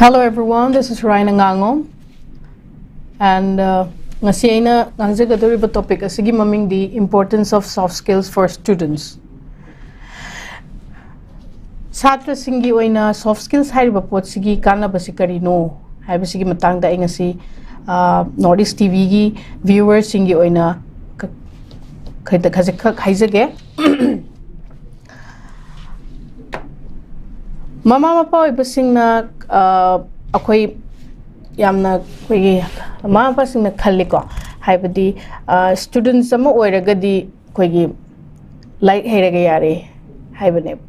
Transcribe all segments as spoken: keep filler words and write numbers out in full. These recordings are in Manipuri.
Hello everyone, this is Raina Ngango. And uh, ꯉꯁꯤ ꯑꯩꯅ ꯉꯥꯡꯖꯒꯗꯧꯔꯤꯕ topic ꯑꯁꯤꯒꯤ ꯃꯃꯤꯡꯗꯤ Importance of Soft Skills for Students. ꯁꯥꯇ꯭ꯔꯁꯤꯡꯒꯤ ꯑꯣꯏꯅ soft skills ꯍꯥꯏꯔꯤꯕ ꯄꯣꯠꯁꯤꯒꯤ ꯀꯥꯟꯅꯕꯁꯤ ꯀꯔꯤꯅꯣ ꯍꯥꯏꯕꯁꯤꯒꯤ ꯃꯇꯥꯡꯗ ꯑꯩ ꯉꯁꯤ North East TVꯒꯤ viewersꯁꯤꯡꯒꯤ ꯑꯣꯏꯅ ꯈꯖꯤꯛꯈꯛ ꯍꯥꯏꯖꯒꯦ꯫ ꯃꯃꯥ ꯃꯄꯥ ꯑꯣꯏꯕꯁꯤꯡꯅ ꯑꯩꯈꯣꯏ ꯌꯥꯝꯅ ꯑꯩꯈꯣꯏꯒꯤ ꯃꯃꯥ ꯃꯄꯥꯁꯤꯡꯅ ꯈꯜꯂꯤꯀꯣ, ꯍꯥꯏꯕꯗꯤ students ꯑꯃ ꯑꯣꯏꯔꯒꯗꯤ ꯑꯩꯈꯣꯏꯒꯤ ꯂꯥꯏꯔꯤꯛ ꯍꯩꯔꯒ ꯌꯥꯔꯦ ꯍꯥꯏꯕꯅꯦꯕ,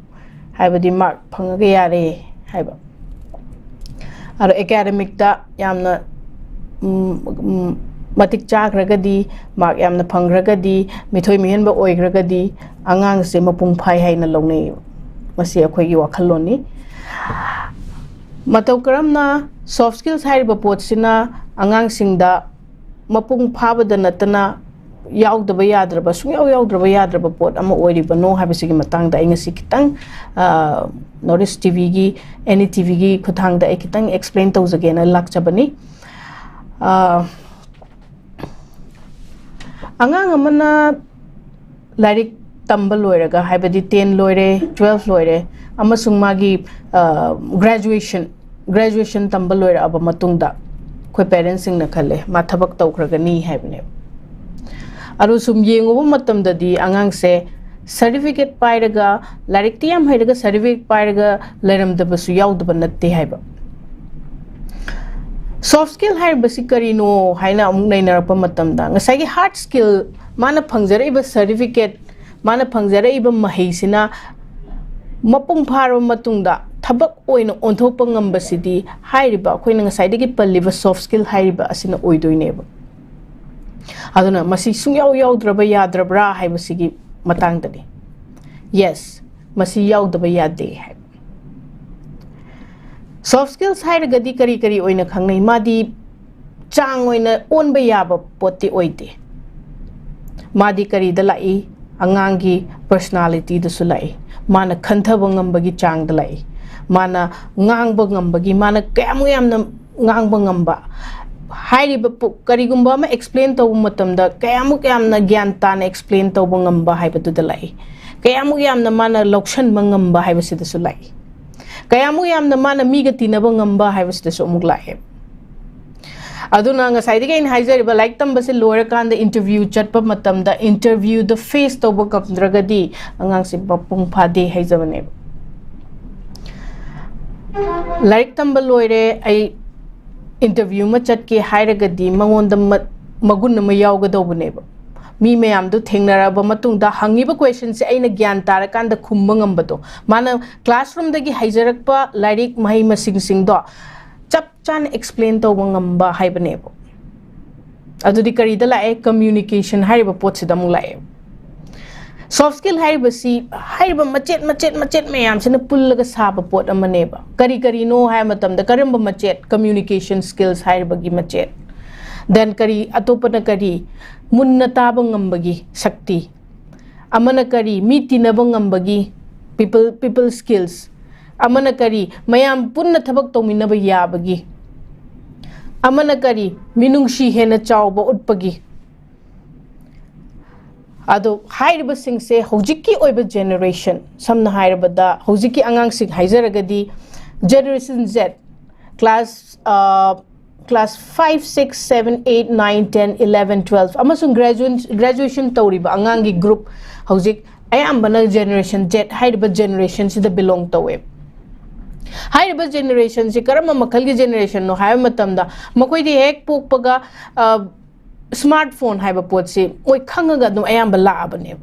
ꯍꯥꯏꯕꯗꯤ mark ꯐꯪꯉꯒ ꯌꯥꯔꯦ ꯍꯥꯏꯕ꯫ ꯑꯗꯣ academicꯇ ꯌꯥꯝꯅ ꯃꯇꯤꯛ ꯆꯥꯈ꯭ꯔꯒꯗꯤ, mark ꯌꯥꯝꯅ ꯐꯪꯈ꯭ꯔꯒꯗꯤ, ꯃꯤꯊꯣꯏ ꯃꯤꯍꯦꯟꯕ ꯑꯣꯏꯈ꯭ꯔꯒꯗꯤ ꯑꯉꯥꯡꯁꯦ ꯃꯄꯨꯡ ꯐꯥꯏ ꯍꯥꯏꯅ ꯂꯧꯅꯩꯌꯦꯕ꯫ ꯃꯁꯤ ꯑꯩꯈꯣꯏꯒꯤ ꯋꯥꯈꯜꯂꯣꯟꯅꯤ꯫ ꯃꯇꯧ ꯀꯔꯝꯅ soft skills ꯍꯥꯏꯔꯤꯕ ꯄꯣꯠꯁꯤꯅ ꯑꯉꯥꯡꯁꯤꯡꯗ ꯃꯄꯨꯡ ꯐꯥꯕꯗ ꯅꯠꯇꯅ ꯌꯥꯎꯗꯕ ꯌꯥꯗ꯭ꯔꯕ, ꯁꯨꯡꯌꯥꯎ ꯌꯥꯎꯗ꯭ꯔꯕ ꯌꯥꯗ꯭ꯔꯕ ꯄꯣꯠ ꯑꯃ ꯑꯣꯏꯔꯤꯕꯅꯣ ꯍꯥꯏꯕꯁꯤꯒꯤ ꯃꯇꯥꯡꯗ ꯑꯩ ꯉꯁꯤ ꯈꯤꯇꯪ North East TVꯒꯤ, NETVꯒꯤ ꯈꯨꯠꯊꯥꯡꯗ ꯑꯩ ꯈꯤꯇꯪ explain ꯇꯧꯖꯒꯦꯅ ꯂꯥꯛꯆꯕꯅꯤ꯫ ꯑꯉꯥꯡ ꯑꯃꯅ ꯂꯥꯏꯔꯤꯛ ꯇꯝꯕ ꯂꯣꯏꯔꯒ, ꯍꯥꯏꯕꯗꯤ ten ꯂꯣꯏꯔꯦ, twelve ꯂꯣꯏꯔꯦ, ꯑꯃꯁꯨꯡ ꯃꯥꯒꯤ graduation graduation ꯇꯝꯕ ꯂꯣꯏꯔꯛꯑꯕ ꯃꯇꯨꯡꯗ ꯑꯩꯈꯣꯏ parentsꯁꯤꯡꯅ ꯈꯜꯂꯦ ꯃꯥ ꯊꯕꯛ ꯇꯧꯈ꯭ꯔꯒꯅꯤ ꯍꯥꯏꯕꯅꯦꯕ꯫ ꯑꯗꯣ ꯁꯨꯝ ꯌꯦꯡꯉꯨꯕ ꯃꯇꯝꯗꯗꯤ ꯑꯉꯥꯡꯁꯦ certificate ꯄꯥꯏꯔꯒ, ꯂꯥꯏꯔꯤꯛꯇꯤ ꯌꯥꯝ ꯍꯩꯔꯒ certificate ꯄꯥꯏꯔꯒ ꯂꯩꯔꯝꯗꯕꯁꯨ ꯌꯥꯎꯗꯕ ꯅꯠꯇꯦ ꯍꯥꯏꯕ꯫ Soft skill ꯍꯥꯏꯔꯤꯕꯁꯤ ꯀꯔꯤꯅꯣ ꯍꯥꯏꯅ ꯑꯃꯨꯛ ꯅꯩꯅꯔꯛꯄ ꯃꯇꯝꯗ ꯉꯁꯥꯏꯒꯤ hard skill, ꯃꯥꯅ ꯐꯪꯖꯔꯛꯏꯕ certificate, ꯃꯥꯅ ꯐꯪꯖꯔꯛꯏꯕ ꯃꯍꯩꯁꯤꯅ ꯃꯄꯨꯡ ꯐꯥꯔꯕ ꯃꯇꯨꯡꯗ ꯊꯕꯛ ꯑꯣꯏꯅ ꯑꯣꯟꯊꯣꯛꯄ ꯉꯝꯕꯁꯤꯗꯤ ꯍꯥꯏꯔꯤꯕ ꯑꯩꯈꯣꯏꯅ ꯉꯁꯥꯏꯗꯒꯤ ꯄꯜꯂꯤꯕ soft skill ꯍꯥꯏꯔꯤꯕ ꯑꯁꯤꯅ ꯑꯣꯏꯗꯣꯏꯅꯦꯕ꯫ ꯑꯗꯨꯅ ꯃꯁꯤ ꯁꯨꯡꯌꯥꯎ ꯌꯥꯎꯗ꯭ꯔꯕ ꯌꯥꯗ꯭ꯔꯕ꯭ꯔꯥ ꯍꯥꯏꯕꯁꯤꯒꯤ ꯃꯇꯥꯡꯗꯅꯤ꯫ Yes, ꯃꯁꯤ ꯌꯥꯎꯗꯕ ꯌꯥꯗꯦ ꯍꯥꯏꯕ꯫ Soft skills ꯍꯥꯏꯔꯒꯗꯤ ꯀꯔꯤ ꯀꯔꯤ ꯑꯣꯏꯅ ꯈꯪꯅꯩ? ꯃꯥꯗꯤ ꯆꯥꯡ ꯑꯣꯏꯅ ꯑꯣꯟꯕ ꯌꯥꯕ ꯄꯣꯠꯇꯤ ꯑꯣꯏꯗꯦ꯫ ꯃꯥꯗꯤ ꯀꯔꯤꯗ ꯂꯥꯛꯏ? ꯑꯉꯥꯡꯒꯤ personalityꯗꯁꯨ ꯂꯥꯛꯏ꯫ ꯃꯥꯅ ꯈꯟꯊꯕ ꯉꯝꯕꯒꯤ ꯆꯥꯡꯗ ꯂꯥꯛꯏ꯫ ꯃꯥꯅ ꯉꯥꯡꯕ ꯉꯝꯕꯒꯤ, ꯃꯥꯅ ꯀꯌꯥꯃꯨꯛ ꯌꯥꯝꯅ ꯉꯥꯡꯕ ꯉꯝꯕ, ꯍꯥꯏꯔꯤꯕ ꯄꯣ-, ꯀꯔꯤꯒꯨꯝꯕ ꯑꯃ explain ꯇꯧꯕ ꯃꯇꯝꯗ ꯀꯌꯥꯃꯨꯛ ꯌꯥꯝꯅ ꯒ꯭ꯌꯥꯟ ꯇꯥꯅ explain ꯇꯧꯕ ꯉꯝꯕ ꯍꯥꯏꯕꯗꯨꯗ ꯂꯥꯛꯏ꯫ ꯀꯌꯥꯃꯨꯛ ꯌꯥꯝꯅ ꯃꯥꯅ ꯂꯧꯁꯤꯟꯕ ꯉꯝꯕ ꯍꯥꯏꯕꯁꯤꯗꯁꯨ ꯂꯥꯛꯏ꯫ ꯀꯌꯥꯃꯨꯛ ꯌꯥꯝꯅ ꯃꯥꯅ ꯃꯤꯒ ꯇꯤꯟꯅꯕ ꯉꯝꯕ ꯍꯥꯏꯕꯁꯤꯗꯁꯨ ꯑꯃꯨꯛ ꯂꯥꯛꯑꯦ꯫ ꯑꯗꯨꯅ ꯉꯁꯥꯏꯗꯒꯤ ꯑꯩꯅ ꯍꯥꯏꯖꯔꯤꯕ, ꯂꯥꯏꯔꯤꯛ ꯇꯝꯕꯁꯦ ꯂꯣꯏꯔꯀꯥꯟꯗ interview ꯆꯠꯄ ꯃꯇꯝꯗ interviewꯗ face ꯇꯧꯕ ꯉꯝꯗ꯭ꯔꯒꯗꯤ ꯑꯉꯥꯡꯁꯦ ꯃꯄꯨꯡ ꯐꯥꯗꯦ ꯍꯥꯏꯖꯕꯅꯦꯕ꯫ ꯂꯥꯏꯔꯤꯛ ꯇꯝꯕ ꯂꯣꯏꯔꯦ, ꯑꯩ interview ꯑꯃ ꯆꯠꯀꯦ ꯍꯥꯏꯔꯒꯗꯤ ꯃꯉꯣꯟꯗ ꯃ-, ꯃꯒꯨꯟ ꯑꯃ ꯌꯥꯎꯒꯗꯧꯕꯅꯦꯕ꯫ ꯃꯤ ꯃꯌꯥꯝꯗꯨ ꯊꯦꯡꯅꯔꯕ ꯃꯇꯨꯡꯗ ꯍꯪꯉꯤꯕ questionꯁꯦ ꯑꯩꯅ ꯒ꯭ꯌꯥꯟ ꯇꯥꯔꯀꯥꯟꯗ ꯈꯨꯝꯕ ꯉꯝꯕꯗꯣ, ꯃꯥꯅ classroomꯗꯒꯤ ꯍꯩꯖꯔꯛꯄ ꯂꯥꯏꯔꯤꯛ ꯃꯍꯩ ꯃꯁꯤꯡꯁꯤꯡꯗꯣ ꯆꯞ ꯆꯥꯅ explain ꯇꯧꯕ ꯉꯝꯕ ꯍꯥꯏꯕꯅꯦꯕ꯫ ꯑꯗꯨꯗꯤ ꯀꯔꯤꯗ ꯂꯥꯛꯑꯦ? Communication ꯍꯥꯏꯔꯤꯕ ꯄꯣꯠꯁꯤꯗ ꯑꯃꯨꯛ ꯂꯥꯛꯑꯦ꯫ Soft skill ꯍꯥꯏꯔꯤꯕꯁꯤ, ꯍꯥꯏꯔꯤꯕ ꯃꯆꯦꯠ, ꯃꯆꯦꯠ, ꯃꯆꯦꯠ ꯃꯌꯥꯝꯁꯤꯅ ꯄꯨꯜꯂꯒ ꯁꯥꯕ ꯄꯣꯠ ꯑꯃꯅꯦꯕ꯫ ꯀꯔꯤ ꯀꯔꯤꯅꯣ ꯍꯥꯏꯕ ꯃꯇꯝꯗ, ꯀꯔꯝꯕ ꯃꯆꯦꯠ? Communication skills ꯍꯥꯏꯔꯤꯕꯒꯤ ꯃꯆꯦꯠ꯫ Then ꯀꯔꯤ, ꯑꯇꯣꯞꯄꯅ ꯀꯔꯤ? ꯃꯨꯟꯅ ꯇꯥꯕ ꯉꯝꯕꯒꯤ ꯁꯛꯇꯤ꯫ ꯑꯃꯅ ꯀꯔꯤ? ꯃꯤ ꯇꯤꯟꯅꯕ ꯉꯝꯕꯒꯤ, people, people skills꯫ ꯑꯃꯅ ꯀꯔꯤ? ꯃꯌꯥꯝ ꯄꯨꯟꯅ ꯊꯕꯛ ꯇꯧꯃꯤꯟꯅꯕ ꯌꯥꯕꯒꯤ꯫ ꯑꯃꯅ ꯀꯔꯤ? ꯃꯤꯅꯨꯡꯁꯤ ꯍꯦꯟꯅ ꯆꯥꯎꯕ ꯎꯠꯄꯒꯤ꯫ ꯑꯗꯣ ꯍꯥꯏꯔꯤꯕꯁꯤꯡꯁꯦ ꯍꯧꯖꯤꯛꯀꯤ ꯑꯣꯏꯕ generation, ꯁꯝꯅ ꯍꯥꯏꯔꯕꯗ ꯍꯧꯖꯤꯛꯀꯤ ꯑꯉꯥꯡꯁꯤꯡ ꯍꯥꯏꯖꯔꯒꯗꯤ, Generation Z, class, ꯑ, class five, six, seven, eight, nine, ten, eleven, twelve ꯑꯃꯁꯨꯡ graduation, graduation ꯇꯧꯔꯤꯕ ꯑꯉꯥꯡꯒꯤ group ꯍꯧꯖꯤꯛ ꯑꯌꯥꯝꯕꯅ Generation Z ꯍꯥꯏꯔꯤꯕ generationꯁꯤꯗ belong ꯇꯧꯋꯦ꯫ ꯍꯥꯏꯔꯤꯕ generationꯁꯤ ꯀꯔꯝꯕ ꯃꯈꯜꯒꯤ generationꯅꯣ ꯍꯥꯏꯕ ꯃꯇꯝꯗ, ꯃꯈꯣꯏꯗꯤ ꯍꯦꯛ ꯄꯣꯛꯄꯒ, ꯑ, smartphone ꯍꯥꯏꯕ ꯄꯣꯠꯁꯤ ꯃꯣꯏ ꯈꯪꯉꯒ ꯑꯗꯨꯝ ꯑꯌꯥꯝꯕ ꯂꯥꯛꯑꯕꯅꯦꯕ꯫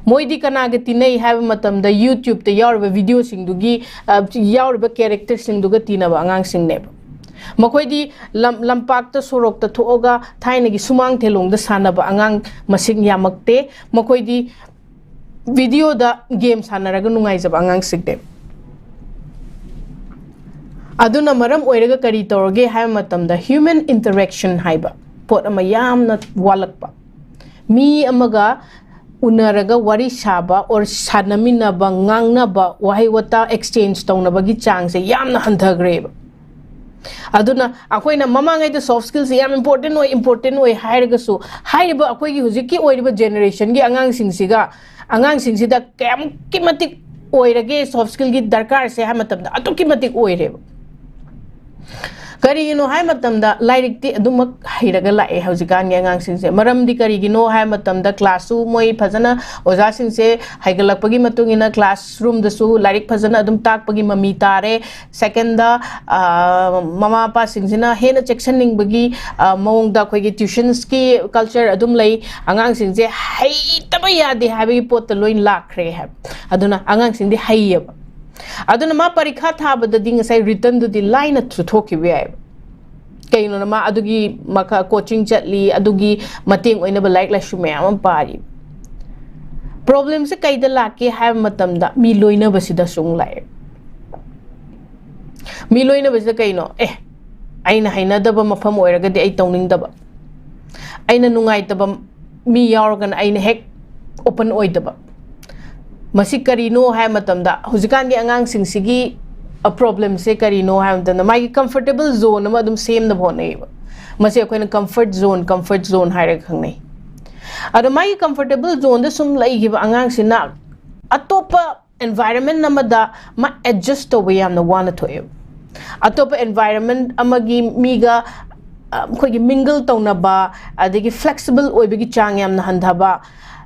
ꯃꯣꯏꯗꯤ ꯀꯅꯥꯒ ꯇꯤꯟꯅꯩ ꯍꯥꯏꯕ ꯃꯇꯝꯗ, YouTubeꯇ ꯌꯥꯎꯔꯤꯕ videoꯁꯤꯡꯗꯨꯒꯤ, ꯑ, ꯌꯥꯎꯔꯤꯕ characterꯁꯤꯡꯗꯨꯒ ꯇꯤꯟꯅꯕ ꯑꯉꯥꯡꯁꯤꯡꯅꯦꯕ꯫ ꯃꯈꯣꯏꯗꯤ ꯂꯝ-, ꯂꯝꯄꯥꯛꯇ, ꯁꯣꯔꯣꯛꯇ ꯊꯣꯛꯑꯒ ꯊꯥꯏꯅꯒꯤ ꯁꯨꯃꯥꯡ ꯊꯦꯂꯣꯡꯗ ꯁꯥꯟꯅꯕ ꯑꯉꯥꯡ ꯃꯁꯤꯡ ꯌꯥꯝꯃꯛꯇꯦ꯫ ꯃꯈꯣꯏꯗꯤ videoꯗ game ꯁꯥꯟꯅꯔꯒ ꯅꯨꯡꯉꯥꯏꯖꯕ ꯑꯉꯥꯡꯁꯤꯡꯅꯦ꯫ ꯑꯗꯨꯅ ꯃꯔꯝ ꯑꯣꯏꯔꯒ ꯀꯔꯤ ꯇꯧꯔꯒꯦ ꯍꯥꯏꯕ ꯃꯇꯝꯗ, human interaction ꯍꯥꯏꯕ ꯄꯣꯠ ꯑꯃ ꯌꯥꯝꯅ ꯋꯥꯠꯂꯛꯄ꯫ ꯃꯤ ꯑꯃꯒ ꯎꯅꯔꯒ ꯋꯥꯔꯤ ꯁꯥꯕ or ꯁꯥꯟꯅꯃꯤꯟꯅꯕ, ꯉꯥꯡꯅꯕ, ꯋꯥꯍꯩ ꯋꯥꯇꯥ exchange ꯇꯧꯅꯕꯒꯤ ꯆꯥꯡꯁꯦ ꯌꯥꯝꯅ ꯍꯟꯊꯈ꯭ꯔꯦꯕ꯫ ꯑꯗꯨꯅ ꯑꯩꯈꯣꯏꯅ ꯃꯃꯥꯡꯉꯩꯗ soft skillꯁꯦ ꯌꯥꯝ important ꯑꯣꯏ, important ꯑꯣꯏ ꯍꯥꯏꯔꯒꯁꯨ, ꯍꯥꯏꯔꯤꯕ ꯑꯩꯈꯣꯏꯒꯤ ꯍꯧꯖꯤꯛꯀꯤ ꯑꯣꯏꯔꯤꯕ generationꯒꯤ ꯑꯉꯥꯡꯁꯤꯡꯁꯤꯒ, ꯑꯉꯥꯡꯁꯤꯡꯁꯤꯗ ꯀꯌꯥꯃꯨꯛꯀꯤ ꯃꯇꯤꯛ ꯑꯣꯏꯔꯒꯦ soft skillꯒꯤ ꯗꯔꯀꯥꯔꯁꯦ ꯍꯥꯏ ꯃꯇꯝꯗ ꯑꯗꯨꯛꯀꯤ ꯃꯇꯤꯛ ꯑꯣꯏꯔꯦꯕ꯫ ꯀꯔꯤꯒꯤꯅꯣ ꯍꯥꯏ ꯃꯇꯝꯗ ꯂꯥꯏꯔꯤꯛꯇꯤ ꯑꯗꯨꯃꯛ ꯍꯩꯔꯒ ꯂꯥꯛꯑꯦ ꯍꯧꯖꯤꯛꯀꯥꯟꯒꯤ ꯑꯉꯥꯡꯁꯤꯡꯁꯦ꯫ ꯃꯔꯝꯗꯤ ꯀꯔꯤꯒꯤꯅꯣ ꯍꯥꯏ ꯃꯇꯝꯗ classꯁꯨ ꯃꯣꯏ ꯐꯖꯅ, ꯑꯣꯖꯥꯁꯤꯡꯁꯦ ꯍꯩꯒꯠꯂꯛꯄꯒꯤ ꯃꯇꯨꯡ ꯏꯟꯅ classroomꯗꯁꯨ ꯂꯥꯏꯔꯤꯛ ꯐꯖꯅ ꯑꯗꯨꯝ ꯇꯥꯛꯄꯒꯤ ꯃꯃꯤ ꯇꯥꯔꯦ꯫ Secondꯗ, ꯑ, ꯃꯃꯥ ꯃꯄꯥꯁꯤꯡꯁꯤꯅ ꯍꯦꯟꯅ ꯆꯦꯛꯁꯤꯟꯅꯤꯡꯕꯒꯤ, ꯑ, ꯃꯑꯣꯡꯗ ꯑꯩꯈꯣꯏꯒꯤ tuitionꯁꯀꯤ culture ꯑꯗꯨꯝ ꯂꯩ꯫ ꯑꯉꯥꯡꯁꯤꯡꯁꯦ ꯍꯩꯇꯕ ꯌꯥꯗꯦ ꯍꯥꯏꯕꯒꯤ ꯄꯣꯠꯇ ꯂꯣꯏ ꯂꯥꯛꯈ꯭ꯔꯦ ꯍꯥꯏꯕ꯫ ꯑꯗꯨꯅ ꯑꯉꯥꯡꯁꯤꯡꯗꯤ ꯍꯩꯌꯦꯕ꯫ ꯑꯗꯨꯅ ꯃꯥ ꯄꯔꯤꯈꯥ ꯊꯥꯕꯗꯗꯤ ꯉꯁꯥꯏ writtenꯗꯨꯗꯤ ꯂꯥꯏꯅ ꯊꯣꯛꯈꯤꯕ ꯌꯥꯏꯕ꯫ ꯀꯩꯒꯤꯅꯣꯅ ꯃꯥ ꯑꯗꯨꯒꯤ ꯃꯈꯥ coaching ꯆꯠꯂꯤ, ꯑꯗꯨꯒꯤ ꯃꯇꯦꯡ ꯑꯣꯏꯅꯕ ꯂꯥꯏꯔꯤꯛ ꯂꯥꯏꯁꯨ ꯃꯌꯥꯝ ꯑꯃ ꯄꯥꯔꯤ꯫ Problemꯁꯦ ꯀꯩꯗ ꯂꯥꯛꯀꯦ ꯍꯥꯏꯕ ꯃꯇꯝꯗ ꯃꯤ ꯂꯣꯏꯅꯕꯁꯤꯗꯁꯨ ꯑꯃꯨꯛ ꯂꯥꯛꯑꯦ꯫ ꯃꯤ ꯂꯣꯏꯅꯕꯁꯤꯗ ꯀꯩꯅꯣ? ꯑꯦ, ꯑꯩꯅ ꯍꯩꯅꯗꯕ ꯃꯐꯝ ꯑꯣꯏꯔꯒꯗꯤ ꯑꯩ ꯇꯧꯅꯤꯡꯗꯕ, ꯑꯩꯅ ꯅꯨꯡꯉꯥꯏꯇꯕ ꯃꯤ ꯌꯥꯎꯔꯒꯅ ꯑꯩꯅ ꯍꯦꯛ open ꯑꯣꯏꯗꯕ꯫ ꯃꯁꯤ ꯀꯔꯤꯅꯣ ꯍꯥꯏꯕ ꯃꯇꯝꯗ ꯍꯧꯖꯤꯛꯀꯥꯟꯒꯤ ꯑꯉꯥꯡꯁꯤꯡꯁꯤꯒꯤ problemꯁꯦ ꯀꯔꯤꯅꯣ ꯍꯥꯏꯕ ꯃꯇꯝꯗ ꯃꯥꯒꯤ comfortable zone ꯑꯃ ꯑꯗꯨꯝ ꯁꯦꯝꯅꯕ ꯍꯣꯠꯅꯩꯌꯦꯕ꯫ ꯃꯁꯤ ꯑꯩꯈꯣꯏꯅ comfort zone, comfort zone ꯍꯥꯏꯔꯒ ꯈꯪꯅꯩ꯫ ꯑꯗꯣ ꯃꯥꯒꯤ comfortable zoneꯗ ꯁꯨꯝ ꯂꯩꯈꯤꯕ ꯑꯉꯥꯡꯁꯤꯅ ꯑꯇꯣꯞꯄ environment ꯑꯃꯗ ꯃꯥ adjust ꯇꯧꯕ ꯌꯥꯝꯅ ꯋꯥꯅ ꯊꯣꯛꯑꯦꯕ꯫ ꯑꯇꯣꯞꯄ environment ꯑꯃꯒꯤ ꯃꯤꯒ, ꯑ, ꯑꯩꯈꯣꯏꯒꯤ mingle ꯇꯧꯅꯕ, ꯑꯗꯒꯤ flexible ꯑꯣꯏꯕꯒꯤ ꯆꯥꯡ ꯌꯥꯝꯅ ꯍꯟꯊꯕ,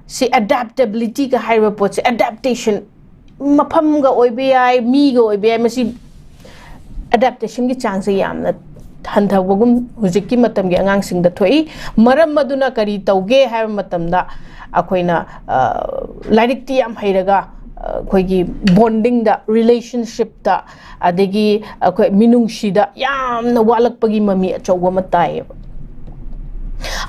ꯁꯤ adaptabilityꯒ ꯍꯥꯏꯔꯤꯕ ꯄꯣꯠꯁꯦ, adaptation, ꯃꯐꯝꯒ ꯑꯣꯏꯕ ꯌꯥꯏ, ꯃꯤꯒ ꯑꯣꯏꯕ ꯌꯥꯏ, ꯃꯁꯤ adaptationꯒꯤ ꯆꯥꯡꯁꯦ ꯌꯥꯝꯅ ꯍꯟꯊꯕꯒꯨꯝ ꯍꯧꯖꯤꯛꯀꯤ ꯃꯇꯝꯒꯤ ꯑꯉꯥꯡꯁꯤꯡꯗ ꯊꯣꯛꯏ꯫ ꯃꯔꯝ ꯑꯗꯨꯅ ꯀꯔꯤ ꯇꯧꯒꯦ ꯍꯥꯏꯕ ꯃꯇꯝꯗ ꯑꯩꯈꯣꯏꯅ, ꯑ, ꯂꯥꯏꯔꯤꯛꯇꯤ ꯌꯥꯝ ꯍꯩꯔꯒ, ꯑ, ꯑꯩꯈꯣꯏꯒꯤ bondingꯗ, relationshipꯇ, ꯑꯗꯒꯤ ꯑꯩꯈꯣꯏ ꯃꯤꯅꯨꯡꯁꯤꯗ ꯌꯥꯝꯅ ꯋꯥꯠꯂꯛꯄꯒꯤ ꯃꯃꯤ ꯑꯆꯧꯕ ꯑꯃ ꯇꯥꯏꯌꯦꯕ꯫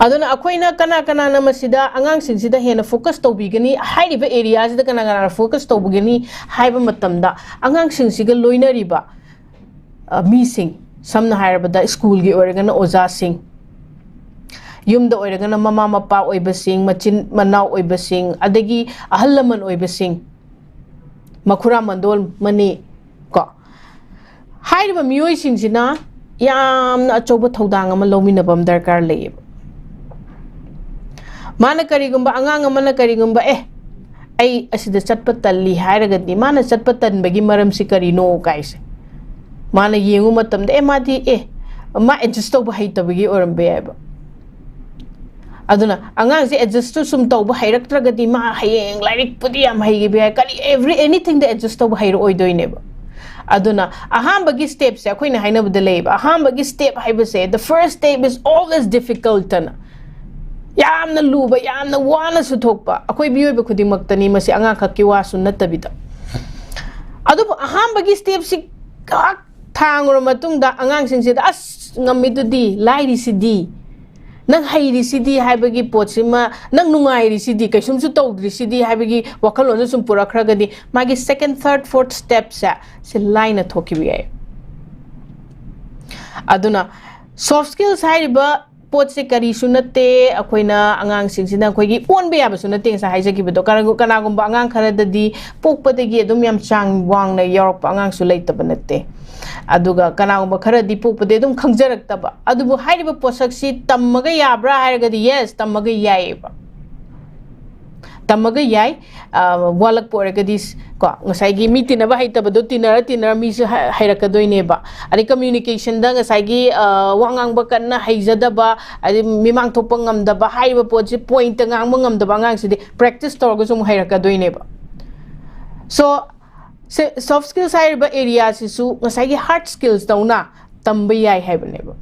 ꯑꯗꯨꯅ ꯑꯩꯈꯣꯏꯅ ꯀꯅꯥ ꯀꯅꯥꯅ ꯃꯁꯤꯗ ꯑꯉꯥꯡꯁꯤꯡꯁꯤꯗ ꯍꯦꯟꯅ focus ꯇꯧꯕꯤꯒꯅꯤ, ꯍꯥꯏꯔꯤꯕ areaꯁꯤꯗ ꯀꯅꯥ ꯀꯅꯥꯅ focus ꯇꯧꯕꯤꯒꯅꯤ ꯍꯥꯏꯕ ꯃꯇꯝꯗ ꯑꯉꯥꯡꯁꯤꯡꯁꯤꯒ ꯂꯣꯏꯅꯔꯤꯕ, ꯑ, ꯃꯤꯁꯤꯡ, ꯁꯝꯅ ꯍꯥꯏꯔꯕꯗ schoolꯒꯤ ꯑꯣꯏꯔꯒꯅ ꯑꯣꯖꯥꯁꯤꯡ, ꯌꯨꯝꯗ ꯑꯣꯏꯔꯒꯅ ꯃꯃꯥ ꯃꯄꯥ ꯑꯣꯏꯕꯁꯤꯡ, ꯃꯆꯤꯟ ꯃꯅꯥꯎ ꯑꯣꯏꯕꯁꯤꯡ, ꯑꯗꯒꯤ ꯑꯍꯜ ꯂꯃꯟ ꯑꯣꯏꯕꯁꯤꯡ, ꯃꯈꯨꯔꯥ ꯃꯟꯗꯣꯜ ꯃꯅꯤ ꯀꯣ, ꯍꯥꯏꯔꯤꯕ ꯃꯤꯑꯣꯏꯁꯤꯡꯁꯤꯅ ꯌꯥꯝꯅ ꯑꯆꯧꯕ ꯊꯧꯗꯥꯡ ꯑꯃ ꯂꯧꯃꯤꯟꯅꯕ ꯑꯃ ꯗꯔꯀꯥꯔ ꯂꯩꯌꯦꯕ꯫ ꯃꯥꯅ ꯀꯔꯤꯒꯨꯝꯕ, ꯑꯉꯥꯡ ꯑꯃꯅ ꯀꯔꯤꯒꯨꯝꯕ, "ꯑꯦ, ꯑꯩ ꯑꯁꯤꯗ ꯆꯠꯄ ꯇꯜꯂꯤ" ꯍꯥꯏꯔꯒꯗꯤ, ꯃꯥꯅ ꯆꯠꯄ ꯇꯟꯕꯒꯤ ꯃꯔꯝꯁꯤ ꯀꯔꯤꯅꯣ ꯀꯥꯏꯁꯦ ꯃꯥꯅ ꯌꯦꯡꯉꯨ ꯃꯇꯝꯗ, ꯑꯦ, ꯃꯥꯗꯤ, ꯑꯦ, ꯃꯥ ꯑꯦꯗꯖꯁ ꯇꯧꯕ ꯍꯩꯇꯕꯒꯤ ꯑꯣꯏꯔꯝꯕ ꯌꯥꯏꯕ꯫ ꯑꯗꯨꯅ ꯑꯉꯥꯡꯁꯦ ꯑꯦꯗꯖꯁꯇꯨ ꯁꯨꯝ ꯇꯧꯕ ꯍꯩꯔꯛꯇ꯭ꯔꯒꯗꯤ, ꯃꯥ ꯍꯌꯦꯡ ꯂꯥꯏꯔꯤꯛꯄꯨꯗꯤ ꯌꯥꯝ ꯍꯩꯈꯤꯕ ꯌꯥꯏ, ꯀꯔꯤ, every, anything ꯗ ꯑꯦꯗꯖꯁ ꯇꯧꯕ ꯍꯩꯔꯛꯑꯣꯏꯗꯣꯏꯅꯦꯕ꯫ ꯑꯗꯨꯅ ꯑꯍꯥꯟꯕꯒꯤ ꯁ꯭ꯇꯦꯞꯁꯦ, ꯑꯩꯈꯣꯏꯅ ꯍꯥꯏꯅꯕꯗ ꯂꯩꯌꯦꯕ, ꯑꯍꯥꯟꯕꯒꯤ ꯁ꯭ꯇꯦꯞ ꯍꯥꯏꯕꯁꯦ, "The first step is always difficult" ꯑꯅ, ꯌꯥꯝꯅ ꯂꯨꯕ, ꯌꯥꯝꯅ ꯋꯥꯅꯁꯨ ꯊꯣꯛꯄ, ꯑꯩꯈꯣꯏ ꯃꯤꯑꯣꯏꯕ ꯈꯨꯗꯤꯡꯃꯛꯇꯅꯤ ꯃꯁꯤ, ꯑꯉꯥꯡꯈꯛꯀꯤ ꯋꯥꯁꯨ ꯅꯠꯇꯕꯤꯗ꯫ ꯑꯗꯨꯕꯨ ꯑꯍꯥꯟꯕꯒꯤ ꯁ꯭ꯇꯦꯞꯁꯤ ꯉꯥꯏꯍꯥꯛ ꯊꯥꯡꯉꯨꯔ ꯃꯇꯨꯡꯗ, ꯑꯉꯥꯡꯁꯤꯡꯁꯤꯗ, "ꯑꯁ, ꯉꯝꯃꯤꯗꯨꯗꯤ, ꯂꯥꯏꯔꯤꯁꯤꯗꯤ, ꯅꯪ ꯍꯩꯔꯤꯁꯤꯗꯤ" ꯍꯥꯏꯕꯒꯤ ꯄꯣꯠꯁꯤꯃ, "ꯅꯪ ꯅꯨꯡꯉꯥꯏꯔꯤꯁꯤꯗꯤ, ꯀꯩꯁꯨꯝꯁꯨ ꯇꯧꯗ꯭ꯔꯤꯁꯤꯗꯤ" ꯍꯥꯏꯕꯒꯤ ꯋꯥꯈꯜꯂꯣꯟꯗꯨ ꯁꯨꯝ ꯄꯨꯔꯛꯈ꯭ꯔꯒꯗꯤ, ꯃꯥꯒꯤ second, third, fourth step ꯁꯦ, ꯁꯤ ꯂꯥꯏꯅ ꯊꯣꯛꯈꯤꯕ ꯌꯥꯏ꯫ ꯑꯗꯨꯅ soft skills ꯍꯥꯏꯔꯤꯕ ꯄꯣꯠꯁꯦ ꯀꯔꯤꯁꯨ ꯅꯠꯇꯦ, ꯑꯩꯈꯣꯏꯅ ꯑꯉꯥꯡꯁꯤꯡꯁꯤꯅ ꯑꯩꯈꯣꯏꯒꯤ ꯑꯣꯟꯕ ꯌꯥꯕꯁꯨ ꯅꯠꯇꯦ, ꯉꯁꯥꯏ ꯍꯥꯏꯖꯈꯤꯕꯗꯣ꯫ ꯀꯅꯥꯒꯨ-, ꯀꯅꯥꯒꯨꯝꯕ ꯑꯉꯥꯡ ꯈꯔꯗꯗꯤ ꯄꯣꯛꯄꯗꯒꯤ ꯑꯗꯨꯝ ꯌꯥꯝ ꯆꯥꯡ ꯋꯥꯡꯅ ꯌꯥꯎꯔꯛꯄ ꯑꯉꯥꯡꯁꯨ ꯂꯩꯇꯕ ꯅꯠꯇꯦ꯫ ꯑꯗꯨꯒ ꯀꯅꯥꯒꯨꯝꯕ ꯈꯔꯗꯤ ꯄꯣꯛꯄꯗꯒꯤ ꯑꯗꯨꯝ ꯈꯪꯖꯔꯛꯇꯕ꯫ ꯑꯗꯨꯕꯨ ꯍꯥꯏꯔꯤꯕ ꯄꯣꯠꯁꯛꯁꯤ ꯇꯝꯃꯒ ꯌꯥꯕ꯭ꯔꯥ ꯍꯥꯏꯔꯒꯗꯤ, yes, ꯇꯝꯃꯒ ꯌꯥꯏꯌꯦꯕ꯫ ꯇꯝꯃꯒ ꯌꯥꯏ꯫ ꯑ, ꯋꯥꯠꯂꯛꯄ ꯑꯣꯏꯔꯒꯗꯤ ꯀꯣ, ꯉꯁꯥꯏꯒꯤ ꯃꯤ ꯇꯤꯟꯅꯕ ꯍꯩꯇꯕꯗꯣ ꯇꯤꯟꯅꯔ ꯇꯤꯟꯅꯔ ꯃꯤꯁꯨ ꯍ-, ꯍꯩꯔꯛꯀꯗꯣꯏꯅꯦꯕ꯫ ꯑꯗꯩ communication ꯗ ꯉꯁꯥꯏꯒꯤ, ꯑ, ꯋꯥ ꯉꯥꯡꯕ ꯀꯟꯅ ꯍꯩꯖꯗꯕ, ꯑꯗꯩ ꯃꯤꯃꯥꯡ ꯊꯣꯛꯄ ꯉꯝꯗꯕ, ꯍꯥꯏꯔꯤꯕ ꯄꯣꯠꯁꯤ point ꯇ ꯉꯥꯡꯕ ꯉꯝꯗꯕ ꯑꯉꯥꯡꯁꯤꯗꯤ practice ꯇꯧꯔꯒꯁꯨ ꯑꯃꯨꯛ ꯍꯩꯔꯛꯀꯗꯣꯏꯅꯦꯕ꯫ So, ꯁꯦ, soft skills ꯍꯥꯏꯔꯤꯕ area ꯁꯤꯁꯨ ꯉꯁꯥꯏꯒꯤ hard skills ꯇꯧꯅ ꯇꯝꯕ ꯌꯥꯏ ꯍꯥꯏꯕꯅꯦꯕ꯫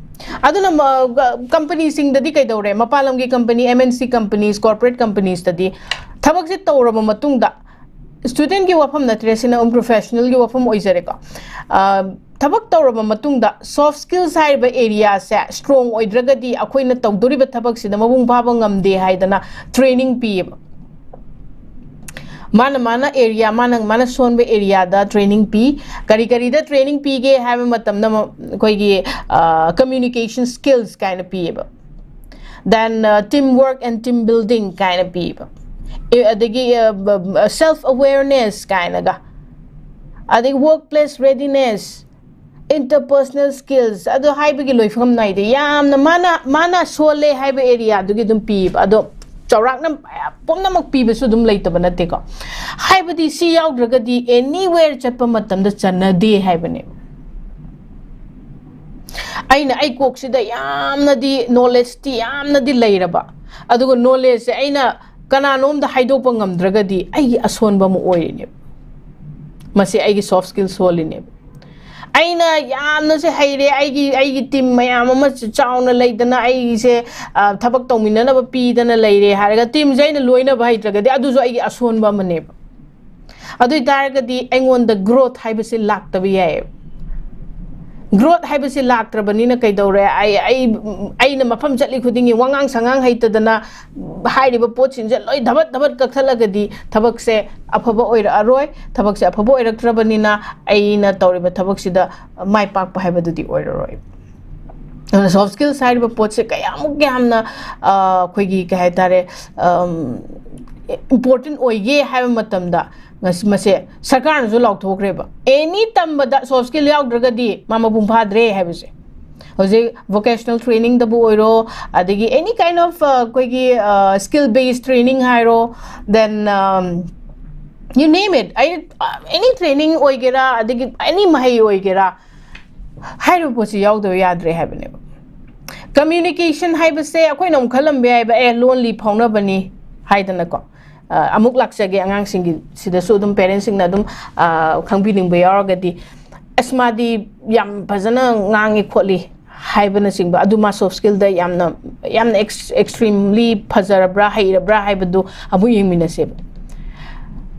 ꯑꯗꯨꯅ ꯃ-, ꯒ-, company ꯁꯤꯡꯗꯗꯤ ꯀꯩꯗꯧꯔꯦ? ꯃꯄꯥꯟ ꯂꯝꯒꯤ company, M N C companies, corporate companies ꯇꯗꯤ ꯊꯕꯛꯁꯦ ꯇꯧꯔꯕ ꯃꯇꯨꯡꯗ, student ꯀꯤ ꯋꯥꯐꯝ ꯅꯠꯇ꯭ꯔꯦ, ꯁꯤꯅ ꯑꯃꯨꯛ professional ꯒꯤ ꯋꯥꯐꯝ ꯑꯣꯏꯖꯔꯦꯀꯣ꯫ ꯑ, ꯊꯕꯛ ꯇꯧꯔꯕ ꯃꯇꯨꯡꯗ soft skills ꯍꯥꯏꯔꯤꯕ area ꯁꯦ strong ꯑꯣꯏꯗ꯭ꯔꯒꯗꯤ ꯑꯩꯈꯣꯏꯅ ꯇꯧꯗꯣꯔꯤꯕ ꯊꯕꯛꯁꯤꯗ ꯃꯄꯨꯡ ꯐꯥꯕ ꯉꯝꯗꯦ ꯍꯥꯏꯗꯅ training ꯄꯤꯌꯦꯕ꯫ ꯃꯥꯅ, ꯃꯥꯅ area, ꯃꯥꯅ, ꯃꯥꯅ ꯁꯣꯟꯕ area ꯗ training ꯄꯤ꯫ ꯀꯔꯤ ꯀꯔꯤꯗ training ꯄꯤꯒꯦ ꯍꯥꯏꯕ ꯃꯇꯝꯗ, ꯃ-, ꯑꯩꯈꯣꯏꯒꯤ, ꯑ, communication skills ꯀꯥꯏꯅ ꯄꯤꯌꯦꯕ꯫ Then uh, team work and team building ꯀꯥꯏꯅ ꯄꯤꯕ, ꯑꯦ, ꯑꯗꯒꯤ self awareness ꯀꯥꯏꯅꯒ, ꯑꯗꯒꯤ workplace readiness, interpersonal skills, ꯑꯗꯣ ꯍꯥꯏꯕꯒꯤ ꯂꯣꯏꯐꯝ ꯅꯥꯏꯗꯦ꯫ ꯌꯥꯝꯅ ꯃꯥꯅ ꯃꯥꯅ ꯁꯣꯜꯂꯦ ꯍꯥꯏꯕ ꯑꯦꯔꯤꯌꯥꯗꯨꯒꯤ ꯑꯗꯨꯝ ꯄꯤꯕ꯫ ꯑꯗꯣ ꯆꯥꯎꯔꯥꯛꯅ ꯄꯨꯝꯅꯃꯛ ꯄꯤꯕꯁꯨ ꯑꯗꯨꯝ ꯂꯩꯇꯕ ꯅꯠꯇꯦꯀꯣ꯫ ꯍꯥꯏꯕꯗꯤ ꯁꯤ ꯌꯥꯎꯗ꯭ꯔꯒꯗꯤ anywhere ꯆꯠꯄ ꯃꯇꯝꯗ ꯆꯟꯅꯗꯦ ꯍꯥꯏꯕꯅꯦꯕ꯫ ꯑꯩꯅ ꯑꯩ ꯀꯣꯛꯁꯤꯗ ꯌꯥꯝꯅꯗꯤ ꯅꯣꯂꯦꯖꯇꯤ ꯌꯥꯝꯅꯗꯤ ꯂꯩꯔꯕ, ꯑꯗꯨꯒ ꯅꯣꯂꯦꯖꯁꯦ ꯑꯩꯅ ꯀꯅꯥꯅꯣꯝꯗ ꯍꯥꯏꯗꯣꯛꯄ ꯉꯝꯗ꯭ꯔꯒꯗꯤ ꯑꯩꯒꯤ ꯑꯁꯣꯟꯕ ꯑꯃ ꯑꯣꯏꯔꯤꯅꯦꯕ꯫ ꯃꯁꯤ ꯑꯩꯒꯤ soft skill ꯁꯣꯜꯂꯤꯅꯦꯕ꯫ ꯑꯩꯅ ꯌꯥꯝꯅꯁꯦ ꯍꯩꯔꯦ, ꯑꯩꯒꯤ ꯑꯩꯒꯤ ꯇꯤꯝ ꯃꯌꯥꯝ ꯑꯃ ꯆꯥꯎꯅ ꯂꯩꯗꯅ, ꯑꯩꯁꯦ ꯊꯕꯛ ꯇꯧꯃꯤꯟꯅꯅꯕ ꯄꯤꯗꯅ ꯂꯩꯔꯦ ꯍꯥꯏꯔꯒ ꯇꯤꯝꯁꯦ ꯑꯩꯅ ꯂꯣꯏꯅꯕ ꯍꯩꯇ꯭ꯔꯒꯗꯤ ꯑꯗꯨꯁꯨ ꯑꯩꯒꯤ ꯑꯁꯣꯟꯕ ꯑꯃꯅꯦꯕ꯫ ꯑꯗꯨ ꯑꯣꯏꯇꯥꯔꯒꯗꯤ ꯑꯩꯉꯣꯟꯗ ꯒ꯭ꯔꯣꯠ ꯍꯥꯏꯕꯁꯦ ꯂꯥꯛꯇꯕ ꯌꯥꯏꯌꯦꯕ꯫ ꯒ꯭ꯔꯣꯠ ꯍꯥꯏꯕꯁꯦ ꯂꯥꯛꯇ꯭ꯔꯕꯅꯤꯅ ꯀꯩꯗꯧꯔꯦ? ꯑꯩ ꯑꯩ ꯑꯩꯅ ꯃꯐꯝ ꯆꯠꯂꯤ ꯈꯨꯗꯤꯡꯒꯤ ꯋꯥꯉꯥꯡ ꯁꯉꯥꯡ ꯍꯩꯇꯗꯅ ꯍꯥꯏꯔꯤꯕ ꯄꯣꯠꯁꯤꯡꯁꯦ ꯂꯣꯏ ꯙꯕꯠ ꯙꯕꯠ ꯀꯛꯊꯠꯂꯒꯗꯤ ꯊꯕꯛꯁꯦ ꯑꯐꯕ ꯑꯣꯏꯔꯛꯑꯔꯣꯏ꯫ ꯊꯕꯛꯁꯦ ꯑꯐꯕ ꯑꯣꯏꯔꯛꯇ꯭ꯔꯕꯅꯤꯅ ꯑꯩꯅ ꯇꯧꯔꯤꯕ ꯊꯕꯛꯁꯤꯗ ꯃꯥꯏ ꯄꯥꯛꯄ ꯍꯥꯏꯕꯗꯨꯗꯤ ꯑꯣꯏꯔꯔꯣꯏ꯫ ꯑꯗꯨꯅ soft skills ꯍꯥꯏꯔꯤꯕ ꯄꯣꯠꯁꯦ ꯀꯌꯥꯃꯨꯛ ꯌꯥꯝꯅ ꯑꯩꯈꯣꯏꯒꯤ ꯀꯩ ꯍꯥꯏꯇꯥꯔꯦ, important ꯑꯣꯏꯒꯦ ꯍꯥꯏꯕ ꯃꯇꯝꯗ ꯃꯁꯦ ꯁꯔꯀꯥꯔꯅꯁꯨ ꯂꯥꯎꯊꯣꯛꯈ꯭ꯔꯦꯕ꯫ Any ꯇꯝꯕꯗ soft skill ꯌꯥꯎꯗ꯭ꯔꯒꯗꯤ ꯃꯥ ꯃꯄꯨꯡ ꯐꯥꯗ꯭ꯔꯦ ꯍꯥꯏꯕꯁꯦ꯫ ꯍꯧꯖꯤꯛ vocational trainingꯗꯕꯨ ꯑꯣꯏꯔꯣ, ꯑꯗꯒꯤ any kind of ꯑꯩꯈꯣꯏꯒꯤ skill based training ꯍꯥꯏꯔꯣ, then you name it, any training ꯑꯣꯏꯒꯦꯔꯥ, ꯑꯗꯒꯤ any ꯃꯍꯩ ꯑꯣꯏꯒꯦꯔꯥ, ꯍꯥꯏꯔꯤꯕ ꯄꯣꯠꯁꯤ ꯌꯥꯎꯗꯕ ꯌꯥꯗ꯭ꯔꯦ ꯍꯥꯏꯕꯅꯦꯕ꯫ Communication ꯍꯥꯏꯕꯁꯦ ꯑꯩꯈꯣꯏꯅ ꯑꯃꯨꯛ ꯈꯜꯂꯝꯕ ꯌꯥꯏꯕ, ꯑꯦ, ꯂꯣꯟꯂꯤ ꯐꯥꯎꯅꯕꯅꯤ ꯍꯥꯏꯗꯅꯀꯣ꯫ ꯑꯃꯨꯛ ꯂꯥꯛꯆꯒꯦ ꯑꯉꯥꯡꯁꯤꯡꯒꯤ ꯁꯤꯗꯁꯨ ꯑꯗꯨꯝ, ꯄꯦꯔꯦꯟꯁꯁꯤꯡꯅ ꯑꯗꯨꯝ ꯈꯪꯕꯤꯅꯤꯡꯕ ꯌꯥꯎꯔꯒꯗꯤ, ꯑꯁ, ꯃꯥꯗꯤ ꯌꯥꯝ ꯐꯖꯅ ꯉꯥꯡꯉꯤ ꯈꯣꯠꯂꯤ ꯍꯥꯏꯕꯅꯆꯤꯡꯕ, ꯑꯗꯨ ꯃꯥ soft skillꯗ ꯌꯥꯝꯅ ꯌꯥꯝꯅ extremely ꯐꯖꯔꯕ꯭ꯔꯥ, ꯍꯩꯔꯕ꯭ꯔꯥ ꯍꯥꯏꯕꯗꯨ ꯑꯃꯨꯛ ꯌꯦꯡꯃꯤꯟꯅꯁꯦꯕ꯫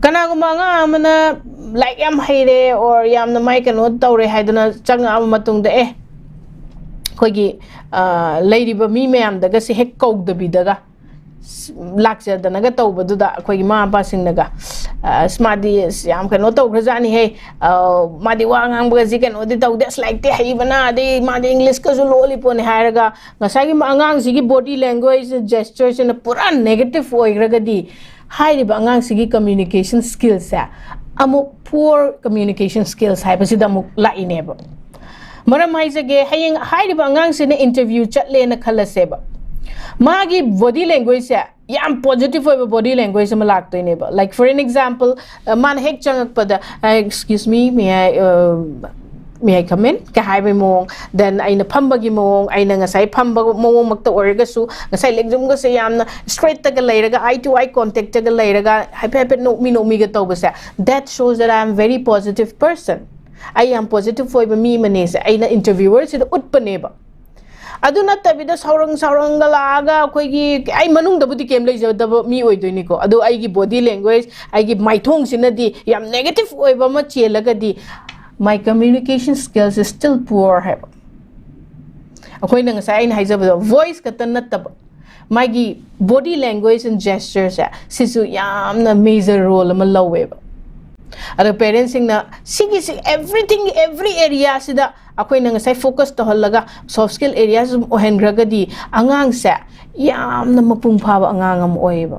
ꯀꯅꯥꯒꯨꯝꯕ ꯑꯉꯥꯡ ꯑꯃꯅ ꯂꯥꯏꯔꯤꯛ ꯌꯥꯝ ꯍꯩꯔꯦ or ꯌꯥꯝꯅ ꯃꯥꯏ ꯀꯩꯅꯣ ꯇꯧꯔꯦ ꯍꯥꯏꯗꯅ ꯆꯪꯉꯛꯑꯕ ꯃꯇꯨꯡꯗ, ꯑꯦ, ꯑꯩꯈꯣꯏꯒꯤ ꯂꯩꯔꯤꯕ ꯃꯤ ꯃꯌꯥꯝꯗꯒꯁꯦ ꯍꯦꯛ ꯀꯧꯗꯕꯤꯗꯒ ꯂꯥꯛꯆꯗꯅꯒ ꯇꯧꯕꯗꯨꯗ ꯑꯩꯈꯣꯏꯒꯤ ꯃꯃꯥ ꯃꯄꯥꯁꯤꯡꯅꯒ, "ꯑꯁ, ꯃꯥꯗꯤ ꯑꯁ ꯌꯥꯝ ꯀꯩꯅꯣ ꯇꯧꯈ꯭ꯔꯖꯥꯠꯅꯤꯍꯦ, ꯑ, ꯃꯥꯗꯤ ꯋꯥ ꯉꯥꯡꯕꯒꯁꯤ ꯀꯩꯅꯣꯗꯤ ꯇꯧꯗꯦ, ꯑꯁ, ꯂꯥꯏꯔꯤꯛꯇꯤ ꯍꯩꯕꯅ, ꯑꯗꯩ ꯃꯥꯗꯤ ꯏꯪꯂꯤꯁꯀꯁꯨ ꯂꯣꯜꯂꯤ ꯄꯣꯠꯅꯤ" ꯍꯥꯏꯔꯒ, ꯉꯁꯥꯏꯒꯤ ꯑꯉꯥꯡꯁꯤꯒꯤ body language, gestureꯁꯤꯅ ꯄꯨꯔꯥ negative ꯑꯣꯏꯈ꯭ꯔꯒꯗꯤ, ꯍꯥꯏꯔꯤꯕ ꯑꯉꯥꯡꯁꯤꯒꯤ communication skillꯁꯦ ꯑꯃꯨꯛ poor communication skills ꯍꯥꯏꯕꯁꯤꯗ ꯑꯃꯨꯛ ꯂꯥꯛꯏꯅꯦꯕ꯫ ꯃꯔꯝ ꯍꯥꯏꯖꯒꯦ, ꯍꯌꯦꯡ ꯍꯥꯏꯔꯤꯕ ꯑꯉꯥꯡꯁꯤꯅ interview ꯆꯠꯂꯦꯅ ꯈꯜꯂꯁꯦꯕ, ꯃꯥꯒꯤ body languageꯁꯦ ꯌꯥꯝ positive ꯑꯣꯏꯕ body language ꯑꯃ ꯂꯥꯛꯇꯣꯏꯅꯦꯕ꯫ Like, for an example, ꯑ, ꯃꯥꯅ ꯍꯦꯛ ꯆꯪꯉꯛꯄꯗ, "ꯑ, excuse me, may I, uh, may I come in?" ꯀ ꯍꯥꯏꯕꯒꯤ ꯃꯑꯣꯡ, then ꯑꯩꯅ ꯐꯝꯕꯒꯤ ꯃꯑꯣꯡ, ꯑꯩꯅ ꯉꯁꯥꯏ ꯐꯝꯕ ꯃꯑꯣꯡꯃꯛꯇ ꯑꯣꯏꯔꯒꯁꯨ, ꯉꯁꯥꯏ ꯂꯦꯡꯖꯨꯝꯒꯁꯦ ꯌꯥꯝꯅ straightꯇꯒ ꯂꯩꯔꯒ, eye to eye contactꯇꯒ ꯂꯩꯔꯒ, ꯍꯥꯏꯐꯦꯠ ꯍꯥꯏꯐꯦꯠ ꯅꯣꯛꯃꯤ ꯅꯣꯛꯃꯤꯒ ꯇꯧꯕꯁꯦ, that shows that I am very positive person. ꯑꯩ ꯌꯥꯝ positive ꯑꯣꯏꯕ ꯃꯤ ꯑꯃꯅꯦꯁꯦ ꯑꯩꯅ interviewerꯁꯤꯗ ꯎꯠꯄꯅꯦꯕ꯫ ꯑꯗꯨ ꯅꯠꯇꯕꯤꯗ ꯁꯥꯎꯔꯪ ꯁꯥꯎꯔꯪꯒ ꯂꯥꯛꯑꯒ ꯑꯩꯈꯣꯏꯒꯤ, ꯑꯩ ꯃꯅꯨꯡꯗꯕꯨꯗꯤ ꯀꯩꯝ ꯂꯩꯖꯗꯕ ꯃꯤ ꯑꯣꯏꯗꯣꯏꯅꯤꯀꯣ, ꯑꯗꯨ ꯑꯩꯒꯤ body language, ꯑꯩꯒꯤ ꯃꯥꯏꯊꯣꯡꯁꯤꯅꯗꯤ ꯌꯥꯝ negative ꯑꯣꯏꯕ ꯑꯃ ꯆꯦꯜꯂꯒꯗꯤ, "My communication skills is still poor" ꯍꯥꯏꯕ꯫ ꯑꯩꯈꯣꯏꯅ ꯉꯁꯥꯏ ꯑꯩꯅ ꯍꯥꯏꯖꯕꯗꯣ, voice ꯈꯛꯇ ꯅꯠꯇꯕ, ꯃꯥꯒꯤ body language and gestureꯁꯦ, ꯁꯤꯁꯨ ꯌꯥꯝꯅ major role ꯑꯃ ꯂꯧꯋꯦꯕ꯫ ꯑꯗꯣ parentsꯁꯤꯡꯅ ꯁꯤꯒꯤꯁꯤ everything, every areaꯁꯤꯗ ꯑꯩꯈꯣꯏꯅ ꯉꯁꯥꯏ focus ꯇꯧꯍꯜꯂꯒ soft skill areaꯁꯤ ꯑꯗꯨꯝ ꯑꯣꯏꯍꯟꯈ꯭ꯔꯒꯗꯤ, ꯑꯉꯥꯡꯁꯦ ꯌꯥꯝꯅ ꯃꯄꯨꯡ ꯐꯥꯕ ꯑꯉꯥꯡ ꯑꯃ ꯑꯣꯏꯌꯦꯕ꯫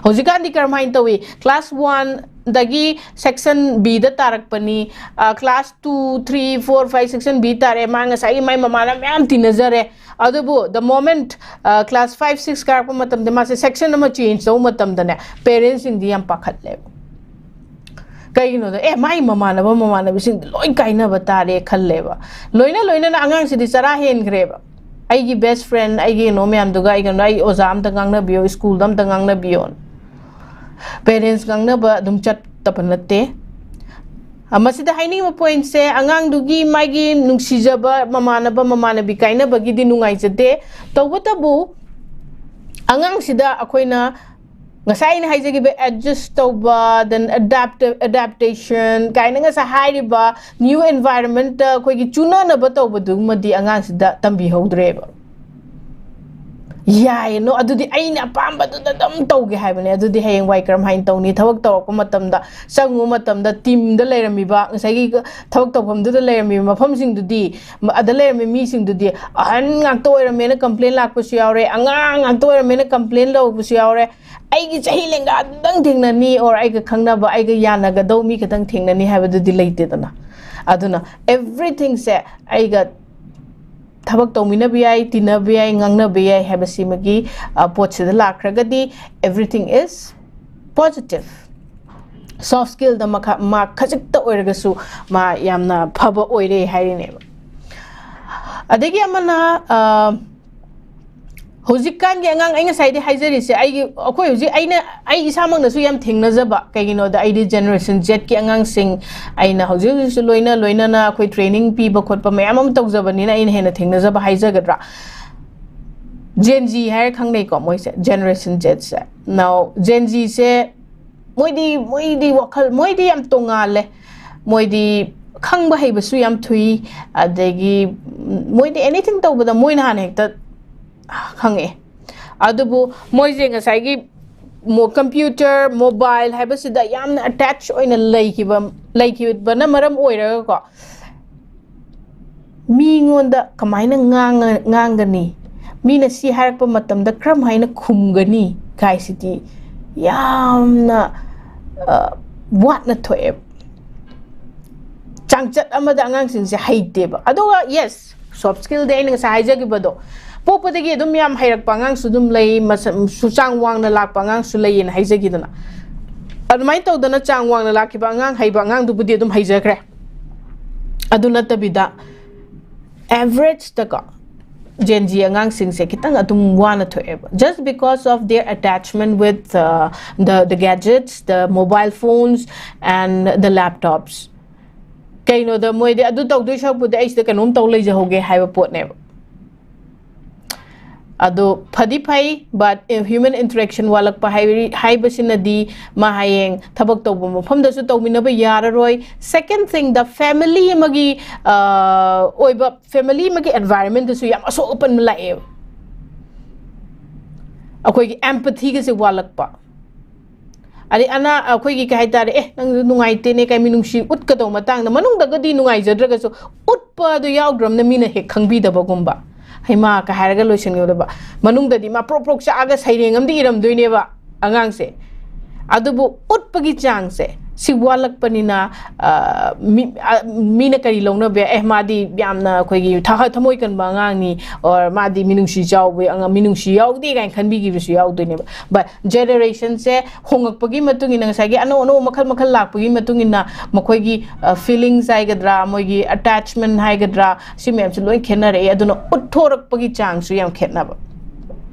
ꯍꯧꯖꯤꯛꯀꯥꯟꯗꯤ ꯀꯔꯝꯍꯥꯏꯅ ꯇꯧꯏ? Class oneꯗꯒꯤ section Bꯗ ꯇꯥꯔꯛꯄꯅꯤ, ꯑ, class two, three, four, five section B ꯇꯥꯔꯦ, ꯃꯥ ꯉꯁꯥꯏꯒꯤ ꯃꯥꯏ ꯃꯃꯥꯟꯅꯕ ꯃꯌꯥꯝ ꯇꯤꯟꯅꯖꯔꯦ꯫ ꯑꯗꯨꯕꯨ the moment, ꯑ, class five, six ꯀꯥꯔꯛꯄ ꯃꯇꯝꯗ ꯃꯥꯁꯦ section ꯑꯃ change ꯇꯧꯕ ꯃꯇꯝꯗꯅꯦ, parentsꯁꯤꯡꯗꯤ ꯌꯥꯝ ꯄꯥꯈꯠꯂꯦꯕ꯫ ꯀꯩꯒꯤꯅꯣꯗ, "ꯑꯦ, ꯃꯥꯏ ꯃꯃꯥꯟꯅꯕ ꯃꯃꯥꯟꯅꯕꯤꯁꯤꯡꯗꯤ ꯂꯣꯏ ꯀꯥꯏꯅꯕ ꯇꯥꯔꯦ" ꯈꯜꯂꯦꯕ꯫ ꯂꯣꯏꯅ ꯂꯣꯏꯅꯅ ꯑꯉꯥꯡꯁꯤꯗꯤ ꯆꯔꯥ ꯍꯦꯟꯈ꯭ꯔꯦꯕ꯫ "ꯑꯩꯒꯤ best friend, ꯑꯩꯒꯤ ꯀꯩꯅꯣ ꯃꯌꯥꯝꯗꯨꯒ ꯑꯩ ꯀꯩꯅꯣ, ꯑꯩ ꯑꯣꯖꯥ ꯑꯝꯇ ꯉꯥꯡꯅꯕꯤꯌꯣ, schoolꯗ ꯑꯝꯇ ꯉꯥꯡꯅꯕꯤꯌꯣ"꯫ Parents ꯉꯥꯡꯅꯕ ꯑꯗꯨꯝ ꯆꯠꯇꯕ ꯅꯠꯇꯦ꯫ ꯑ, ꯃꯁꯤꯗ ꯍꯥꯏꯅꯤꯡꯕ pointꯁꯦ, ꯑꯉꯥꯡꯗꯨꯒꯤ ꯃꯥꯒꯤ ꯅꯨꯡꯁꯤꯖꯕ ꯃꯃꯥꯟꯅꯕ ꯃꯃꯥꯟꯅꯕꯤ ꯀꯥꯏꯅꯕꯒꯤꯗꯤ ꯅꯨꯡꯉꯥꯏꯖꯗꯦ꯫ ꯇꯧꯕꯇꯕꯨ ꯑꯉꯥꯡꯁꯤꯗ ꯑꯩꯈꯣꯏꯅ ꯉꯁꯥꯏ ꯑꯩꯅ ꯍꯥꯏꯖꯈꯤꯕ adjust ꯇꯧꯕ, then adapt-, adaptation ꯀꯥꯏꯅ ꯉꯁꯥꯏ ꯍꯥꯏꯔꯤꯕ new environmentꯇ ꯑꯩꯈꯣꯏꯒꯤ ꯆꯨꯅꯅꯕ ꯇꯧꯕꯗꯨꯃꯗꯤ ꯑꯉꯥꯡꯁꯤꯗ ꯇꯝꯕꯤꯍꯧꯗ꯭ꯔꯦꯕ꯫ ꯌꯥꯏꯌꯦ, no, ꯑꯗꯨꯗꯤ ꯑꯩꯅ ꯑꯄꯥꯝꯕꯗꯨꯗ ꯑꯗꯨꯝ ꯇꯧꯒꯦ ꯍꯥꯏꯕꯅꯦ꯫ ꯑꯗꯨꯗꯤ ꯍꯌꯦꯡꯋꯥꯏ ꯀꯔꯝꯍꯥꯏꯅ ꯇꯧꯅꯤ? ꯊꯕꯛ ꯇꯧꯔꯛꯄ ꯃꯇꯝꯗ, ꯆꯪꯉꯨꯕ ꯃꯇꯝꯗ, ꯇꯤꯝꯗ ꯂꯩꯔꯝꯃꯤꯕ, ꯉꯁꯥꯏꯒꯤ ꯊꯕꯛ ꯇꯧꯐꯝꯗꯨꯗ ꯂꯩꯔꯝꯃꯤꯕ ꯃꯐꯝꯁꯤꯡꯗꯨꯗꯤ, ꯃ-, ꯑꯗ ꯂꯩꯔꯝꯃꯤꯕ ꯃꯤꯁꯤꯡꯗꯨꯗꯤ ꯑꯍꯟ ꯉꯥꯛꯇ ꯑꯣꯏꯔꯝꯃꯦꯅ ꯀꯝꯄ꯭ꯂꯦꯟ ꯂꯥꯛꯄꯁꯨ ꯌꯥꯎꯔꯦ, ꯑꯉꯥꯡ ꯉꯥꯛꯇ ꯑꯣꯏꯔꯝꯃꯦꯅ ꯀꯝꯄ꯭ꯂꯦꯟ ꯂꯧꯕꯁꯨ ꯌꯥꯎꯔꯦ꯫ ꯑꯩꯒꯤ ꯆꯍꯤ ꯂꯦꯡꯒꯥꯗꯨꯗꯪ ꯊꯦꯡꯅꯅꯤ, or ꯑꯩꯒ ꯈꯪꯅꯕ, ꯑꯩꯒ ꯌꯥꯅꯒꯗꯧ ꯃꯤ ꯈꯛꯇꯪ ꯊꯦꯡꯅꯅꯤ ꯍꯥꯏꯕꯗꯨꯗꯤ ꯂꯩꯇꯦꯗꯅ꯫ ꯑꯗꯨꯅ everythingꯁꯦ ꯑꯩꯒ ꯊꯕꯛ ꯇꯧꯃꯤꯟꯅꯕ ꯌꯥꯏ, ꯇꯤꯟꯅꯕ ꯌꯥꯏ, ꯉꯥꯡꯅꯕ ꯌꯥꯏ ꯍꯥꯏꯕꯁꯤꯃꯒꯤ, ꯑ, ꯄꯣꯠꯁꯤꯗ ꯂꯥꯛꯈ꯭ꯔꯒꯗꯤ, everything is positive꯫ Soft skillꯗ ꯃꯈꯥ, ꯃꯥ ꯈꯖꯤꯛꯇ ꯑꯣꯏꯔꯒꯁꯨ ꯃꯥ ꯌꯥꯝꯅ ꯐꯕ ꯑꯣꯏꯔꯦ ꯍꯥꯏꯔꯤꯅꯦꯕ꯫ ꯑꯗꯒꯤ ꯑꯃꯅ, ꯑ, ꯍꯧꯖꯤꯛꯀꯥꯟꯒꯤ ꯑꯉꯥꯡ, ꯑꯩ ꯉꯁꯥꯏꯗꯤ ꯍꯥꯏꯖꯔꯤꯁꯦ, ꯑꯩꯒꯤ, ꯑꯩꯈꯣꯏ ꯍꯧꯖꯤꯛ, ꯑꯩꯅ, ꯑꯩ ꯏꯁꯥꯃꯛꯅꯁꯨ ꯌꯥꯝ ꯊꯦꯡꯅꯖꯕ, ꯀꯩꯒꯤꯅꯣꯗ ꯑꯩꯗꯤ Generation Zꯀꯤ ꯑꯉꯥꯡꯁꯤꯡ, ꯑꯩꯅ ꯍꯧꯖꯤꯛ ꯍꯧꯖꯤꯛꯁꯨ ꯂꯣꯏꯅ ꯂꯣꯏꯅꯅ ꯑꯩꯈꯣꯏ training ꯄꯤꯕ ꯈꯣꯠꯄ ꯃꯌꯥꯝ ꯑꯃ ꯇꯧꯖꯕꯅꯤꯅ ꯑꯩꯅ ꯍꯦꯟꯅ ꯊꯦꯡꯅꯖꯕ ꯍꯥꯏꯖꯒꯗ꯭ꯔꯥ? Gen Z ꯍꯥꯏꯔ ꯈꯪꯅꯩꯀꯣ ꯃꯣꯏꯁꯦ, Generation Zꯁꯦ꯫ Now, Gen Zꯁꯦ ꯃꯣꯏꯗꯤ, ꯃꯣꯏꯗꯤ ꯋꯥꯈꯜ, ꯃꯣꯏꯗꯤ ꯌꯥꯝ ꯇꯣꯡꯉꯥꯜꯂꯦ꯫ ꯃꯣꯏꯗꯤ ꯈꯪꯕ ꯍꯩꯕꯁꯨ ꯌꯥꯝ ꯊꯨꯏ, ꯑꯗꯒꯤ ꯃꯣꯏꯗꯤ anything ꯇꯧꯕꯗ ꯃꯣꯏꯅ ꯍꯥꯟꯅ ꯍꯦꯛꯇ ꯈꯪꯉꯛꯑꯦ꯫ ꯑꯗꯨꯕꯨ ꯃꯣꯏꯁꯦ ꯉꯁꯥꯏꯒꯤ ꯃꯣ-, computer, mobile ꯍꯥꯏꯕꯁꯤꯗ ꯌꯥꯝꯅ attach ꯑꯣꯏꯅ ꯂꯩꯈꯤꯕ, ꯂꯩꯈꯤꯕꯅ ꯃꯔꯝ ꯑꯣꯏꯔꯒꯀꯣ, ꯃꯤꯉꯣꯟꯗ ꯀꯃꯥꯏꯅ ꯉꯥꯡꯉ-, ꯉꯥꯡꯒꯅꯤ, ꯃꯤꯅ ꯁꯤ ꯍꯥꯏꯔꯛꯄ ꯃꯇꯝꯗ ꯀꯔꯝ ꯍꯥꯏꯅ ꯈꯨꯝꯒꯅꯤ ꯀꯥꯏꯁꯤꯗꯤ ꯌꯥꯝꯅ, ꯑ, ꯋꯥꯠꯅ ꯊꯣꯛꯑꯦꯕ꯫ ꯆꯥꯡꯆꯠ ꯑꯃꯗ ꯑꯉꯥꯡꯁꯤꯡꯁꯦ ꯍꯩꯇꯦꯕ꯫ ꯑꯗꯨꯒ yes, soft skillꯗꯤ ꯑꯩꯅ ꯉꯁꯥꯏ ꯍꯥꯏꯖꯈꯤꯕꯗꯣ, ꯄꯣꯛꯄꯗꯒꯤ ꯑꯗꯨꯝ ꯌꯥꯝ ꯍꯩꯔꯛꯄ ꯑꯉꯥꯡꯁꯨ ꯑꯗꯨꯝ ꯂꯩ, ꯃꯁ-, ꯆꯥꯡ ꯋꯥꯡꯅ ꯂꯥꯛꯄ ꯑꯉꯥꯡꯁꯨ ꯂꯩꯌꯦꯅ ꯍꯥꯏꯖꯈꯤꯗꯅ꯫ ꯑꯗꯨꯃꯥꯏꯅ ꯇꯧꯗꯅ ꯆꯥꯡ ꯋꯥꯡꯅ ꯂꯥꯛꯈꯤꯕ ꯑꯉꯥꯡ, ꯍꯩꯕ ꯑꯉꯥꯡꯗꯨꯕꯨꯗꯤ ꯑꯗꯨꯝ ꯍꯩꯖꯈ꯭ꯔꯦ꯫ ꯑꯗꯨ ꯅꯠꯇꯕꯤꯗ, average ꯇꯀꯣ, Gen Z ꯑꯉꯥꯡꯁꯤꯡꯁꯦ ꯈꯤꯇꯪ ꯑꯗꯨꯝ ꯋꯥꯅ ꯊꯣꯛꯑꯦꯕ, just because of their attachment with, uh, the, the gadgets, the mobile phones and the laptops꯫ ꯀꯩꯅꯣꯗ ꯃꯣꯏꯗꯤ ꯑꯗꯨ ꯇꯧꯗꯣꯏ ꯁꯔꯨꯛꯄꯨꯗꯤ ꯑꯩ ꯁꯤꯗ ꯀꯩꯅꯣꯝ ꯇꯧ ꯂꯩꯖꯍꯧꯒꯦ ꯍꯥꯏꯕ ꯄꯣꯠꯅꯦꯕ꯫ ꯑꯗꯣ ꯐꯗꯤ ꯐꯩ, but human interaction ꯋꯥꯠꯂꯛꯄ ꯍꯥꯏꯕ-, ꯍꯥꯏꯕꯁꯤꯅꯗꯤ ꯃꯥ ꯍꯌꯦꯡ ꯊꯕꯛ ꯇꯧꯕ ꯃꯐꯝꯗꯁꯨ ꯇꯧꯃꯤꯟꯅꯕ ꯌꯥꯔꯔꯣꯏ꯫ Second thing, the family ꯑꯃꯒꯤ, ꯑ, ꯑꯣꯏꯕ family ꯑꯃꯒꯤ environment ꯇꯁꯨ ꯌꯥꯝ ꯑꯁꯣꯛ ꯑꯄꯟ ꯂꯥꯛꯑꯦꯕ꯫ ꯑꯩꯈꯣꯏꯒꯤ empathyꯒꯁꯦ ꯋꯥꯠꯂꯛꯄ꯫ ꯑꯗꯩ ꯑꯅꯥ ꯑꯩꯈꯣꯏꯒꯤ ꯀꯩ ꯍꯥꯏꯇꯥꯔꯦ, "ꯑꯦ, ꯅꯪꯁꯨ ꯅꯨꯡꯉꯥꯏꯇꯦꯅꯦ" ꯀꯥꯏ ꯃꯤꯅꯨꯡꯁꯤ ꯎꯠꯀꯗꯧꯕ ꯃꯇꯥꯡꯗ, ꯃꯅꯨꯡꯗꯒꯗꯤ ꯅꯨꯡꯉꯥꯏꯖꯗ꯭ꯔꯒꯁꯨ ꯎꯠꯄ ꯑꯗꯨ ꯌꯥꯎꯗ꯭ꯔꯝꯅ ꯃꯤꯅ ꯍꯦꯛ ꯈꯪꯕꯤꯗꯕꯒꯨꯝꯕ꯫ "ꯍꯩꯃꯥ" ꯀ ꯍꯥꯏꯔꯒ ꯂꯣꯏꯁꯤꯟꯒꯗꯕ꯫ ꯃꯅꯨꯡꯗꯗꯤ ꯃꯥ ꯄ꯭ꯔꯣꯛ ꯄ꯭ꯔꯣꯛ ꯆꯥꯛꯑꯒ ꯁꯩꯔꯦꯡ ꯑꯃꯗꯤ ꯏꯔꯝꯗꯣꯏꯅꯦꯕ ꯑꯉꯥꯡꯁꯦ꯫ ꯑꯗꯨꯕꯨ ꯎꯠꯄꯒꯤ ꯆꯥꯡꯁꯦ ꯁꯤ ꯋꯥꯠꯂꯛꯄꯅꯤꯅ, ꯑ, ꯃꯤ-, ꯑ, ꯃꯤꯅ ꯀꯔꯤ ꯂꯧꯅꯕ ꯌꯥꯏ? "ꯑꯦ, ꯃꯥꯗꯤ ꯌꯥꯝꯅ ꯑꯩꯈꯣꯏꯒꯤ ꯊ-, ꯊꯃꯣꯏ ꯀꯟꯕ ꯑꯉꯥꯡꯅꯤ", or "ꯃꯥꯗꯤ ꯃꯤꯅꯨꯡꯁꯤ ꯆꯥꯎꯕ ꯑꯉꯥꯡ, ꯃꯤꯅꯨꯡꯁꯤ ꯌꯥꯎꯗꯦ" ꯀꯥꯏꯅ ꯈꯟꯕꯤꯈꯤꯕꯁꯨ ꯌꯥꯎꯗꯣꯏꯅꯦꯕ꯫ But generationꯁꯦ ꯍꯣꯡꯉꯛꯄꯒꯤ ꯃꯇꯨꯡ ꯏꯟꯅ, ꯉꯁꯥꯏꯒꯤ ꯑꯅꯧ ꯑꯅꯧꯕ ꯃꯈꯜ ꯃꯈꯜ ꯂꯥꯛꯄꯒꯤ ꯃꯇꯨꯡ ꯏꯟꯅ, ꯃꯈꯣꯏꯒꯤ, ꯑ, feelings ꯍꯥꯏꯒꯗ꯭ꯔꯥ, ꯃꯣꯏꯒꯤ attachment ꯍꯥꯏꯒꯗ꯭ꯔꯥ, ꯁꯤ ꯃꯌꯥꯝꯁꯦ ꯂꯣꯏ ꯈꯦꯠꯅꯔꯛꯑꯦ꯫ ꯑꯗꯨꯅ ꯎꯠꯊꯣꯔꯛꯄꯒꯤ ꯆꯥꯡꯁꯨ ꯌꯥꯝ ꯈꯦꯠꯅꯕ꯫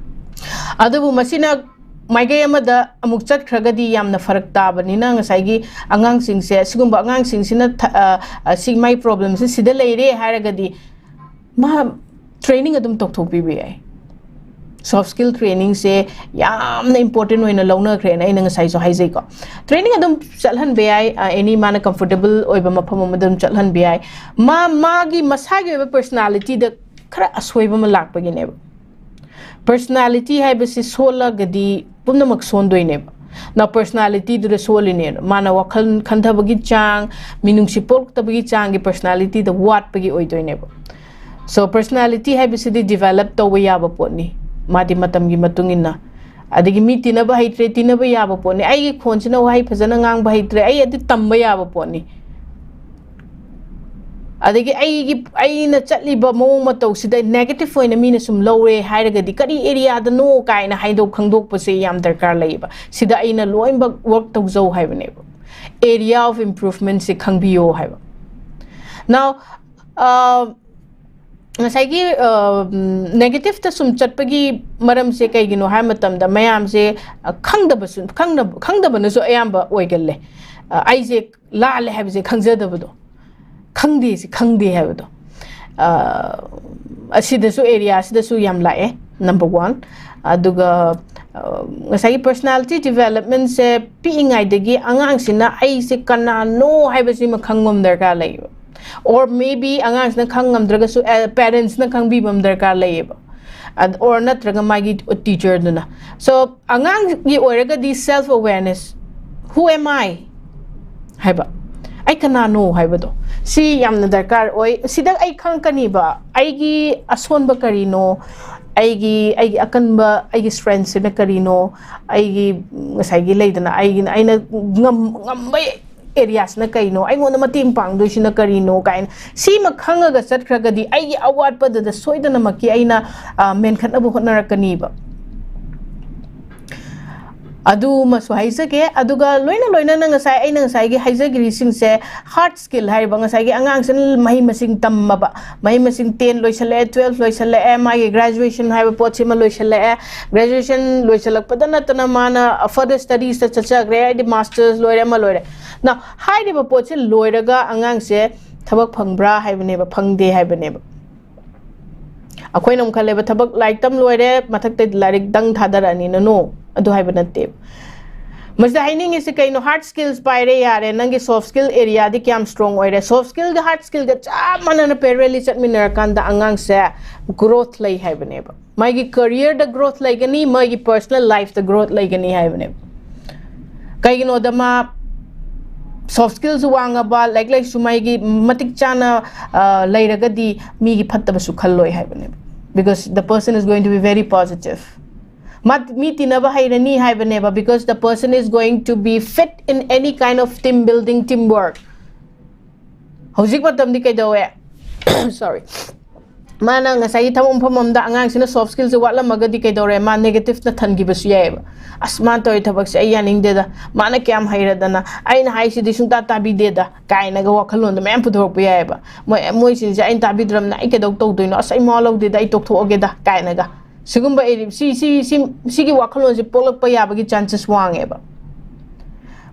ꯑꯗꯨꯕꯨ ꯃꯁꯤꯅ ꯃꯥꯏꯀꯩ ꯑꯃꯗ ꯑꯃꯨꯛ ꯆꯠꯈ꯭ꯔꯒꯗꯤ ꯌꯥꯝꯅ ꯐꯔꯛ ꯇꯥꯕꯅꯤꯅ, ꯉꯁꯥꯏꯒꯤ ꯑꯉꯥꯡꯁꯤꯡꯁꯦ, ꯁꯤꯒꯨꯝꯕ ꯑꯉꯥꯡꯁꯤꯡꯁꯤꯅ ꯊ-, ꯑ, ꯑ, ꯁꯤ ꯃꯥꯏ problemꯁꯦ ꯁꯤꯗ ꯂꯩꯔꯦ ꯍꯥꯏꯔꯒꯗꯤ, ꯃꯥ training ꯑꯗꯨꯝ ꯇꯧꯊꯣꯛꯄꯤꯕ ꯌꯥꯏ꯫ Soft skill trainingꯁꯦ ꯌꯥꯝꯅ important ꯑꯣꯏꯅ ꯂꯧꯅꯈ꯭ꯔꯦꯅ ꯑꯩꯅ ꯉꯁꯥꯏꯁꯨ ꯍꯥꯏꯖꯩꯀꯣ꯫ Training ꯑꯗꯨꯝ ꯆꯠꯍꯟꯕ ꯌꯥꯏ, ꯑ, any ꯃꯥꯅ comfortable ꯑꯣꯏꯕ ꯃꯐꯝ ꯑꯃꯗ ꯑꯗꯨꯝ ꯆꯠꯍꯟꯕ ꯌꯥꯏ꯫ ꯃꯥ, ꯃꯥꯒꯤ ꯃꯁꯥꯒꯤ ꯑꯣꯏꯕ personalityꯗ ꯈꯔ ꯑꯁꯣꯏꯕ ꯑꯃ ꯂꯥꯛꯄꯒꯤꯅꯦꯕ꯫ Personality ꯍꯥꯏꯕꯁꯤ ꯁꯣꯜꯂꯒꯗꯤ ꯄꯨꯝꯅꯃꯛ ꯁꯣꯟꯗꯣꯏꯅꯦꯕ꯫ ꯅ personalityꯗꯨꯗ ꯁꯣꯜꯂꯤꯅꯦꯕ꯫ ꯃꯥꯅ ꯋꯥꯈꯜ ꯈꯟꯊꯕꯒꯤ ꯆꯥꯡ, ꯃꯤꯅꯨꯡꯁꯤ ꯄꯣꯛꯇꯕꯒꯤ ꯆꯥꯡꯒꯤ personalityꯗ ꯋꯥꯠꯄꯒꯤ ꯑꯣꯏꯗꯣꯏꯅꯦꯕ꯫ So, personality ꯍꯥꯏꯕꯁꯤꯗꯤ develop ꯇꯧꯕ ꯌꯥꯕ ꯄꯣꯠꯅꯤ꯫ ꯃꯥꯗꯤ ꯃꯇꯝꯒꯤ ꯃꯇꯨꯡ ꯏꯟꯅ꯫ ꯑꯗꯒꯤ ꯃꯤ ꯇꯤꯟꯅꯕ ꯍꯩꯇ꯭ꯔꯦ, ꯇꯤꯟꯅꯕ ꯌꯥꯕ ꯄꯣꯠꯅꯤ꯫ ꯑꯩꯒꯤ ꯈꯣꯟꯁꯤꯅ ꯋꯥꯍꯩ ꯐꯖꯅ ꯉꯥꯡꯕ ꯍꯩꯇ꯭ꯔꯦ, ꯑꯩ ꯑꯗꯨ ꯇꯝꯕ ꯌꯥꯕ ꯄꯣꯠꯅꯤ꯫ ꯑꯗꯒꯤ ꯑꯩꯒꯤ, ꯑꯩꯅ ꯆꯠꯂꯤꯕ ꯃꯑꯣꯡ ꯃꯇꯧꯁꯤꯗ negative ꯑꯣꯏꯅ ꯃꯤꯅ ꯁꯨꯝ ꯂꯧꯔꯦ ꯍꯥꯏꯔꯒꯗꯤ, "ꯀꯔꯤ areaꯗꯅꯣ?" ꯀꯥꯏꯅ ꯍꯥꯏꯗꯣꯛ ꯈꯪꯗꯣꯛꯄꯁꯦ ꯌꯥꯝ ꯗꯔꯀꯥꯔ ꯂꯩꯌꯦꯕ꯫ ꯁꯤꯗ ꯑꯩꯅ ꯂꯣꯏꯅꯃꯛ work ꯇꯧꯖꯧ ꯍꯥꯏꯕꯅꯦꯕ꯫ Area of improvementꯁꯦ ꯈꯪꯕꯤꯌꯣ ꯍꯥꯏꯕ꯫ Now, ꯑ, ꯉꯁꯥꯏꯒꯤ, ꯑ, ꯎꯝ, negativeꯇ ꯁꯨꯝ ꯆꯠꯄꯒꯤ ꯃꯔꯝꯁꯦ ꯀꯩꯒꯤꯅꯣ ꯍꯥꯏꯕ ꯃꯇꯝꯗ, ꯃꯌꯥꯝꯁꯦ, ꯑ, ꯈꯪꯗꯕꯁꯨ, ꯈꯪꯅꯕ-, ꯈꯪꯗꯕꯅꯁꯨ ꯑꯌꯥꯝꯕ ꯑꯣꯏꯒꯜꯂꯦ꯫ ꯑ, ꯑꯩꯁꯦ ꯂꯥꯜꯂꯦ ꯍꯥꯏꯕꯁꯦ ꯈꯪꯖꯗꯕꯗꯣ, ꯈꯪꯗꯦꯁꯦ ꯈꯪꯗꯦ ꯍꯥꯏꯕꯗꯣ꯫ ꯑ, ꯑꯁꯤꯗꯁꯨ, area ꯑꯁꯤꯗꯁꯨ ꯌꯥꯝ ꯂꯥꯛꯑꯦ, number one꯫ ꯑꯗꯨꯒ, ꯑ, ꯉꯁꯥꯏꯒꯤ personality developmentꯁꯦ ꯄꯤꯛꯏꯉꯩꯗꯒꯤ ꯑꯉꯥꯡꯁꯤꯅ ꯑꯩꯁꯦ ꯀꯅꯥꯅꯣ ꯍꯥꯏꯕꯁꯤꯃ ꯈꯪꯕ ꯑꯃ ꯗꯔꯀꯥꯔ ꯂꯩꯌꯦꯕ꯫ Or maybe ꯑꯉꯥꯡꯁꯤꯅ ꯈꯪ ꯉꯝꯗ꯭ꯔꯒꯁꯨ, ꯑ, parentsꯅ ꯈꯪꯕꯤꯕ ꯑꯃ ꯗꯔꯀꯥꯔ ꯂꯩꯌꯦꯕ꯫ ꯑꯗ or ꯅꯠꯇ꯭ꯔꯒ ꯃꯥꯒꯤ ꯇꯤꯆꯔꯗꯨꯅ꯫ So ꯑꯉꯥꯡꯒꯤ ꯑꯣꯏꯔꯒꯗꯤ self awareness, who am I ꯍꯥꯏꯕ, ꯑꯩ ꯀꯅꯥꯅꯣ ꯍꯥꯏꯕꯗꯣ, ꯁꯤ ꯌꯥꯝꯅ ꯗꯔꯀꯥꯔ ꯑꯣꯏ꯫ ꯁꯤꯗ ꯑꯩ ꯈꯪꯉꯛꯀꯅꯤꯕ, ꯑꯩꯒꯤ ꯑꯁꯣꯟꯕ ꯀꯔꯤꯅꯣ, ꯑꯩꯒꯤ ꯑꯩꯒꯤ ꯑꯀꯟꯕ, ꯑꯩꯒꯤ ꯁ꯭ꯇꯔꯦꯡꯁꯤꯅ ꯀꯔꯤꯅꯣ, ꯑꯩꯒꯤ ꯉꯁꯥꯏꯒꯤ ꯂꯩꯗꯅ ꯑꯩꯒꯤꯅ ꯑꯩꯅ ꯉꯝ ꯉꯝꯕ ꯑꯦꯔꯤꯌꯥꯁꯤꯅ ꯀꯩꯅꯣ, ꯑꯩꯉꯣꯟꯗ ꯃꯇꯦꯡ ꯄꯥꯡꯗꯣꯏꯁꯤꯅ ꯀꯔꯤꯅꯣ ꯀꯥꯏꯅ ꯁꯤꯃ ꯈꯪꯉꯒ ꯆꯠꯈ꯭ꯔꯒꯗꯤ ꯑꯩꯒꯤ ꯑꯋꯥꯠꯄꯗꯨꯗ ꯁꯣꯏꯗꯅꯃꯛꯀꯤ ꯑꯩꯅ ꯑ, ꯃꯦꯟꯈꯠꯅꯕ ꯍꯣꯠꯅꯔꯛꯀꯅꯤꯕ꯫ ꯑꯗꯨꯃꯁꯨ ꯍꯥꯏꯖꯒꯦ꯫ ꯑꯗꯨꯒ ꯂꯣꯏꯅ ꯂꯣꯏꯅꯅ ꯉꯁꯥꯏ ꯑꯩꯅ ꯉꯁꯥꯏꯒꯤ ꯍꯥꯏꯖꯈꯤꯔꯤꯁꯤꯡꯁꯦ, ꯍꯥꯔꯠ ꯁ꯭ꯀꯤꯜ ꯍꯥꯏꯔꯤꯕ ꯉꯁꯥꯏꯒꯤ ꯑꯉꯥꯡꯁꯤꯅ ꯃꯍꯩ ꯃꯁꯤꯡ ꯇꯝꯃꯕ, ꯃꯍꯩ ꯃꯁꯤꯡ ꯇꯦꯟ ꯂꯣꯏꯁꯤꯜꯂꯛꯑꯦ, ꯇꯨꯋꯦꯜꯐ ꯂꯣꯏꯁꯤꯜꯂꯛꯑꯦ, ꯃꯥꯒꯤ ꯒ꯭ꯔꯦꯖꯨꯑꯦꯁꯟ ꯍꯥꯏꯕ ꯄꯣꯠꯁꯤꯃ ꯂꯣꯏꯁꯤꯜꯂꯛꯑꯦ꯫ ꯒ꯭ꯔꯦꯖꯨꯑꯦꯁꯟ ꯂꯣꯏꯁꯤꯜꯂꯛꯄꯗ ꯅꯠꯇꯅ ꯃꯥꯅ ꯐꯔꯗꯔ ꯁ꯭ꯇꯗꯤꯁꯇ ꯆꯠꯆꯈ꯭ꯔꯦ, ꯍꯥꯏꯗꯤ ꯃꯥꯁꯇꯔꯁ ꯂꯣꯏꯔꯦ, ꯑꯃ ꯂꯣꯏꯔꯦ꯫ ꯅ ꯍꯥꯏꯔꯤꯕ ꯄꯣꯠꯁꯦ ꯂꯣꯏꯔꯒ ꯑꯉꯥꯡꯁꯦ ꯊꯕꯛ ꯐꯪꯕ꯭ꯔꯥ ꯍꯥꯏꯕꯅꯦꯕ, ꯐꯪꯗꯦ ꯍꯥꯏꯕꯅꯦꯕ꯫ ꯑꯩꯈꯣꯏꯅ ꯑꯃꯨꯛ ꯈꯜꯂꯦꯕ, ꯊꯕꯛ, ꯂꯥꯏꯔꯤꯛ ꯇꯝ ꯂꯣꯏꯔꯦ, ꯃꯊꯛꯇ ꯂꯥꯏꯔꯤꯛꯇꯪ ꯊꯥꯗꯔꯛꯑꯅꯤꯅ꯫ No, ꯑꯗꯨ ꯍꯥꯏꯕ ꯅꯠꯇꯦꯕ꯫ ꯃꯁꯤꯗ ꯍꯥꯏꯅꯤꯡꯉꯤꯁꯦ ꯀꯩꯅꯣ? ꯍꯥꯔꯠ ꯁ꯭ꯀꯤꯜꯁ ꯄꯥꯏꯔꯦ, ꯌꯥꯔꯦ, ꯅꯪꯒꯤ ꯁꯣꯐ ꯁ꯭ꯀꯤꯜ ꯑꯦꯔꯤꯌꯥꯗꯤ ꯀꯌꯥꯝ ꯁ꯭ꯇꯔꯣꯡ ꯑꯣꯏꯔꯦ? ꯁꯣꯐ ꯁ꯭ꯀꯤꯜꯒ ꯍꯥꯔꯠ ꯁ꯭ꯀꯤꯜꯒ ꯆꯞ ꯃꯥꯟꯅꯅ ꯄꯦꯔꯦꯂꯤ ꯆꯠꯃꯤꯟꯅꯔꯀꯥꯟꯗ ꯑꯉꯥꯡꯁꯦ ꯒ꯭ꯔꯣꯊ ꯂꯩ ꯍꯥꯏꯕꯅꯦꯕ꯫ ꯃꯥꯒꯤ ꯀꯔꯤꯌꯔꯗ ꯒ꯭ꯔꯣꯊ ꯂꯩꯒꯅꯤ, ꯃꯥꯒꯤ ꯄꯔꯁꯅꯦꯜ ꯂꯥꯏꯐꯇ ꯒ꯭ꯔꯣꯊ ꯂꯩꯒꯅꯤ ꯍꯥꯏꯕꯅꯦꯕ꯫ ꯀꯩꯒꯤꯅꯣꯗ ꯃꯥ ꯁꯣꯐ ꯁ꯭ꯀꯤꯜꯁꯨ ꯋꯥꯡꯉꯕ, ꯂꯥꯏꯔꯤꯛ ꯂꯥꯏꯁꯨ ꯃꯥꯒꯤ ꯃꯇꯤꯛ ꯆꯥꯅ ꯑ, ꯂꯩꯔꯒꯗꯤ ꯃꯤꯒꯤ ꯐꯠꯇꯕꯁꯨ ꯈꯜꯂꯣꯏ ꯍꯥꯏꯕꯅꯦꯕ꯫ Because the person is going to be very positive. ꯃꯥ ꯃꯤ ꯇꯤꯟꯅꯕ ꯍꯩꯔꯅꯤ ꯍꯥꯏꯕꯅꯦꯕ, because the person is going to be fit in any kind of team building, team work. ꯍꯧꯖꯤꯛ ꯃꯇꯝꯗꯤ ꯀꯩꯗꯧꯋꯦ? Sorry. ꯃꯥꯅ ꯉꯁꯥꯏꯒꯤ ꯊꯕꯛ ꯃꯐꯝ ꯑꯃꯗ ꯑꯉꯥꯡꯁꯤꯅ ꯁꯣꯐ ꯁ꯭ꯀꯤꯜꯁꯦ ꯋꯥꯠꯂꯝꯃꯒꯗꯤ ꯀꯩꯗꯧꯔꯦ? ꯃꯥ ꯅꯦꯒꯦꯇꯤꯚꯅ ꯊꯟꯈꯤꯕꯁꯨ ꯌꯥꯏꯑꯕ꯫ "ꯑꯁ, ꯃꯥꯅ ꯇꯧꯔꯤ ꯊꯕꯛꯁꯦ ꯑꯩ ꯌꯥꯅꯤꯡꯗꯦꯗ, ꯃꯥꯅ ꯀꯌꯥꯝ ꯍꯩꯔꯗꯅ, ꯑꯩꯅ ꯍꯥꯏꯁꯤꯗꯤ ꯁꯨꯡꯇꯥ ꯇꯥꯕꯤꯗꯦꯗ" ꯀꯥꯏꯅꯒ ꯋꯥꯈꯜꯂꯣꯟꯗꯣ ꯃꯌꯥꯝ ꯄꯨꯊꯣꯔꯛꯄ ꯌꯥꯏꯑꯕ꯫ "ꯃꯣꯏ, ꯃꯣꯏꯁꯤꯡꯁꯦ ꯑꯩꯅ ꯇꯥꯕꯤꯗ꯭ꯔꯕꯅꯤꯅ ꯑꯩ ꯀꯩꯗꯧ ꯇꯧꯗꯣꯏꯅꯣ? ꯑꯁ, ꯑꯩ ꯃꯋꯥ ꯂꯧꯗꯦꯗ, ꯑꯩ ꯇꯣꯛꯊꯣꯛꯑꯒꯦꯗ" ꯀꯥꯏꯅꯒ꯫ ꯁꯤꯒꯨꯝꯕ ꯑꯦꯔꯤ-, ꯁꯤ, ꯁꯤ, ꯁꯤ, ꯁꯤꯒꯤ ꯋꯥꯈꯜꯂꯣꯟꯁꯦ ꯄꯣꯛꯂꯛꯄ ꯌꯥꯕꯒꯤ ꯆꯥꯟꯁꯦꯁ ꯋꯥꯡꯉꯦꯕ꯫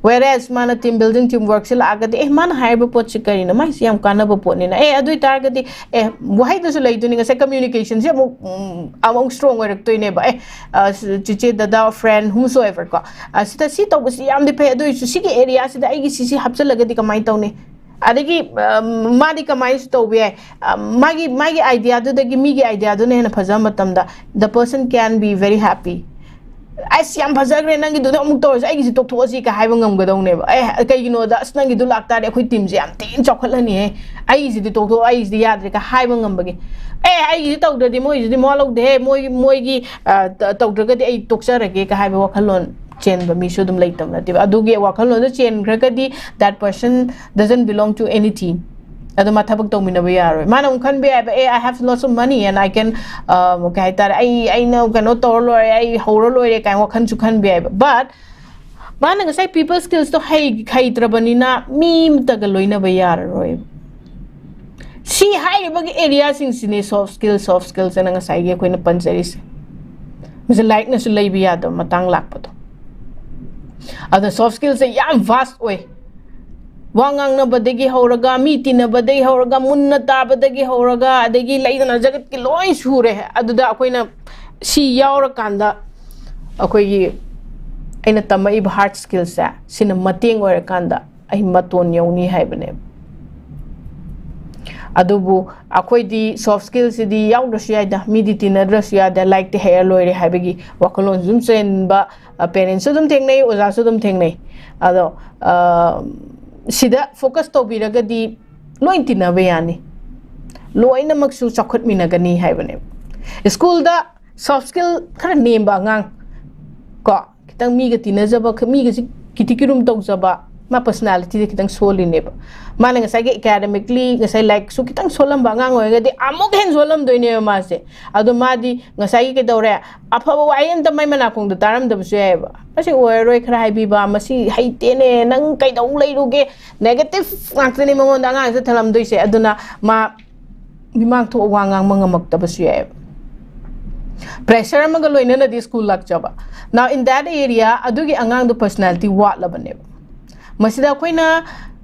Whereas ꯃꯥꯅ ꯇꯤꯝ ꯕꯤꯜꯗꯤꯡ, ꯇꯤꯝ ꯋꯥꯔꯛꯁꯦ ꯂꯥꯛꯑꯒꯗꯤ, "ꯑꯦ, ꯃꯥꯅ ꯍꯥꯏꯔꯤꯕ ꯄꯣꯠꯁꯤ ꯀꯔꯤꯅꯣ? ꯃꯥꯏꯁꯤ ꯌꯥꯝ ꯀꯥꯟꯅꯕ ꯄꯣꯠꯅꯤꯅ"꯫ ꯑꯦ, ꯑꯗꯨ ꯑꯣꯏꯇꯥꯔꯒꯗꯤ, ꯑꯦ, ꯋꯥꯍꯩꯗꯁꯨ ꯂꯩꯗꯣꯏꯅꯤ, ꯉꯁꯥꯏ ꯀꯝꯃ꯭ꯌꯨꯅꯤꯀꯦꯁꯟꯁꯦ ꯑꯃꯨꯛ, ꯎꯝ, ꯑꯃꯨꯛ ꯁ꯭ꯇꯔꯣꯡ ꯑꯣꯏꯔꯛꯇꯣꯏꯅꯦꯕ꯫ "ꯑꯦ, ꯑ, ꯆꯤꯆꯦ, ꯗꯗꯥ, ꯐ꯭ꯔꯦꯟ, whomsoever ꯀꯣ, ꯑ, ꯁꯤꯗ ꯁꯤ ꯇꯧꯕꯁꯤ ꯌꯥꯝꯗꯤ ꯐꯩ, ꯑꯗꯨ ꯑꯣꯏꯔꯁꯨ ꯁꯤꯒꯤ ꯑꯦꯔꯤꯌꯥꯁꯤꯗ ꯑꯩꯒꯤ ꯁꯤꯁꯤ ꯍꯥꯞꯆꯤꯜꯂꯒꯗꯤ ꯀꯃꯥꯏꯅ ꯇꯧꯅꯤ?" ꯑꯗꯒꯤ ꯃꯥꯗꯤ ꯀꯃꯥꯏꯅꯁꯨ ꯇꯧꯕ ꯌꯥꯏ, ꯃꯥꯒꯤ ꯃꯥꯒꯤ ꯑꯥꯏꯗꯤꯌꯥꯗꯨꯗꯒꯤ ꯃꯤꯒꯤ ꯑꯥꯏꯗꯤꯌꯥꯗꯨꯅ ꯍꯦꯟꯅ ꯐꯖꯕ ꯃꯇꯝꯗ, the person can be very happy. ꯑꯁ, ꯌꯥꯝ ꯐꯖꯈ꯭ꯔꯦ ꯅꯪꯒꯤꯗꯨꯗ, ꯑꯃꯨꯛ ꯇꯧꯔꯁꯤ, ꯑꯩꯒꯤꯁꯤ ꯇꯣꯛꯊꯣꯛꯑꯁꯤ ꯀ ꯍꯥꯏꯕ ꯉꯝꯒꯗꯧꯅꯦꯕ꯫ ꯑꯦ, ꯀꯩꯒꯤꯅꯣꯗ, ꯑꯁ, ꯅꯪꯒꯤꯗꯨ ꯂꯥꯛꯇꯥꯔꯗꯤ ꯑꯩꯈꯣꯏ ꯇꯤꯝꯁꯦ ꯌꯥꯝ ꯊꯤꯅ ꯆꯥꯎꯈꯠꯂꯅꯤꯍꯦ, ꯑꯩꯒꯤꯁꯤꯗꯤ ꯇꯣꯛꯊꯣꯛꯑꯣ, ꯑꯩꯒꯤꯁꯤꯗꯤ ꯌꯥꯗ꯭ꯔꯦ ꯀ ꯍꯥꯏꯕ ꯉꯝꯕꯒꯤ꯫ ꯑꯦ, ꯑꯩꯒꯤꯁꯤ ꯇꯧꯗ꯭ꯔꯗꯤ ꯃꯣꯏꯁꯤꯗꯤ ꯃꯋꯥ ꯂꯧꯗꯦꯍꯦ, ꯃꯣꯏ ꯃꯣꯏꯒꯤ ꯇꯧꯗ꯭ꯔꯒꯗꯤ ꯑꯩ ꯇꯣꯛꯆꯔꯒꯦ ꯀ ꯍꯥꯏꯕ ꯋꯥꯈꯜꯂꯣꯟ ꯆꯦꯟꯕ ꯃꯤꯁꯨ ꯑꯗꯨꯝ ꯂꯩꯇꯕ ꯅꯠꯇꯦꯕ꯫ ꯑꯗꯨꯒꯤ ꯋꯥꯈꯜꯂꯣꯟꯗ ꯆꯦꯟꯈ꯭ꯔꯒꯗꯤ, that person doesn't belong to any team. ꯑꯗꯣ ꯃꯥ ꯊꯕꯛ ꯇꯧꯃꯤꯟꯅꯕ ꯌꯥꯔꯣꯏ꯫ ꯃꯥꯅ ꯑꯃꯨꯛ ꯈꯟꯕ ꯌꯥꯏꯕ, "ꯑꯦ, I have lots of money and I can, ꯀꯩ ꯍꯥꯏꯇꯥꯔꯦ, ꯑꯩ ꯑꯩꯅ ꯀꯩꯅꯣ ꯇꯧꯔ ꯂꯣꯏꯔꯦ, ꯑꯩ ꯍꯧꯔ ꯂꯣꯏꯔꯦ" ꯀꯥꯏꯅ ꯋꯥꯈꯜꯁꯨ ꯈꯟꯕ ꯌꯥꯏꯕ꯫ But ꯃꯥꯅ ꯉꯁꯥꯏ people skillsꯇꯣ ꯍꯩ ꯍꯩꯇ꯭ꯔꯕꯅꯤꯅ ꯃꯤ ꯑꯃꯇꯒ ꯂꯣꯏꯅꯕ ꯌꯥꯔꯔꯣꯏꯕ꯫ ꯁꯤ ꯍꯥꯏꯔꯤꯕꯒꯤ areaꯁꯤꯡꯁꯤꯅꯤ soft skill, soft skillsꯅ ꯉꯁꯥꯏꯒꯤ ꯑꯩꯈꯣꯏꯅ ꯄꯟꯖꯔꯤꯁꯦ꯫ ꯃꯁꯤ ꯂꯥꯏꯔꯤꯛꯅꯁꯨ ꯂꯩꯕ ꯌꯥꯗꯕ ꯃꯇꯥꯡ ꯂꯥꯛꯄꯗꯣ꯫ ꯑꯗ soft skillsꯁꯦ ꯌꯥꯝ vast ꯑꯣꯏ꯫ ꯋꯥ ꯉꯥꯡꯅꯕꯗꯒꯤ ꯍꯧꯔꯒ, ꯃꯤ ꯇꯤꯟꯅꯕꯗꯒꯤ ꯍꯧꯔꯒ, ꯃꯨꯟꯅ ꯇꯥꯕꯗꯒꯤ ꯍꯧꯔꯒ, ꯑꯗꯒꯤ ꯂꯩꯗꯅ ꯖꯒꯠꯀꯤ ꯂꯣꯏ ꯁꯨꯔꯦ꯫ ꯑꯗꯨꯗ ꯑꯩꯈꯣꯏꯅ ꯁꯤ ꯌꯥꯎꯔꯀꯥꯟꯗ ꯑꯩꯈꯣꯏꯒꯤ, ꯑꯩꯅ ꯇꯝꯃꯛꯏꯕ hard skillsꯁꯦ, ꯁꯤꯅ ꯃꯇꯦꯡ ꯑꯣꯏꯔꯀꯥꯟꯗ ꯑꯩ ꯃꯇꯣꯟ ꯌꯧꯅꯤ ꯍꯥꯏꯕꯅꯦꯕ꯫ ꯑꯗꯨꯕꯨ ꯑꯩꯈꯣꯏꯗꯤ soft skillsꯁꯤꯗꯤ ꯌꯥꯎꯗ꯭ꯔꯁꯨ ꯌꯥꯏꯗ, ꯃꯤꯗꯤ ꯇꯤꯟꯅꯗ꯭ꯔꯁꯨ ꯌꯥꯗ, ꯂꯥꯏꯔꯤꯛꯇꯤ ꯍꯩꯔ ꯂꯣꯏꯔꯦ ꯍꯥꯏꯕꯒꯤ ꯋꯥꯈꯜꯂꯣꯟꯁꯨ ꯑꯗꯨꯝ ꯆꯦꯟꯕ parents ꯁꯨ ꯑꯗꯨꯝ ꯊꯦꯡꯅꯩ, ꯑꯣꯖꯥꯁꯨ ꯑꯗꯨꯝ ꯊꯦꯡꯅꯩ꯫ ꯑꯗꯣ ꯁꯤꯗ focus ꯇꯧꯕꯤꯔꯒꯗꯤ ꯂꯣꯏ ꯇꯤꯟꯅꯕ ꯌꯥꯅꯤ, ꯂꯣꯏꯅꯃꯛꯁꯨ ꯆꯥꯎꯈꯠꯃꯤꯟꯅꯒꯅꯤ ꯍꯥꯏꯕꯅꯦꯕ꯫ ꯁ꯭ꯀꯨꯜꯗ soft skill ꯈꯔ ꯅꯦꯝꯕ ꯑꯉꯥꯡ, ꯀꯣ, ꯈꯤꯇꯪ ꯃꯤꯒ ꯇꯤꯟꯅꯖꯕ, ꯃꯤꯒꯁꯤ ꯀꯤꯊꯤ ꯀꯤꯔꯨꯝ ꯇꯧꯖꯕ, ꯃꯥ personalityꯗ ꯈꯤꯇꯪ ꯁꯣꯜꯂꯤꯅꯦꯕ꯫ ꯃꯥꯅ ꯉꯁꯥꯏꯒꯤ academically, ꯉꯁꯥꯏ ꯂꯥꯏꯔꯤꯛꯁꯨ ꯈꯤꯇꯪ ꯁꯣꯜꯂꯝꯕ ꯑꯉꯥꯡ ꯑꯣꯏꯔꯒꯗꯤ ꯑꯃꯨꯛ ꯍꯦꯟꯅ ꯁꯣꯜꯂꯝꯗꯣꯏꯅꯦꯕ ꯃꯥꯁꯦ꯫ ꯑꯗꯣ ꯃꯥꯗꯤ ꯉꯁꯥꯏꯒꯤ ꯀꯩꯗꯧꯔꯦ, ꯑꯐꯕ ꯋꯥꯍꯩ ꯑꯝꯇ ꯃꯥꯏ ꯃꯅꯥꯀꯣꯡꯗ ꯇꯥꯔꯝꯗꯕꯁꯨ ꯌꯥꯏꯑꯕ꯫ "ꯃꯁꯤ ꯑꯣꯏꯔꯔꯣꯏ" ꯈꯔ ꯍꯥꯏꯕꯤꯕ, "ꯃꯁꯤ ꯍꯩꯇꯦꯅꯦ, ꯅꯪ ꯀꯩꯗꯧ ꯂꯩꯔꯨꯒꯦ, negative ꯉꯥꯛꯇꯅꯤ ꯃꯉꯣꯟꯗ ꯑꯉꯥꯡꯁꯦ ꯊꯜꯂꯝꯗꯣꯏꯁꯦ"꯫ ꯑꯗꯨꯅ ꯃꯥ ꯃꯤꯃꯥꯡ ꯊꯣꯛꯑ ꯋꯥ ꯉꯥꯡꯕ ꯉꯝꯃꯛꯇꯕꯁꯨ ꯌꯥꯏꯑꯕ꯫ Pressure ꯑꯃꯒ ꯂꯣꯏꯅꯅꯗꯤ school ꯂꯥꯛꯆꯕ꯫ Now in that area, ꯑꯗꯨꯒꯤ ꯑꯉꯥꯡꯗꯣ personality ꯋꯥꯠꯂꯕꯅꯦꯕ꯫ ꯃꯁꯤꯗ ꯑꯩꯈꯣꯏꯅ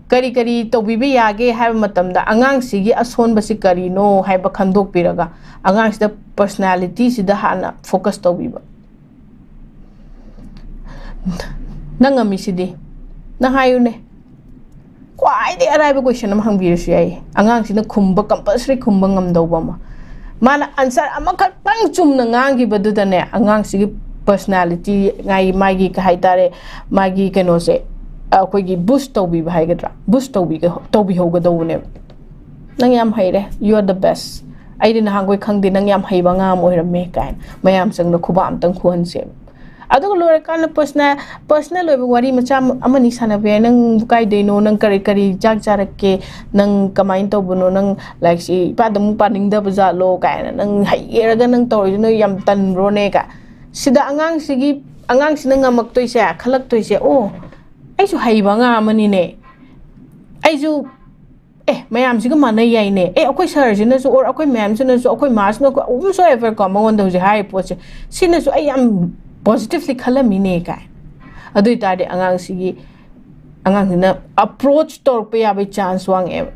ꯀꯔꯤ ꯀꯔꯤ ꯇꯧꯕꯤꯕ ꯌꯥꯒꯦ ꯍꯥꯏꯕ ꯃꯇꯝꯗ, ꯑꯉꯥꯡꯁꯤꯒꯤ ꯑꯁꯣꯟꯕꯁꯤ ꯀꯔꯤꯅꯣ ꯍꯥꯏꯕ ꯈꯪꯗꯣꯛꯄꯤꯔꯒ, ꯑꯉꯥꯡꯁꯤꯗ personalityꯁꯤꯗ ꯍꯥꯟꯅ focus ꯇꯧꯕꯤꯕ꯫ "ꯅꯪ ꯉꯝꯃꯤꯁꯤꯗꯤ, ꯅꯪ ꯍꯥꯏꯌꯨꯅꯦ, ꯈ꯭ꯋꯥꯏꯗꯒꯤ ꯑꯔꯥꯏꯕ question ꯑꯃ ꯍꯪꯕꯤꯔꯁꯨ ꯌꯥꯏ, ꯑꯉꯥꯡꯁꯤꯅ ꯈꯨꯝꯕ, compulsory ꯈꯨꯝꯕ ꯉꯝꯗꯧꯕ ꯑꯃ꯫ ꯃꯥꯅ answer ꯑꯃꯈꯛꯇꯪ ꯆꯨꯝꯅ ꯉꯥꯡꯈꯤꯕꯗꯨꯗꯅꯦ, ꯑꯉꯥꯡꯁꯤꯒꯤ personality, ꯉꯥꯏ-, ꯃꯥꯒꯤ ꯀꯩ ꯍꯥꯏꯇꯥꯔꯦ, ꯃꯥꯒꯤ ꯀꯩꯅꯣꯁꯦ, ꯑꯩꯈꯣꯏꯒꯤ boost ꯇꯧꯕꯤꯕ ꯍꯥꯏꯒꯗ꯭ꯔꯥ, boost ꯇꯧꯕꯤꯒ-, ꯇꯧꯕꯤꯍꯧꯒꯗꯧꯕꯅꯦꯕ꯫ "ꯅꯪ ꯌꯥꯝ ꯍꯩꯔꯦ, you are the best, ꯑꯩꯗꯤ ꯅꯍꯥꯟꯈꯣꯏ ꯈꯪꯗꯦ, ꯅꯪ ꯌꯥꯝ ꯍꯩꯕ ꯑꯉꯥꯡ ꯑꯃ ꯑꯣꯏꯔꯝꯃꯦ" ꯀꯥꯏꯅ ꯃꯌꯥꯝ ꯆꯪꯗ ꯈꯨꯕꯥꯛ ꯑꯃꯇꯪ ꯈꯨꯍꯟꯁꯦꯕ꯫ ꯑꯗꯨꯒ ꯂꯣꯏꯔꯀꯥꯟꯗ personal, personal ꯑꯣꯏꯕ ꯋꯥꯔꯤ ꯃꯆꯥ ꯑꯃ-, ꯑꯃꯅꯤ ꯁꯥꯟꯅꯕ ꯌꯥꯏ꯫ "ꯅꯪ ꯀꯥꯏꯗꯩꯅꯣ? ꯅꯪ ꯀꯔꯤ, ꯀꯔꯤ ꯆꯥꯛ ꯆꯥꯔꯛꯀꯦ? ꯅꯪ ꯀꯃꯥꯏꯅ ꯇꯧꯕꯅꯣ? ꯅꯪ ꯂꯥꯏꯔꯤꯛꯁꯤ ꯏꯄꯥꯗ ꯑꯃꯨꯛ ꯄꯥꯅꯤꯡꯗꯕ ꯖꯥꯠꯂꯣ?" ꯀꯥꯏꯅ, "ꯅꯪ ꯍꯩꯒꯦꯔꯒ ꯅꯪ ꯇꯧꯔꯤꯗꯨꯅ ꯌꯥꯝ ꯇꯟꯕ꯭ꯔꯣꯅꯦ?" ꯀꯥꯏ꯫ ꯁꯤꯗ ꯑꯉꯥꯡꯁꯤꯒꯤ, ꯑꯉꯥꯡꯁꯤꯅ ꯉꯝꯃꯛꯇꯣꯏꯁꯦ, ꯈꯜꯂꯛꯇꯣꯏꯁꯦ, "ꯑꯣ, ꯑꯩꯁꯨ ꯍꯩꯕ ꯑꯉꯥꯡ ꯑꯃꯅꯤꯅꯦ, ꯑꯩꯁꯨ, ꯑꯦ, ꯃꯌꯥꯝꯁꯤꯒ ꯃꯥꯟꯅ ꯌꯥꯏꯅꯦ, ꯑꯦ, ꯑꯩꯈꯣꯏ ꯁꯥꯔꯁꯤꯅꯁꯨ, or ꯑꯩꯈꯣꯏ ꯃꯌꯥꯝꯁꯤꯅꯁꯨ, ꯑꯩꯈꯣꯏ ꯃꯥꯁꯤꯅ, whomsoever ꯀꯣ, ꯃꯉꯣꯟꯗ ꯍꯧꯖꯤꯛ ꯍꯥꯏꯔꯤꯕ ꯄꯣꯠꯁꯦ, ꯁꯤꯅꯁꯨ ꯑꯩ ꯌꯥꯝ positively ꯈꯜꯂꯝꯃꯤꯅꯦ" ꯀꯥꯏ꯫ ꯑꯗꯨ ꯑꯣꯏꯇꯥꯔꯗꯤ ꯑꯉꯥꯡꯁꯤꯒꯤ, ꯑꯉꯥꯡꯁꯤꯅ approach ꯇꯧꯔꯛꯄ ꯌꯥꯕꯒꯤ chance ꯋꯥꯡꯉꯦꯕ꯫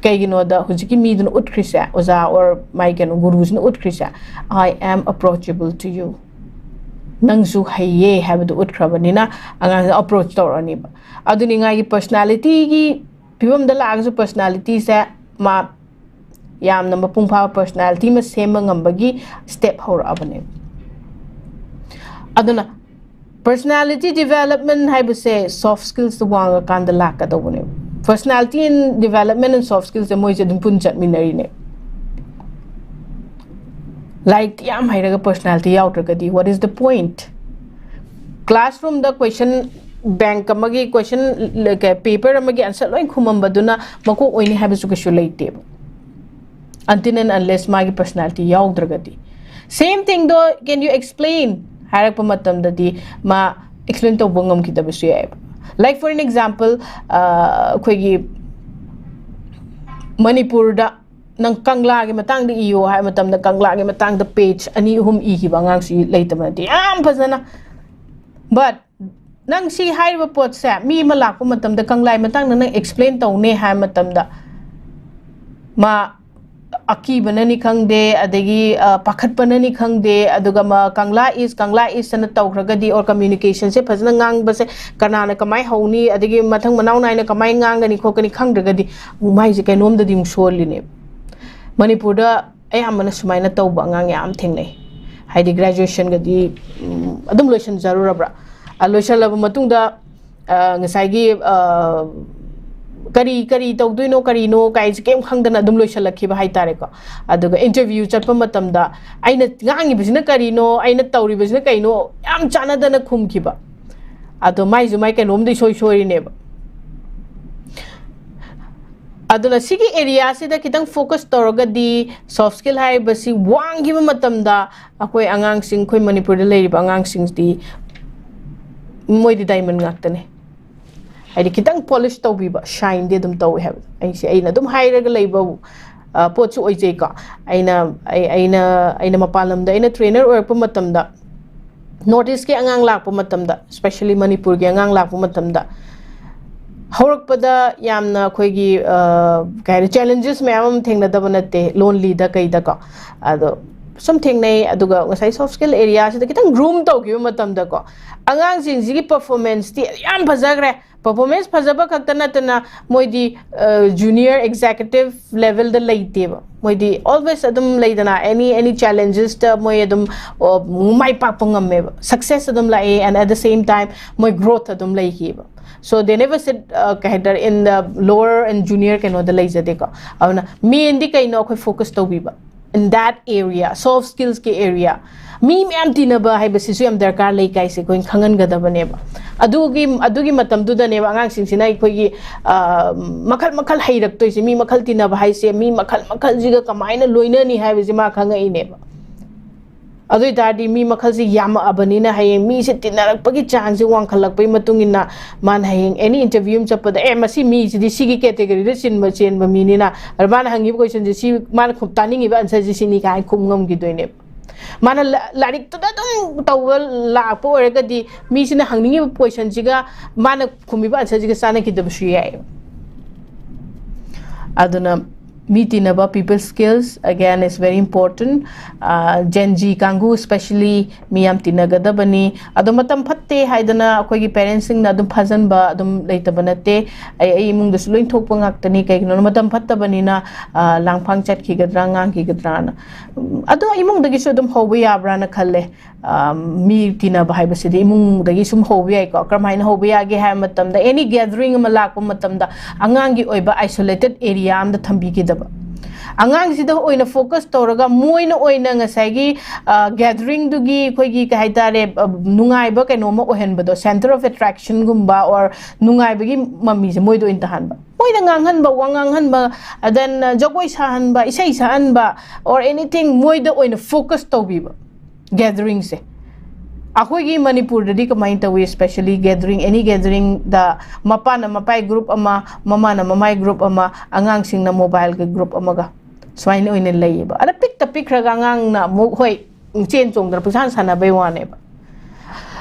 ꯀꯩꯒꯤꯅꯣꯗ ꯍꯧꯖꯤꯛꯀꯤ ꯃꯤꯗꯨꯅ ꯎꯠꯈ꯭ꯔꯤꯁꯦ, ꯑꯣꯖꯥ or ꯃꯥꯏ ꯀꯩꯅꯣ ꯒꯨꯔꯨꯁꯤꯅ ꯎꯠꯈ꯭ꯔꯤꯁꯦ, "I am approachable to you"꯫ ꯅꯪꯁꯨ ꯍꯩꯌꯦ ꯍꯥꯏꯕꯗꯨ ꯎꯠꯈ꯭ꯔꯕꯅꯤꯅ ꯑꯉꯥꯡꯁꯤꯅ approach ꯇꯧꯔꯛꯑꯅꯤꯕ꯫ ꯑꯗꯨꯅꯤ ꯉꯥꯏꯒꯤ personalityꯒꯤ ꯐꯤꯕꯝꯗ ꯂꯥꯛꯑꯒꯁꯨ personalityꯁꯦ ꯃꯥ ꯌꯥꯝꯅ ꯃꯄꯨꯡ ꯐꯥꯕ personality ꯑꯃ ꯁꯦꯝꯕ ꯉꯝꯕꯒꯤ step ꯍꯧꯔꯛꯑꯕꯅꯦꯕ꯫ ꯑꯗꯨꯅ personality development ꯍꯥꯏꯕꯁꯦ soft skillsꯇ ꯋꯥꯡꯉꯀꯥꯟꯗ ꯂꯥꯛꯀꯗꯧꯕꯅꯦꯕ꯫ Personality and development and soft skillsꯁꯦ ꯃꯣꯏꯁꯦ ꯑꯗꯨꯝ ꯄꯨꯟ ꯆꯠꯃꯤꯟꯅꯔꯤꯅꯦ꯫ ꯂꯥꯏꯔꯤꯛꯇꯤ ꯌꯥꯝ ꯍꯩꯔꯒ personality ꯌꯥꯎꯗ꯭ꯔꯒꯗꯤ what is the point? Classroomꯗ question bank ꯑꯃꯒꯤ question, paper ꯑꯃꯒꯤ answer ꯂꯣꯏ ꯈꯨꯝꯃꯝꯕꯗꯨꯅ ꯃꯀꯣꯛ ꯑꯣꯏꯅꯤ ꯍꯥꯏꯕꯁꯨ ꯀꯩꯁꯨ ꯂꯩꯇꯦꯕ, until and unless ꯃꯥꯒꯤ personality ꯌꯥꯎꯗ꯭ꯔꯒꯗꯤ꯫ Same thingꯗꯣ, "Can you explain?" ꯍꯥꯏꯔꯛꯄ ꯃꯇꯝꯗꯗꯤ ꯃꯥ explain ꯇꯧꯕ ꯉꯝꯈꯤꯗꯕꯁꯨ ꯌꯥꯏꯑꯕ꯫ Like for an example, ꯑꯩꯈꯣꯏꯒꯤ ꯃꯅꯤꯄꯨꯔꯗ ꯅꯪ ꯀꯪꯂꯥꯒꯤ ꯃꯇꯥꯡꯗ ꯏꯌꯣ ꯍꯥꯏꯕ ꯃꯇꯝꯗ ꯀꯪꯂꯥꯒꯤ ꯃꯇꯥꯡꯗ page ꯑꯅꯤ ꯑꯍꯨꯝ ꯏꯈꯤꯕ ꯑꯉꯥꯡꯁꯤ ꯂꯩꯇꯕ ꯅꯠꯇꯦ, ꯌꯥꯝ ꯐꯖꯅ꯫ But ꯅꯪ ꯁꯤ ꯍꯥꯏꯔꯤꯕ ꯄꯣꯠꯁꯦ ꯃꯤ ꯑꯃ ꯂꯥꯛꯄ ꯃꯇꯝꯗ ꯀꯪꯂꯥꯒꯤ ꯃꯇꯥꯡꯗ ꯅꯪ explain ꯇꯧꯅꯦ ꯍꯥꯏꯕ ꯃꯇꯝꯗ ꯃꯥ ꯑꯀꯤꯕꯅꯅꯤ ꯈꯪꯗꯦ, ꯑꯗꯒꯤ ꯑ, ꯄꯥꯈꯠꯄꯅꯅꯤ ꯈꯪꯗꯦ, ꯑꯗꯨꯒ ꯃ- ꯀꯪꯂꯥ ꯏꯁ ꯀꯪꯂꯥ ꯏꯁ ꯑꯅ ꯇꯧꯈ꯭ꯔꯒꯗꯤ, or communication ꯁꯦ ꯐꯖꯅ ꯉꯥꯡꯕꯁꯦ ꯀꯅꯥꯅ ꯀꯃꯥꯏꯅ ꯍꯧꯅꯤ, ꯑꯗꯒꯤ ꯃꯊꯪ ꯃꯅꯥꯎ ꯅꯥꯏꯅ ꯀꯃꯥꯏꯅ ꯉꯥꯡꯒꯅꯤ ꯈꯣꯠꯀꯅꯤ ꯈꯪꯗ꯭ꯔꯒꯗꯤ, ꯑꯃꯨꯛ ꯃꯥꯏꯁꯦ ꯀꯩꯅꯣꯝꯗꯗꯤ ꯑꯃꯨꯛ ꯁꯣꯜꯂꯤꯅꯦꯕ꯫ ꯃꯅꯤꯄꯨꯔꯗ ꯑꯌꯥꯝꯕꯅ ꯁꯨꯃꯥꯏꯅ ꯇꯧꯕ ꯑꯉꯥꯡ ꯌꯥꯝ ꯊꯦꯡꯅꯩ꯫ ꯍꯥꯏꯗꯤ ꯒ꯭ꯔꯦꯖꯨꯑꯦꯁꯟꯒꯗꯤ, ꯎꯝ, ꯑꯗꯨꯝ ꯂꯣꯏꯁꯤꯟꯖꯔꯨꯔꯕ꯭ꯔꯥ? ꯑ, ꯂꯣꯏꯁꯤꯜꯂꯕ ꯃꯇꯨꯡꯗ, ꯑ, ꯉꯁꯥꯏꯒꯤ, ꯑ, ꯀꯔꯤ ꯀꯔꯤ ꯇꯧꯗꯣꯏꯅꯣ ꯀꯔꯤꯅꯣ ꯀꯥꯏꯁꯦ ꯀꯩꯝ ꯈꯪꯗꯅ ꯑꯗꯨꯝ ꯂꯣꯏꯁꯤꯜꯂꯛꯈꯤꯕ ꯍꯥꯏꯇꯥꯔꯦꯀꯣ꯫ ꯑꯗꯨꯒ ꯏꯟꯇꯔꯚ꯭ꯌꯨ ꯆꯠꯄ ꯃꯇꯝꯗ ꯑꯩꯅ ꯉꯥꯡꯉꯤꯕꯁꯤꯅ ꯀꯔꯤꯅꯣ, ꯑꯩꯅ ꯇꯧꯔꯤꯕꯁꯤꯅ ꯀꯩꯅꯣ, ꯌꯥꯝ ꯆꯥꯟꯅꯗꯅ ꯈꯨꯝꯈꯤꯕ꯫ ꯑꯗꯣ ꯃꯥꯏꯁꯨ ꯃꯥꯏ ꯀꯩꯅꯣꯝꯗꯤ ꯏꯁꯣꯏ ꯁꯣꯏꯔꯤꯅꯦꯕ꯫ ꯑꯗꯨꯅ ꯁꯤꯒꯤ ꯑꯦꯔꯤꯌꯥꯁꯤꯗ ꯈꯤꯇꯪ ꯐꯣꯀꯁ ꯇꯧꯔꯒꯗꯤ, ꯁꯣꯐ ꯁ꯭ꯀꯤꯜ ꯍꯥꯏꯔꯤꯕꯁꯤ ꯋꯥꯡꯈꯤꯕ ꯃꯇꯝꯗ, ꯑꯩꯈꯣꯏ ꯑꯉꯥꯡꯁꯤꯡ, ꯑꯩꯈꯣꯏ ꯃꯅꯤꯄꯨꯔꯗ ꯂꯩꯔꯤꯕ ꯑꯉꯥꯡꯁꯤꯡꯁꯤꯗꯤ ꯃꯣꯏꯗꯤ ꯗꯥꯏꯃꯟ ꯉꯥꯛꯇꯅꯦ꯫ ꯍꯥꯏꯗꯤ ꯈꯤꯇꯪ ꯄꯣꯂꯤꯁ ꯇꯧꯕꯤꯕ, ꯁꯥꯏꯟꯗꯤ ꯑꯗꯨꯝ ꯇꯧꯋꯦ ꯍꯥꯏꯕꯗꯣ ꯑꯩꯁꯦ, ꯑꯩꯅ ꯑꯗꯨꯝ ꯍꯥꯏꯔꯒ ꯂꯩꯕ, ꯑ, ꯄꯣꯠꯁꯨ ꯑꯣꯏꯖꯩꯀꯣ꯫ ꯑꯩꯅ ꯑꯩ- ꯑꯩꯅ ꯑꯩꯅ ꯃꯄꯥꯟ ꯂꯝꯗ ꯑꯩꯅ ꯇ꯭ꯔꯦꯅꯔ ꯑꯣꯏꯔꯛꯄ ꯃꯇꯝꯗ, ꯅꯣꯔꯠ ꯏꯁꯀꯤ ꯑꯉꯥꯡ ꯂꯥꯛꯄ ꯃꯇꯝꯗ, especially ꯃꯅꯤꯄꯨꯔꯒꯤ ꯑꯉꯥꯡ ꯂꯥꯛꯄ ꯃꯇꯝꯗ, ꯍꯧꯔꯛꯄꯗ ꯌꯥꯝꯅ ꯑꯩꯈꯣꯏꯒꯤ, ꯑ, ꯀꯩ ꯍꯥꯏꯅꯤ, ꯆꯦꯂꯦꯟꯖꯦꯁ ꯃꯌꯥꯝ ꯑꯃ ꯊꯦꯡꯅꯗꯕ ꯅꯠꯇꯦ, ꯂꯣꯟꯂꯤꯗ ꯀꯩꯗꯀꯣ꯫ ꯑꯗꯣ ꯁꯨꯝ ꯊꯦꯡꯅꯩ꯫ ꯑꯗꯨꯒ ꯉꯁꯥꯏ ꯁꯣꯐ ꯁ꯭ꯀꯤꯜ ꯑꯦꯔꯤꯌꯥꯁꯤꯗ ꯈꯤꯇꯪ ꯒ꯭ꯔꯨꯝ ꯇꯧꯈꯤꯕ ꯃꯇꯝꯗꯀꯣ, ꯑꯉꯥꯡꯁꯤꯡꯁꯤꯒꯤ ꯄꯔꯐꯣꯔꯃꯦꯟꯁꯇꯤ ꯌꯥꯝ ꯐꯖꯈ꯭ꯔꯦ꯫ ꯄꯔꯐꯣꯔꯃꯦꯟꯁ ꯐꯖꯕ ꯈꯛꯇ ꯅꯠꯇꯅ, ꯃꯣꯏꯗꯤ, ꯑ, ꯖꯨꯅꯤꯌꯔ ꯑꯦꯛꯖꯤꯀ꯭ꯌꯨꯇꯤꯚ ꯂꯦꯚꯦꯜꯗ ꯂꯩꯇꯦꯕ꯫ ꯃꯣꯏꯗꯤ ꯑꯣꯜꯋꯦꯁ ꯑꯗꯨꯝ ꯂꯩꯗꯅ, ꯑꯦꯅꯤ ꯑꯦꯅꯤ ꯆꯦꯂꯦꯟꯖꯦꯁꯇ ꯃꯣꯏ ꯑꯗꯨꯝ, ꯑ, ꯃꯥꯏ ꯄꯥꯛꯄ ꯉꯝꯃꯦꯕ, ꯁꯛꯁꯦꯁ ꯑꯗꯨꯝ ꯂꯥꯛꯑꯦ, and at the same time ꯃꯣꯏ ꯒ꯭ꯔꯣꯊ ꯑꯗꯨꯝ ꯂꯩꯈꯤꯕ꯫ So they never sit, uh, ꯀꯩ ꯍꯥꯏꯇꯥꯔꯦ, in the lower and junior ꯀꯩꯅꯣꯗ ꯂꯩꯖꯗꯦꯀꯣ꯫ ꯑꯗꯨꯅ ꯃꯦꯟꯗꯤ ꯀꯩꯅꯣ ꯑꯩꯈꯣꯏ ꯐꯣꯀꯁ ꯇꯧꯕꯤꯕ? In that area, soft skills ꯀꯤ ꯑꯦꯔꯤꯌꯥ, ꯃꯤ ꯃꯌꯥꯝ ꯇꯤꯟꯅꯕ ꯍꯥꯏꯕꯁꯤꯁꯨ ꯌꯥꯝ ꯗꯔꯀꯥꯔ ꯂꯩ ꯀꯥꯏꯁꯦ ꯑꯩꯈꯣꯏꯅ ꯈꯪꯍꯟꯒꯗꯕꯅꯦꯕ꯫ ꯑꯗꯨꯒꯤ ꯑꯗꯨꯒꯤ ꯃꯇꯝꯗꯨꯗꯅꯦꯕ ꯑꯉꯥꯡꯁꯤꯡꯁꯤꯅ ꯑꯩꯈꯣꯏꯒꯤ, ꯑ, ꯃꯈꯜ ꯃꯈꯜ ꯍꯩꯔꯛꯇꯣꯏꯁꯦ꯫ ꯃꯤ ꯃꯈꯜ ꯇꯤꯟꯅꯕ ꯍꯥꯏꯁꯦ, ꯃꯤ ꯃꯈꯜ ꯃꯈꯜꯁꯤꯒ ꯀꯃꯥꯏꯅ ꯂꯣꯏꯅꯅꯤ ꯍꯥꯏꯕꯁꯦ ꯃꯥ ꯈꯪꯉꯛꯏꯅꯦꯕ꯫ ꯑꯗꯨ ꯑꯣꯏ ꯇꯥꯔꯗꯤ ꯃꯤ ꯃꯈꯜꯁꯦ ꯌꯥꯝꯃꯛꯑꯕꯅꯤꯅ ꯍꯌꯦꯡ ꯃꯤꯁꯦ ꯇꯤꯟꯅꯔꯛꯄꯒꯤ ꯆꯥꯡꯁꯦ ꯋꯥꯡꯈꯠꯂꯛꯄꯒꯤ ꯃꯇꯨꯡ ꯏꯟꯅ ꯃꯥꯅ ꯍꯌꯦꯡ ꯑꯦꯅꯤ ꯏꯟꯇꯔꯚ꯭ꯌꯨ ꯑꯃ ꯆꯠꯄꯗ, "ꯑꯦ, ꯃꯁꯤ ꯃꯤꯁꯤꯗꯤ ꯁꯤꯒꯤ ꯀꯦꯇꯦꯒꯣꯔꯤꯗ ꯆꯤꯟꯕ ꯆꯦꯟꯕ ꯃꯤꯅꯤꯅ", ꯑꯗ ꯃꯥꯅ ꯍꯪꯉꯤꯕ ꯀꯣꯏꯁꯟꯁꯦ ꯁꯤ, ꯃꯥꯅ ꯈꯨꯝ-, ꯇꯥꯅꯤꯡꯉꯤꯕ ꯑꯟꯁꯔꯁꯦ ꯁꯤꯅꯤ ꯀꯥꯏꯅ ꯈꯨꯝ ꯉꯝꯈꯤꯗꯣꯏꯅꯦꯕ꯫ ꯃꯥꯅ ꯂ-, ꯂꯥꯏꯔꯤꯛꯇꯨꯗ ꯑꯗꯨꯝ ꯇꯧꯕ ꯂꯥꯛꯄ ꯑꯣꯏꯔꯒꯗꯤ ꯃꯤꯁꯤꯅ ꯍꯪꯅꯤꯡꯉꯤꯕ ꯀꯣꯏꯁꯟꯁꯤꯒ ꯃꯥꯅ ꯈꯨꯝꯃꯤꯕ ꯑꯟꯁꯔꯁꯤꯒ ꯆꯥꯟꯅꯈꯤꯗꯕꯁꯨ ꯌꯥꯏꯌꯦꯕ꯫ ꯑꯗꯨꯅ ꯃꯤ ꯇꯤꯟꯅꯕ, people skills, again, is very important. Gen Z ꯀꯥꯡꯕꯨ especially ꯃꯤ ꯌꯥꯝ ꯇꯤꯟꯅꯒꯗꯕꯅꯤ꯫ ꯑꯗꯣ ꯃꯇꯝ ꯐꯠꯇꯦ ꯍꯥꯏꯗꯅ ꯑꯩꯈꯣꯏꯒꯤ parentsꯁꯤꯡꯅ ꯑꯗꯨꯝ ꯐꯥꯖꯤꯟꯕ ꯑꯗꯨꯝ ꯂꯩꯇꯕ ꯅꯠꯇꯦ꯫ ꯑꯩ ꯑꯩ ꯏꯃꯨꯡꯗꯁꯨ ꯂꯣꯏ ꯊꯣꯛꯄ ꯉꯥꯛꯇꯅꯤ꯫ ꯀꯩꯒꯤꯅꯣ, ꯃꯇꯝ ꯐꯠꯇꯕꯅꯤꯅ, ꯑ, ꯂꯥꯡꯐꯥꯡ ꯆꯠꯈꯤꯒꯗ꯭ꯔꯥ, ꯉꯥꯡꯈꯤꯒꯗ꯭ꯔꯥꯅ꯫ ꯎꯝ, ꯑꯗꯣ ꯏꯃꯨꯡꯗꯒꯤꯁꯨ ꯑꯗꯨꯝ ꯍꯧꯕ ꯌꯥꯕ꯭ꯔꯥꯅ ꯈꯜꯂꯦ꯫ ꯑ, ꯃꯤ ꯇꯤꯟꯅꯕ ꯍꯥꯏꯕꯁꯤꯗꯤ ꯏꯃꯨꯡꯗꯒꯤ ꯁꯨꯝ ꯍꯧꯕ ꯌꯥꯏꯀꯣ꯫ ꯀꯔꯝꯍꯥꯏꯅ ꯍꯧꯕ ꯌꯥꯒꯦ ꯍꯥꯏꯕ ꯃꯇꯝꯗ, any gathering ꯑꯃ ꯂꯥꯛꯄ ꯃꯇꯝꯗ ꯑꯉꯥꯡꯒꯤ ꯑꯣꯏꯕ isolated area ꯑꯃꯗ ꯊꯝꯕꯤꯈꯤꯗꯕ꯫ ꯑꯉꯥꯡꯁꯤꯗ ꯑꯣꯏꯅ focus ꯇꯧꯔꯒ ꯃꯣꯏꯅ ꯑꯣꯏꯅ ꯉꯁꯥꯏꯒꯤ, ꯑ, gatheringꯗꯨꯒꯤ ꯑꯩꯈꯣꯏꯒꯤ ꯀꯩ ꯍꯥꯏꯇꯥꯔꯦ, ꯑ, ꯅꯨꯡꯉꯥꯏꯕ ꯀꯩꯅꯣꯝꯃ ꯑꯣꯏꯍꯟꯕꯗꯣ, centre of attractionꯒꯨꯝꯕ or ꯅꯨꯡꯉꯥꯏꯕꯒꯤ ꯃꯃꯤꯁꯦ ꯃꯣꯏꯗ ꯑꯣꯏꯅ ꯇꯥꯍꯟꯕ꯫ ꯃꯣꯏꯗ ꯉꯥꯡꯍꯟꯕ, ꯋꯥ ꯉꯥꯡꯍꯟꯕ, then, ꯑ, ꯖꯒꯣꯏ ꯁꯥꯍꯟꯕ, ꯏꯁꯩ ꯁꯛꯍꯟꯕ, or anything, ꯃꯣꯏꯗ ꯑꯣꯏꯅ focus ꯇꯧꯕꯤꯕ gatheringꯁꯦ꯫ ꯑꯩꯈꯣꯏꯒꯤ ꯃꯅꯤꯄꯨꯔꯗꯗꯤ ꯀꯃꯥꯏꯅ ꯇꯧꯏ? Especially gathering, any gatheringꯗ ꯃꯄꯥꯅ ꯃꯄꯥꯏ group ꯑꯃ, ꯃꯃꯥꯅ ꯃꯃꯥꯏ group ꯑꯃ, ꯑꯉꯥꯡꯁꯤꯡꯅ mobileꯒꯤ group ꯑꯃꯒ, ꯁꯨꯃꯥꯏꯅ ꯑꯣꯏꯅ ꯂꯩꯌꯦꯕ꯫ ꯑꯗ ꯄꯤꯛꯇ ꯄꯤꯛꯈ꯭ꯔꯒ ꯑꯉꯥꯡꯅ ꯑꯃꯨꯛ, ꯍꯣꯏ, ꯆꯦꯟ ꯆꯣꯡꯗꯅ ꯄꯨꯡꯁꯥꯟ ꯁꯥꯟꯅꯕꯩ ꯋꯥꯅꯦꯕ꯫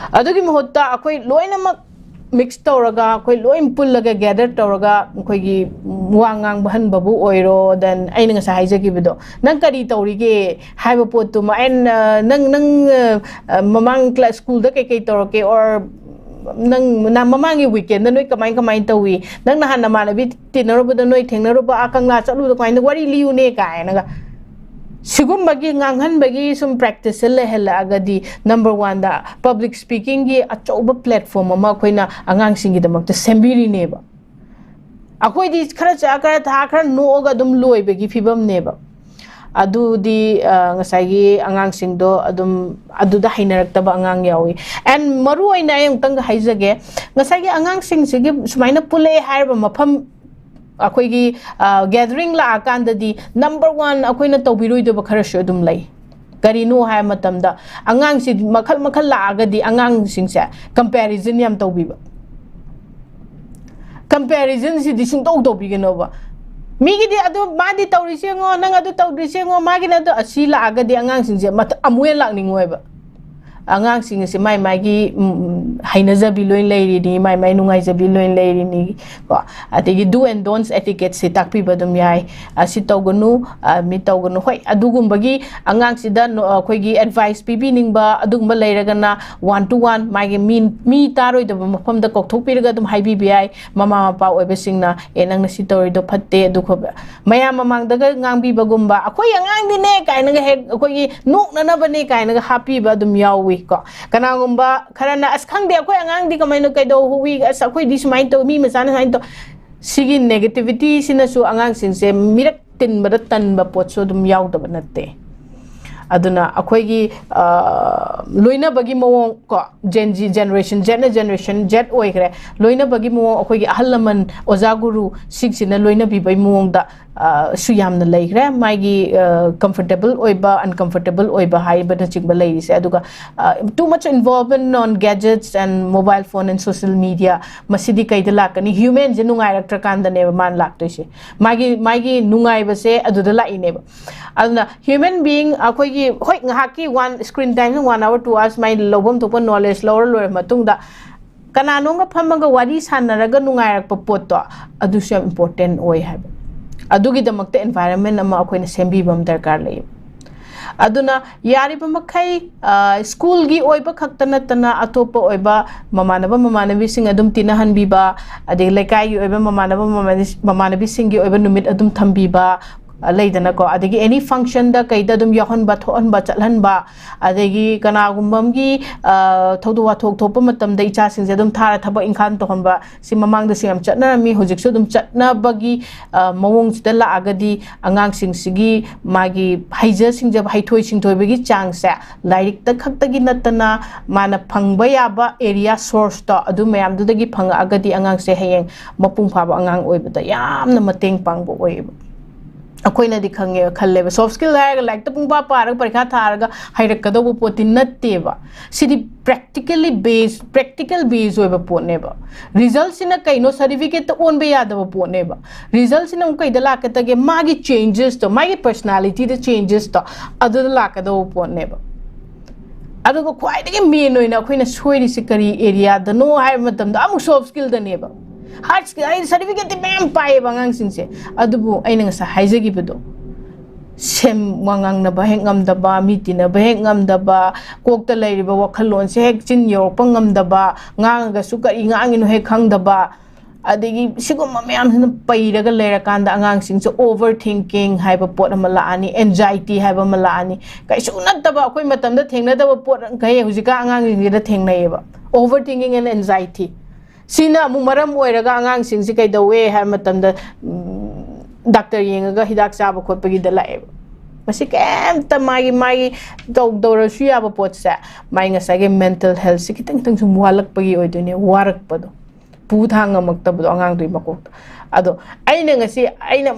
ꯑꯗꯨꯒꯤ ꯃꯍꯨꯠꯇ ꯑꯩꯈꯣꯏ ꯂꯣꯏꯅꯃꯛ mix ꯇꯧꯔꯒ, ꯑꯩꯈꯣꯏ ꯂꯣꯏ ꯄꯨꯜꯂꯒ, gather ꯇꯧꯔꯒ, ꯑꯩꯈꯣꯏꯒꯤ ꯋꯥ ꯉꯥꯡꯕ ꯍꯟꯕꯕꯨ ꯑꯣꯏꯔꯣ, then ꯑꯩꯅ ꯉꯁꯥꯏ ꯍꯥꯏꯖꯈꯤꯕꯗꯣ, "ꯅꯪ ꯀꯔꯤ ꯇꯧꯔꯤꯒꯦ?" ꯍꯥꯏꯕ ꯄꯣꯠꯇꯨꯃ, ꯑꯩꯅ, "ꯅꯪ, ꯅꯪ, ꯑ, ꯃꯃꯥꯡ class, schoolꯗ ꯀꯩꯀꯩ ꯇꯧꯔꯛꯀꯦ?" or, "ꯅꯪ, ꯅꯪ ꯃꯃꯥꯡꯒꯤ weekendꯗ ꯅꯣꯏ ꯀꯃꯥꯏ, ꯀꯃꯥꯏ ꯇꯧꯏ? ꯅꯪ ꯅꯍꯥꯟ ꯅꯃꯥꯟꯅꯕꯤ ꯇꯤꯟꯅꯔꯨꯕꯗ, ꯅꯣꯏ ꯊꯦꯡꯅꯔꯨꯕ, ꯑꯥ ꯀꯪꯂꯥ ꯆꯠꯂꯨꯕꯗ ꯀꯃꯥꯏꯅ, ꯋꯥꯔꯤ ꯂꯤꯌꯨꯅꯦ" ꯀꯥꯏꯅꯒ꯫ ꯁꯤꯒꯨꯝꯕꯒꯤ ꯉꯥꯡꯍꯟꯕꯒꯤ ꯁꯨꯝ practiceꯁꯦ ꯂꯩꯍꯜꯂꯛꯑꯒꯗꯤ, number oneꯗ public speakingꯒꯤ ꯑꯆꯧꯕ platform ꯑꯃ ꯑꯩꯈꯣꯏꯅ ꯑꯉꯥꯡꯁꯤꯡꯒꯤꯗꯃꯛꯇ ꯁꯦꯝꯕꯤꯔꯤꯅꯦꯕ꯫ ꯑꯩꯈꯣꯏꯗꯤ ꯈꯔ ꯆꯥ, ꯈꯔ ꯊꯥ, ꯈꯔ ꯅꯣꯛꯑꯒ ꯑꯗꯨꯝ ꯂꯣꯏꯕꯒꯤ ꯐꯤꯕꯝꯅꯦꯕ꯫ ꯑꯗꯨꯗꯤ, ꯑ, ꯉꯁꯥꯏꯒꯤ ꯑꯉꯥꯡꯁꯤꯡꯗꯣ ꯑꯗꯨꯝ ꯑꯗꯨꯗ ꯍꯩꯅꯔꯛꯇꯕ ꯑꯉꯥꯡ ꯌꯥꯎꯏ꯫ And ꯃꯔꯨ ꯑꯣꯏꯅ ꯑꯩ ꯑꯃꯨꯛꯇꯪꯒ ꯍꯥꯏꯖꯒꯦ, ꯉꯁꯥꯏꯒꯤ ꯑꯉꯥꯡꯁꯤꯡꯁꯤꯒꯤ ꯁꯨꯃꯥꯏꯅ ꯄꯨꯜꯂꯛꯑꯦ ꯍꯥꯏꯔꯕ ꯃꯐꯝ, ꯑꯩꯈꯣꯏꯒꯤ, ꯑ, gathering ꯂꯥꯛꯑꯀꯥꯟꯗꯗꯤ number one ꯑꯩꯈꯣꯏꯅ ꯇꯧꯕꯤꯔꯣꯏꯗꯕ ꯈꯔꯁꯨ ꯑꯗꯨꯝ ꯂꯩ꯫ ꯀꯔꯤꯅꯣ ꯍꯥꯏꯕ ꯃꯇꯝꯗ, ꯑꯉꯥꯡꯁꯤ ꯃꯈꯜ ꯃꯈꯜ ꯂꯥꯛꯑꯒꯗꯤ ꯑꯉꯥꯡꯁꯤꯡꯁꯦ comparison ꯌꯥꯝ ꯇꯧꯕꯤꯕ꯫ Comparisonꯁꯤꯗꯤ ꯁꯨꯡꯇꯧ ꯇꯧꯕꯤꯒꯅꯣꯕ꯫ ꯃꯤꯒꯤꯗꯤ ꯑꯗꯨ, "ꯃꯥꯗꯤ ꯇꯧꯔꯤꯁꯦ ꯌꯦꯡꯉꯣ, ꯅꯪ ꯑꯗꯨ ꯇꯧꯗ꯭ꯔꯤꯁꯦ ꯌꯦꯡꯉꯣ, ꯃꯥꯒꯤꯅ ꯑꯗꯨ", ꯑꯁꯤ ꯂꯥꯛꯑꯒꯗꯤ ꯑꯉꯥꯡꯁꯤꯡꯁꯦ ꯃꯊ-, ꯑꯃꯨꯛ ꯍꯦꯟꯅ ꯂꯥꯛꯅꯤꯡꯉꯣꯏꯕ꯫ ꯑꯉꯥꯡꯁꯤꯡ ꯑꯁꯤ ꯃꯥꯏ ꯃꯥꯒꯤ ꯎꯝ, ꯍꯩꯅꯖꯕꯤ ꯂꯣꯏ ꯂꯩꯔꯤꯅꯤ, ꯃꯥꯏ ꯃꯥꯏ ꯅꯨꯡꯉꯥꯏꯖꯕꯤ ꯂꯣꯏ ꯂꯩꯔꯤꯅꯤ ꯀꯣ꯫ ꯑꯗꯒꯤ do and don'ts etiquette ꯁꯤ ꯇꯥꯛꯄꯤꯕ ꯑꯗꯨꯝ ꯌꯥꯏ꯫ ꯑ, ꯁꯤ ꯇꯧꯒꯅꯨ, ꯑ, ꯃꯤ ꯇꯧꯒꯅꯨ, ꯍꯣꯏ꯫ ꯑꯗꯨꯒꯨꯝꯕꯒꯤ ꯑꯉꯥꯡꯁꯤꯗ ꯅꯣ-, ꯑꯩꯈꯣꯏꯒꯤ advice ꯄꯤꯕꯤꯅꯤꯡꯕ ꯑꯗꯨꯒꯨꯝꯕ ꯂꯩꯔꯒꯅ one to one ꯃꯥꯒꯤ ꯃꯤ, ꯃꯤ ꯇꯥꯔꯣꯏꯗꯕ ꯃꯐꯝꯗ ꯀꯧꯊꯣꯛꯄꯤꯔꯒ ꯑꯗꯨꯝ ꯍꯥꯏꯕꯤꯕ ꯌꯥꯏ꯫ ꯃꯃꯥ ꯃꯄꯥ ꯑꯣꯏꯕꯁꯤꯡꯅ, "ꯑꯦ, ꯅꯪꯅ ꯁꯤ ꯇꯧꯔꯤꯗꯣ ꯐꯠꯇꯦ, ꯑꯗꯨ ꯈꯣꯠꯄ"꯫ ꯃꯌꯥꯝ ꯃꯃꯥꯡꯗꯒ ꯉꯥꯡꯕꯤꯕꯒꯨꯝꯕ, "ꯑꯩꯈꯣꯏ ꯑꯉꯥꯡꯗꯤꯅꯦ" ꯀꯥꯏꯅꯒ ꯍꯦꯛ ꯑꯩꯈꯣꯏꯒꯤ ꯅꯣꯛꯅꯅꯕꯅꯦ ꯀꯥꯏꯅꯒ ꯍꯥꯞꯄꯤꯕ ꯑꯗꯨꯝ ꯌꯥꯎꯏ ꯀꯣ꯫ ꯀꯅꯥꯒꯨꯝꯕ ꯈꯔꯅ, "ꯑꯁ, ꯈꯪꯗꯦ, ꯑꯩꯈꯣꯏ ꯑꯉꯥꯡꯗꯤ ꯀꯃꯥꯏꯅ ꯀꯩꯗꯧ ꯍꯧꯏ, ꯑꯁ, ꯑꯩꯈꯣꯏꯗꯤ ꯁꯨꯃꯥꯏꯅ ꯇꯧ, ꯃꯤ ꯃꯆꯥꯅ ꯁꯨꯃꯥꯏꯅ ꯇꯧ"꯫ ꯁꯤꯒꯤ negativity ꯁꯤꯅꯁꯨ ꯑꯉꯥꯡꯁꯤꯡꯁꯦ ꯃꯤꯔꯛ ꯇꯤꯟꯕꯗ ꯇꯟꯕ ꯄꯣꯠꯁꯨ ꯑꯗꯨꯝ ꯌꯥꯎꯗꯕ ꯅꯠꯇꯦ꯫ ꯑꯗꯨꯅ ꯑꯩꯈꯣꯏꯒꯤ, ꯑ, ꯂꯣꯏꯅꯕꯒꯤ ꯃꯑꯣꯡ ꯀꯣ, Gen Z generation, Zꯅ generation Z ꯑꯣꯏꯈ꯭ꯔꯦ꯫ ꯂꯣꯏꯅꯕꯒꯤ ꯃꯑꯣꯡ, ꯑꯩꯈꯣꯏꯒꯤ ꯑꯍꯜ ꯂꯃꯟ, ꯑꯣꯖꯥ ꯒꯨꯔꯨ ꯁꯤꯡꯁꯤꯅ ꯂꯣꯏꯅꯕꯤꯕꯒꯤ ꯃꯑꯣꯡꯗ, ꯑ, ꯁꯨ ꯌꯥꯝꯅ ꯂꯩꯈ꯭ꯔꯦ꯫ ꯃꯥꯒꯤ, ꯑ, comfortable ꯑꯣꯏꯕ, uncomfortable ꯑꯣꯏꯕ ꯍꯥꯏꯕꯅꯆꯤꯡꯕ ꯂꯩꯔꯤꯁꯦ꯫ ꯑꯗꯨꯒ, ꯑ, too much involvement on gadgets and mobile phone and social media, ꯃꯁꯤꯗꯤ ꯀꯩꯗ ꯂꯥꯛꯀꯅꯤ? Humanꯁꯦ ꯅꯨꯡꯉꯥꯏꯔꯛꯇ꯭ꯔꯀꯥꯟꯗꯅꯦꯕ ꯃꯥꯅ ꯂꯥꯛꯇꯣꯏꯁꯦ꯫ ꯃꯥꯒꯤ, ꯃꯥꯒꯤ ꯅꯨꯡꯉꯥꯏꯕꯁꯦ ꯑꯗꯨꯗ ꯂꯥꯛꯏꯅꯦꯕ꯫ ꯑꯗꯨꯅ human being ꯑꯩꯈꯣꯏꯒꯤ, ꯍꯣꯏ, ꯉꯥꯏꯍꯥꯛꯀꯤ one screen time, one hour, two hours ꯃꯥꯏ ꯂꯧꯐꯝ ꯊꯣꯛꯄ knowledge ꯂꯧꯔ ꯂꯣꯏꯔ ꯃꯇꯨꯡꯗ, ꯀꯅꯥꯅꯣꯝꯒ ꯐꯝꯃꯒ ꯋꯥꯔꯤ ꯁꯥꯟꯅꯔꯒ ꯅꯨꯡꯉꯥꯏꯔꯛꯄ ꯄꯣꯠꯇꯣ, ꯑꯗꯨꯁꯨ ꯌꯥꯝ important ꯑꯣꯏ ꯍꯥꯏꯕ꯫ ꯑꯗꯨꯒꯤꯗꯃꯛꯇ environment ꯑꯃ ꯑꯩꯈꯣꯏꯅ ꯁꯦꯝꯕꯤꯕ ꯑꯃ ꯗꯔꯀꯥꯔ ꯂꯩ꯫ ꯑꯗꯨꯅ ꯌꯥꯔꯤꯕ ꯃꯈꯩ, ꯑ, ꯁ꯭ꯀꯨꯜꯒꯤ ꯑꯣꯏꯕ ꯈꯛꯇ ꯅꯠꯇꯅ ꯑꯇꯣꯞꯄ ꯑꯣꯏꯕ ꯃꯃꯥꯟꯅꯕ ꯃꯃꯥꯟꯅꯕꯤꯁꯤꯡ ꯑꯗꯨꯝ ꯇꯤꯟꯅꯍꯟꯕꯤꯕ, ꯑꯗꯩ ꯂꯩꯀꯥꯏꯒꯤ ꯑꯣꯏꯕ ꯃꯃꯥꯟꯅꯕ ꯃꯃꯥꯟꯅꯕꯤ-, ꯃꯃꯥꯟꯅꯕꯤꯁꯤꯡꯒꯤ ꯑꯣꯏꯕ ꯅꯨꯃꯤꯠ ꯑꯗꯨꯝ ꯊꯝꯕꯤꯕ, ꯑ, ꯂꯩꯗꯅꯀꯣ꯫ ꯑꯗꯒꯤ any functionꯗ ꯀꯩꯗ ꯑꯗꯨꯝ ꯌꯥꯎꯍꯟꯕ, ꯊꯣꯛꯍꯟꯕ, ꯆꯠꯍꯟꯕ, ꯑꯗꯒꯤ ꯀꯅꯥꯒꯨꯝꯕ ꯑꯃꯒꯤ, ꯑ, ꯊꯧꯗꯣꯛ ꯋꯥꯊꯣꯛ ꯊꯣꯛꯄ ꯃꯇꯝꯗ ꯏꯆꯥꯁꯤꯡꯁꯦ ꯑꯗꯨꯝ ꯊꯥꯔ ꯊꯕꯛ ꯏꯪꯈꯥꯡ ꯇꯧꯍꯟꯕ, ꯁꯤ ꯃꯃꯥꯡꯗꯁꯨ ꯌꯥꯝ ꯆꯠꯅꯔꯝꯃꯤ, ꯍꯧꯖꯤꯛꯁꯨ ꯑꯗꯨꯝ ꯆꯠꯅꯕꯒꯤ, ꯑ, ꯃꯑꯣꯡꯁꯤꯗ ꯂꯥꯛꯑꯒꯗꯤ ꯑꯉꯥꯡꯁꯤꯡꯁꯤꯒꯤ ꯃꯥꯒꯤ ꯍꯩꯖ ꯁꯤꯡꯖꯕ, ꯍꯩꯊꯣꯏ ꯁꯤꯡꯊꯣꯏꯕꯒꯤ ꯆꯥꯡꯁꯦ ꯂꯥꯏꯔꯤꯛꯇ ꯈꯛꯇꯒꯤ ꯅꯠꯇꯅ ꯃꯥꯅ ꯐꯪꯕ ꯌꯥꯕ area sourceꯇꯣ ꯑꯗꯨ ꯃꯌꯥꯝꯗꯨꯗꯒꯤ ꯐꯪꯉꯛꯑꯒꯗꯤ ꯑꯉꯥꯡꯁꯦ ꯍꯌꯦꯡ ꯃꯄꯨꯡ ꯐꯥꯕ ꯑꯉꯥꯡ ꯑꯣꯏꯕꯗ ꯌꯥꯝꯅ ꯃꯇꯦꯡ ꯄꯥꯡꯕ ꯑꯣꯏꯌꯦꯕ꯫ ꯑꯩꯈꯣꯏꯅꯗꯤ ꯈꯪꯉꯦ ꯈꯜꯂꯦꯕ, soft skill ꯍꯥꯏꯔꯒ ꯂꯥꯏꯔꯤꯛꯇ ꯄꯨꯡꯄꯥ ꯄꯥꯔꯒ ꯄꯔꯤꯈꯥ ꯊꯥꯔꯒ ꯍꯩꯔꯛꯀꯗꯧꯕ ꯄꯣꯠꯇꯤ ꯅꯠꯇꯦꯕ꯫ ꯁꯤꯗꯤ practically base, practical base ꯑꯣꯏꯕ ꯄꯣꯠꯅꯦꯕ꯫ Resultꯁꯤꯅ ꯀꯩꯅꯣ? Certificateꯇ ꯑꯣꯟꯕ ꯌꯥꯗꯕ ꯄꯣꯠꯅꯦꯕ꯫ Resultꯁꯤꯅ ꯑꯃꯨꯛ ꯀꯩꯗ ꯂꯥꯛꯀꯗꯒꯦ? ꯃꯥꯒꯤ changesꯇꯣ, ꯃꯥꯒꯤ personalityꯗ changesꯇꯣ ꯑꯗꯨꯗ ꯂꯥꯛꯀꯗꯧꯕ ꯄꯣꯠꯅꯦꯕ꯫ ꯑꯗꯨꯒ ꯈ꯭ꯋꯥꯏꯗꯒꯤ ꯃꯦꯟ ꯑꯣꯏꯅ ꯑꯩꯈꯣꯏꯅ ꯁꯣꯏꯔꯤꯁꯤ ꯀꯔꯤ ꯑꯦꯔꯤꯌꯥꯗꯅꯣ ꯍꯥꯏꯕ ꯃꯇꯝꯗ, ꯑꯃꯨꯛ ꯁꯣꯐ ꯁ꯭ꯀꯤꯜꯗꯅꯦꯕ꯫ ꯍꯥꯔꯠ ꯁ꯭ꯀꯤꯜ ꯍꯥꯏꯗꯤ ꯁꯥꯔꯇꯤꯐꯤꯀꯦꯠꯇꯤ ꯃꯌꯥꯝ ꯄꯥꯏꯌꯦꯕ ꯑꯉꯥꯡꯁꯤꯡꯁꯦ, ꯑꯗꯨꯕꯨ ꯑꯩꯅ ꯉꯁꯥꯏ ꯍꯥꯏꯖꯈꯤꯕꯗꯣ, ꯁꯦꯝ ꯋꯥ ꯉꯥꯡꯅꯕ ꯍꯦꯛ ꯉꯝꯗꯕ, ꯃꯤ ꯇꯤꯟꯅꯕ ꯍꯦꯛ ꯉꯝꯗꯕ, ꯀꯣꯛꯇ ꯂꯩꯔꯤꯕ ꯋꯥꯈꯜꯂꯣꯟꯁꯦ ꯍꯦꯛ ꯆꯤꯟ ꯌꯧꯔꯛꯄ ꯉꯝꯗꯕ, ꯉꯥꯡꯉꯒꯁꯨ ꯀꯔꯤ ꯉꯥꯡꯉꯤꯅꯣ ꯍꯦꯛ ꯈꯪꯗꯕ, ꯑꯗꯒꯤ ꯁꯤꯒꯨꯝꯕ ꯃꯌꯥꯝꯁꯤꯅ ꯄꯩꯔꯒ ꯂꯩꯔꯀꯥꯟꯗ ꯑꯉꯥꯡꯁꯤꯡꯁꯦ ꯑꯣꯚꯔ ꯊꯤꯡꯀꯤꯡ ꯍꯥꯏꯕ ꯄꯣꯠ ꯑꯃ ꯂꯥꯛꯑꯅꯤ, ꯑꯦꯟꯖꯥꯏꯇꯤ ꯍꯥꯏꯕ ꯑꯃ ꯂꯥꯛꯑꯅꯤ꯫ ꯀꯩꯁꯨ ꯅꯠꯇꯕ, ꯑꯩꯈꯣꯏ ꯃꯇꯝꯗ ꯊꯦꯡꯅꯗꯕ ꯄꯣꯠ ꯀꯩ ꯍꯧꯖꯤꯛꯀꯥꯟ ꯑꯉꯥꯡꯁꯤꯡꯁꯤꯗ ꯊꯦꯡꯅꯩꯌꯦꯕ, ꯑꯣꯚꯔ ꯊꯤꯡꯀꯤꯡ ꯑꯦꯟ ꯑꯦꯟꯖꯥꯏꯇꯤ꯫ ꯁꯤꯅ ꯑꯃꯨꯛ ꯃꯔꯝ ꯑꯣꯏꯔꯒ ꯑꯉꯥꯡꯁꯤꯡꯁꯤ ꯀꯩꯗꯧꯋꯦ ꯍꯥꯏꯕ ꯃꯇꯝꯗ, ꯎꯝ, ꯗꯥꯛꯇꯔ ꯌꯦꯡꯉꯒ ꯍꯤꯗꯥꯛ ꯆꯥꯕ ꯈꯣꯠꯄꯒꯤꯗ ꯂꯥꯛꯑꯦꯕ꯫ ꯃꯁꯤ ꯀꯩꯝꯇ ꯃꯥꯒꯤ, ꯃꯥꯒꯤ ꯇꯧꯗꯧꯔꯁꯨ ꯌꯥꯕ ꯄꯣꯠꯁꯦ, ꯃꯥꯒꯤ ꯉꯁꯥꯏꯒꯤ ꯃꯦꯟꯇꯦꯜ ꯍꯦꯜꯊꯁꯤ ꯈꯤꯇꯪ ꯈꯤꯇꯪ ꯁꯨꯝ ꯋꯥꯠꯂꯛꯄꯒꯤ ꯑꯣꯏꯗꯣꯏꯅꯦ, ꯋꯥꯔꯛꯄꯗꯣ, ꯄꯨ ꯊꯥꯡ ꯉꯝꯃꯛꯇꯕꯗꯣ ꯑꯉꯥꯡꯗꯨꯒꯤ ꯃꯀꯣꯛꯇ꯫ ꯑꯗꯣ ꯑꯩꯅ ꯉꯁꯤ, ꯑꯩꯅ,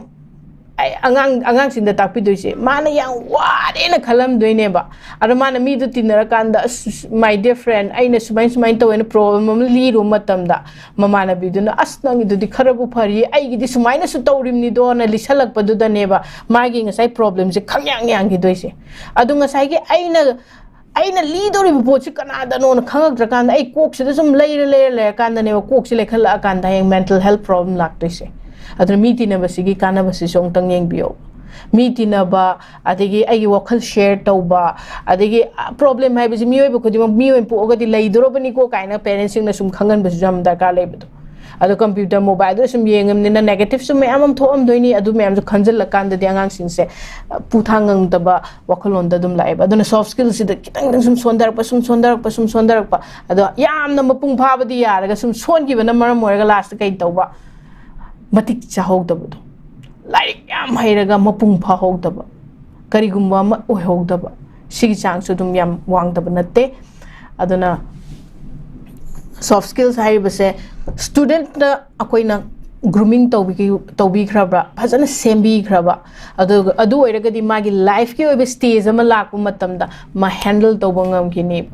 ꯑꯩ ꯑꯉꯥꯡ, ꯑꯉꯥꯡꯁꯤꯡꯗ ꯇꯥꯛꯄꯤꯗꯣꯏꯁꯦ, ꯃꯥꯅ ꯌꯥꯝ ꯋꯥꯔꯦꯅ ꯈꯜꯂꯝꯗꯣꯏꯅꯦꯕ꯫ ꯑꯗꯣ ꯃꯥꯅ ꯃꯤꯗꯨ ꯇꯤꯟꯅꯔꯀꯥꯟꯗ, "ꯑꯁ, my dear friend, ꯑꯩꯅ ꯁꯨꯃꯥꯏ ꯁꯨꯃꯥꯏꯅ ꯇꯧꯋꯦꯅ" ꯄ꯭ꯔꯣꯕ꯭ꯂꯦꯝ ꯑꯃ ꯂꯤꯔꯨꯕ ꯃꯇꯝꯗ, ꯃꯃꯥꯟꯅꯕꯤꯗꯨꯅ, "ꯑꯁ, ꯅꯪꯒꯤꯗꯨꯗꯤ ꯈꯔꯕꯨ ꯐꯔꯤ, ꯑꯩꯒꯤꯗꯤ ꯁꯨꯃꯥꯏꯅꯁꯨ ꯇꯧꯔꯤꯕꯅꯤꯗꯣꯅ" ꯂꯤꯁꯜꯂꯛꯄꯗꯨꯗꯅꯦꯕ ꯃꯥꯒꯤ ꯉꯁꯥꯏ ꯄ꯭ꯔꯣꯕ꯭ꯂꯦꯝꯁꯦ ꯈꯪꯌꯥꯡ ꯌꯥꯡꯈꯤꯗꯣꯏꯁꯦ꯫ ꯑꯗꯣ ꯉꯁꯥꯏꯒꯤ ꯑꯩꯅ, ꯑꯩꯅ ꯂꯤꯗꯧꯔꯤꯕ ꯄꯣꯠꯁꯤ ꯀꯅꯥꯗꯅꯣꯅ ꯈꯪꯉꯛꯇ꯭ꯔꯀꯥꯟꯗ, ꯑꯩ ꯀꯣꯛꯁꯤꯗ ꯁꯨꯝ ꯂꯩꯔ ꯂꯩꯔ ꯂꯩꯔꯀꯥꯟꯗꯅꯦꯕ, ꯀꯣꯛꯁꯤ ꯂꯩꯈꯠꯂꯛꯑꯀꯥꯟꯗ ꯍꯌꯦꯡ ꯃꯦꯟꯇꯦꯜ ꯍꯦꯜꯊ ꯄ꯭ꯔꯣꯕ꯭ꯂꯦꯝ ꯂꯥꯛꯇꯣꯏꯁꯦ꯫ ꯑꯗꯨꯅ ꯃꯤ ꯇꯤꯟꯅꯕꯁꯤꯒꯤ ꯀꯥꯟꯅꯕꯁꯤꯁꯨ ꯑꯃꯨꯛꯇꯪ ꯌꯦꯡꯕꯤꯌꯣ꯫ ꯃꯤ ꯇꯤꯟꯅꯕ, ꯑꯗꯒꯤ ꯑꯩꯒꯤ ꯋꯥꯈꯜ ꯁꯦꯌꯔ ꯇꯧꯕ, ꯑꯗꯒꯤ ꯄ꯭ꯔꯣꯕ꯭ꯂꯦꯝ ꯍꯥꯏꯕꯁꯤ ꯃꯤꯑꯣꯏꯕ ꯈꯨꯗꯤꯡꯃꯛ ꯃꯤ ꯑꯣꯏꯅ ꯄꯣꯛꯑꯒꯗꯤ ꯂꯩꯗꯣꯔꯕꯅꯤꯀꯣ ꯀꯥꯏꯅ ꯄꯦꯔꯦꯟꯁꯁꯤꯡꯅ ꯁꯨꯝ ꯈꯪꯍꯟꯕꯁꯨ ꯌꯥꯝ ꯗꯔꯀꯥꯔ ꯂꯩꯕꯗꯣ꯫ ꯑꯗꯣ ꯀꯝꯄ꯭ꯌꯨꯇꯔ, ꯃꯣꯕꯥꯏꯜꯗ ꯁꯨꯝ ꯌꯦꯡꯉꯕꯅꯤꯅ ꯅꯦꯒꯦꯇꯤꯚꯁꯨ ꯃꯌꯥꯝ ꯑꯃ ꯊꯣꯛꯑꯝꯗꯣꯏꯅꯤ꯫ ꯑꯗꯨ ꯃꯌꯥꯝꯁꯨ ꯈꯟꯖꯤꯜꯂꯀꯥꯟꯗꯗꯤ ꯑꯉꯥꯡꯁꯤꯡꯁꯦ, ꯑ, ꯄꯨꯊꯥꯡ ꯉꯝꯗꯕ ꯋꯥꯈꯜꯂꯣꯟꯗ ꯑꯗꯨꯝ ꯂꯥꯛꯑꯦꯕ꯫ ꯑꯗꯨꯅ ꯁꯣꯐ ꯁ꯭ꯀꯤꯜꯁꯤꯗ ꯈꯤꯇꯪ ꯈꯤꯇꯪ ꯁꯨꯝ ꯁꯣꯟꯊꯔꯛꯄ, ꯁꯨꯝ ꯁꯣꯟꯊꯔꯛꯄ, ꯁꯨꯝ ꯁꯣꯟꯊꯔꯛꯄ꯫ ꯑꯗꯣ ꯌꯥꯝꯅ ꯃꯄꯨꯡ ꯐꯥꯕꯗꯤ ꯌꯥꯔꯒ ꯁꯨꯝ ꯁꯣꯟꯈꯤꯕꯅ ꯃꯔꯝ ꯑꯣꯏꯔꯒ ꯂꯥꯁꯇ ꯀꯩ ꯇꯧꯕ? ꯃꯇꯤꯛ ꯆꯥꯍꯧꯗꯕꯗꯣ꯫ ꯂꯥꯏꯔꯤꯛ ꯌꯥꯝ ꯍꯩꯔꯒ ꯃꯄꯨꯡ ꯐꯥꯍꯧꯗꯕ, ꯀꯔꯤꯒꯨꯝꯕ ꯑꯃ ꯑꯣꯏꯍꯧꯗꯕ, ꯁꯤꯒꯤ ꯆꯥꯡꯁꯨ ꯑꯗꯨꯝ ꯌꯥꯝ ꯋꯥꯡꯗꯕ ꯅꯠꯇꯦ꯫ ꯑꯗꯨꯅ ꯁꯣꯐ ꯁ꯭ꯀꯤꯜꯁ ꯍꯥꯏꯔꯤꯕꯁꯦ ꯁ꯭ꯇꯨꯗꯦꯟꯠꯇ ꯑꯩꯈꯣꯏꯅ ꯒ꯭ꯔꯨꯃꯤꯡ ꯇꯧꯕꯤ-, ꯇꯧꯕꯤꯈ꯭ꯔꯕ꯭ꯔꯥ, ꯐꯖꯅ ꯁꯦꯝꯕꯤꯈ꯭ꯔꯕ, ꯑꯗꯨꯒ ꯑꯗꯨ ꯑꯣꯏꯔꯒꯗꯤ ꯃꯥꯒꯤ ꯂꯥꯏꯐꯀꯤ ꯑꯣꯏꯕ ꯁ꯭ꯇꯦꯖ ꯑꯃ ꯂꯥꯛꯄ ꯃꯇꯝꯗ ꯃꯥ ꯍꯦꯟꯗꯜ ꯇꯧꯕ ꯉꯝꯈꯤꯅꯤ꯫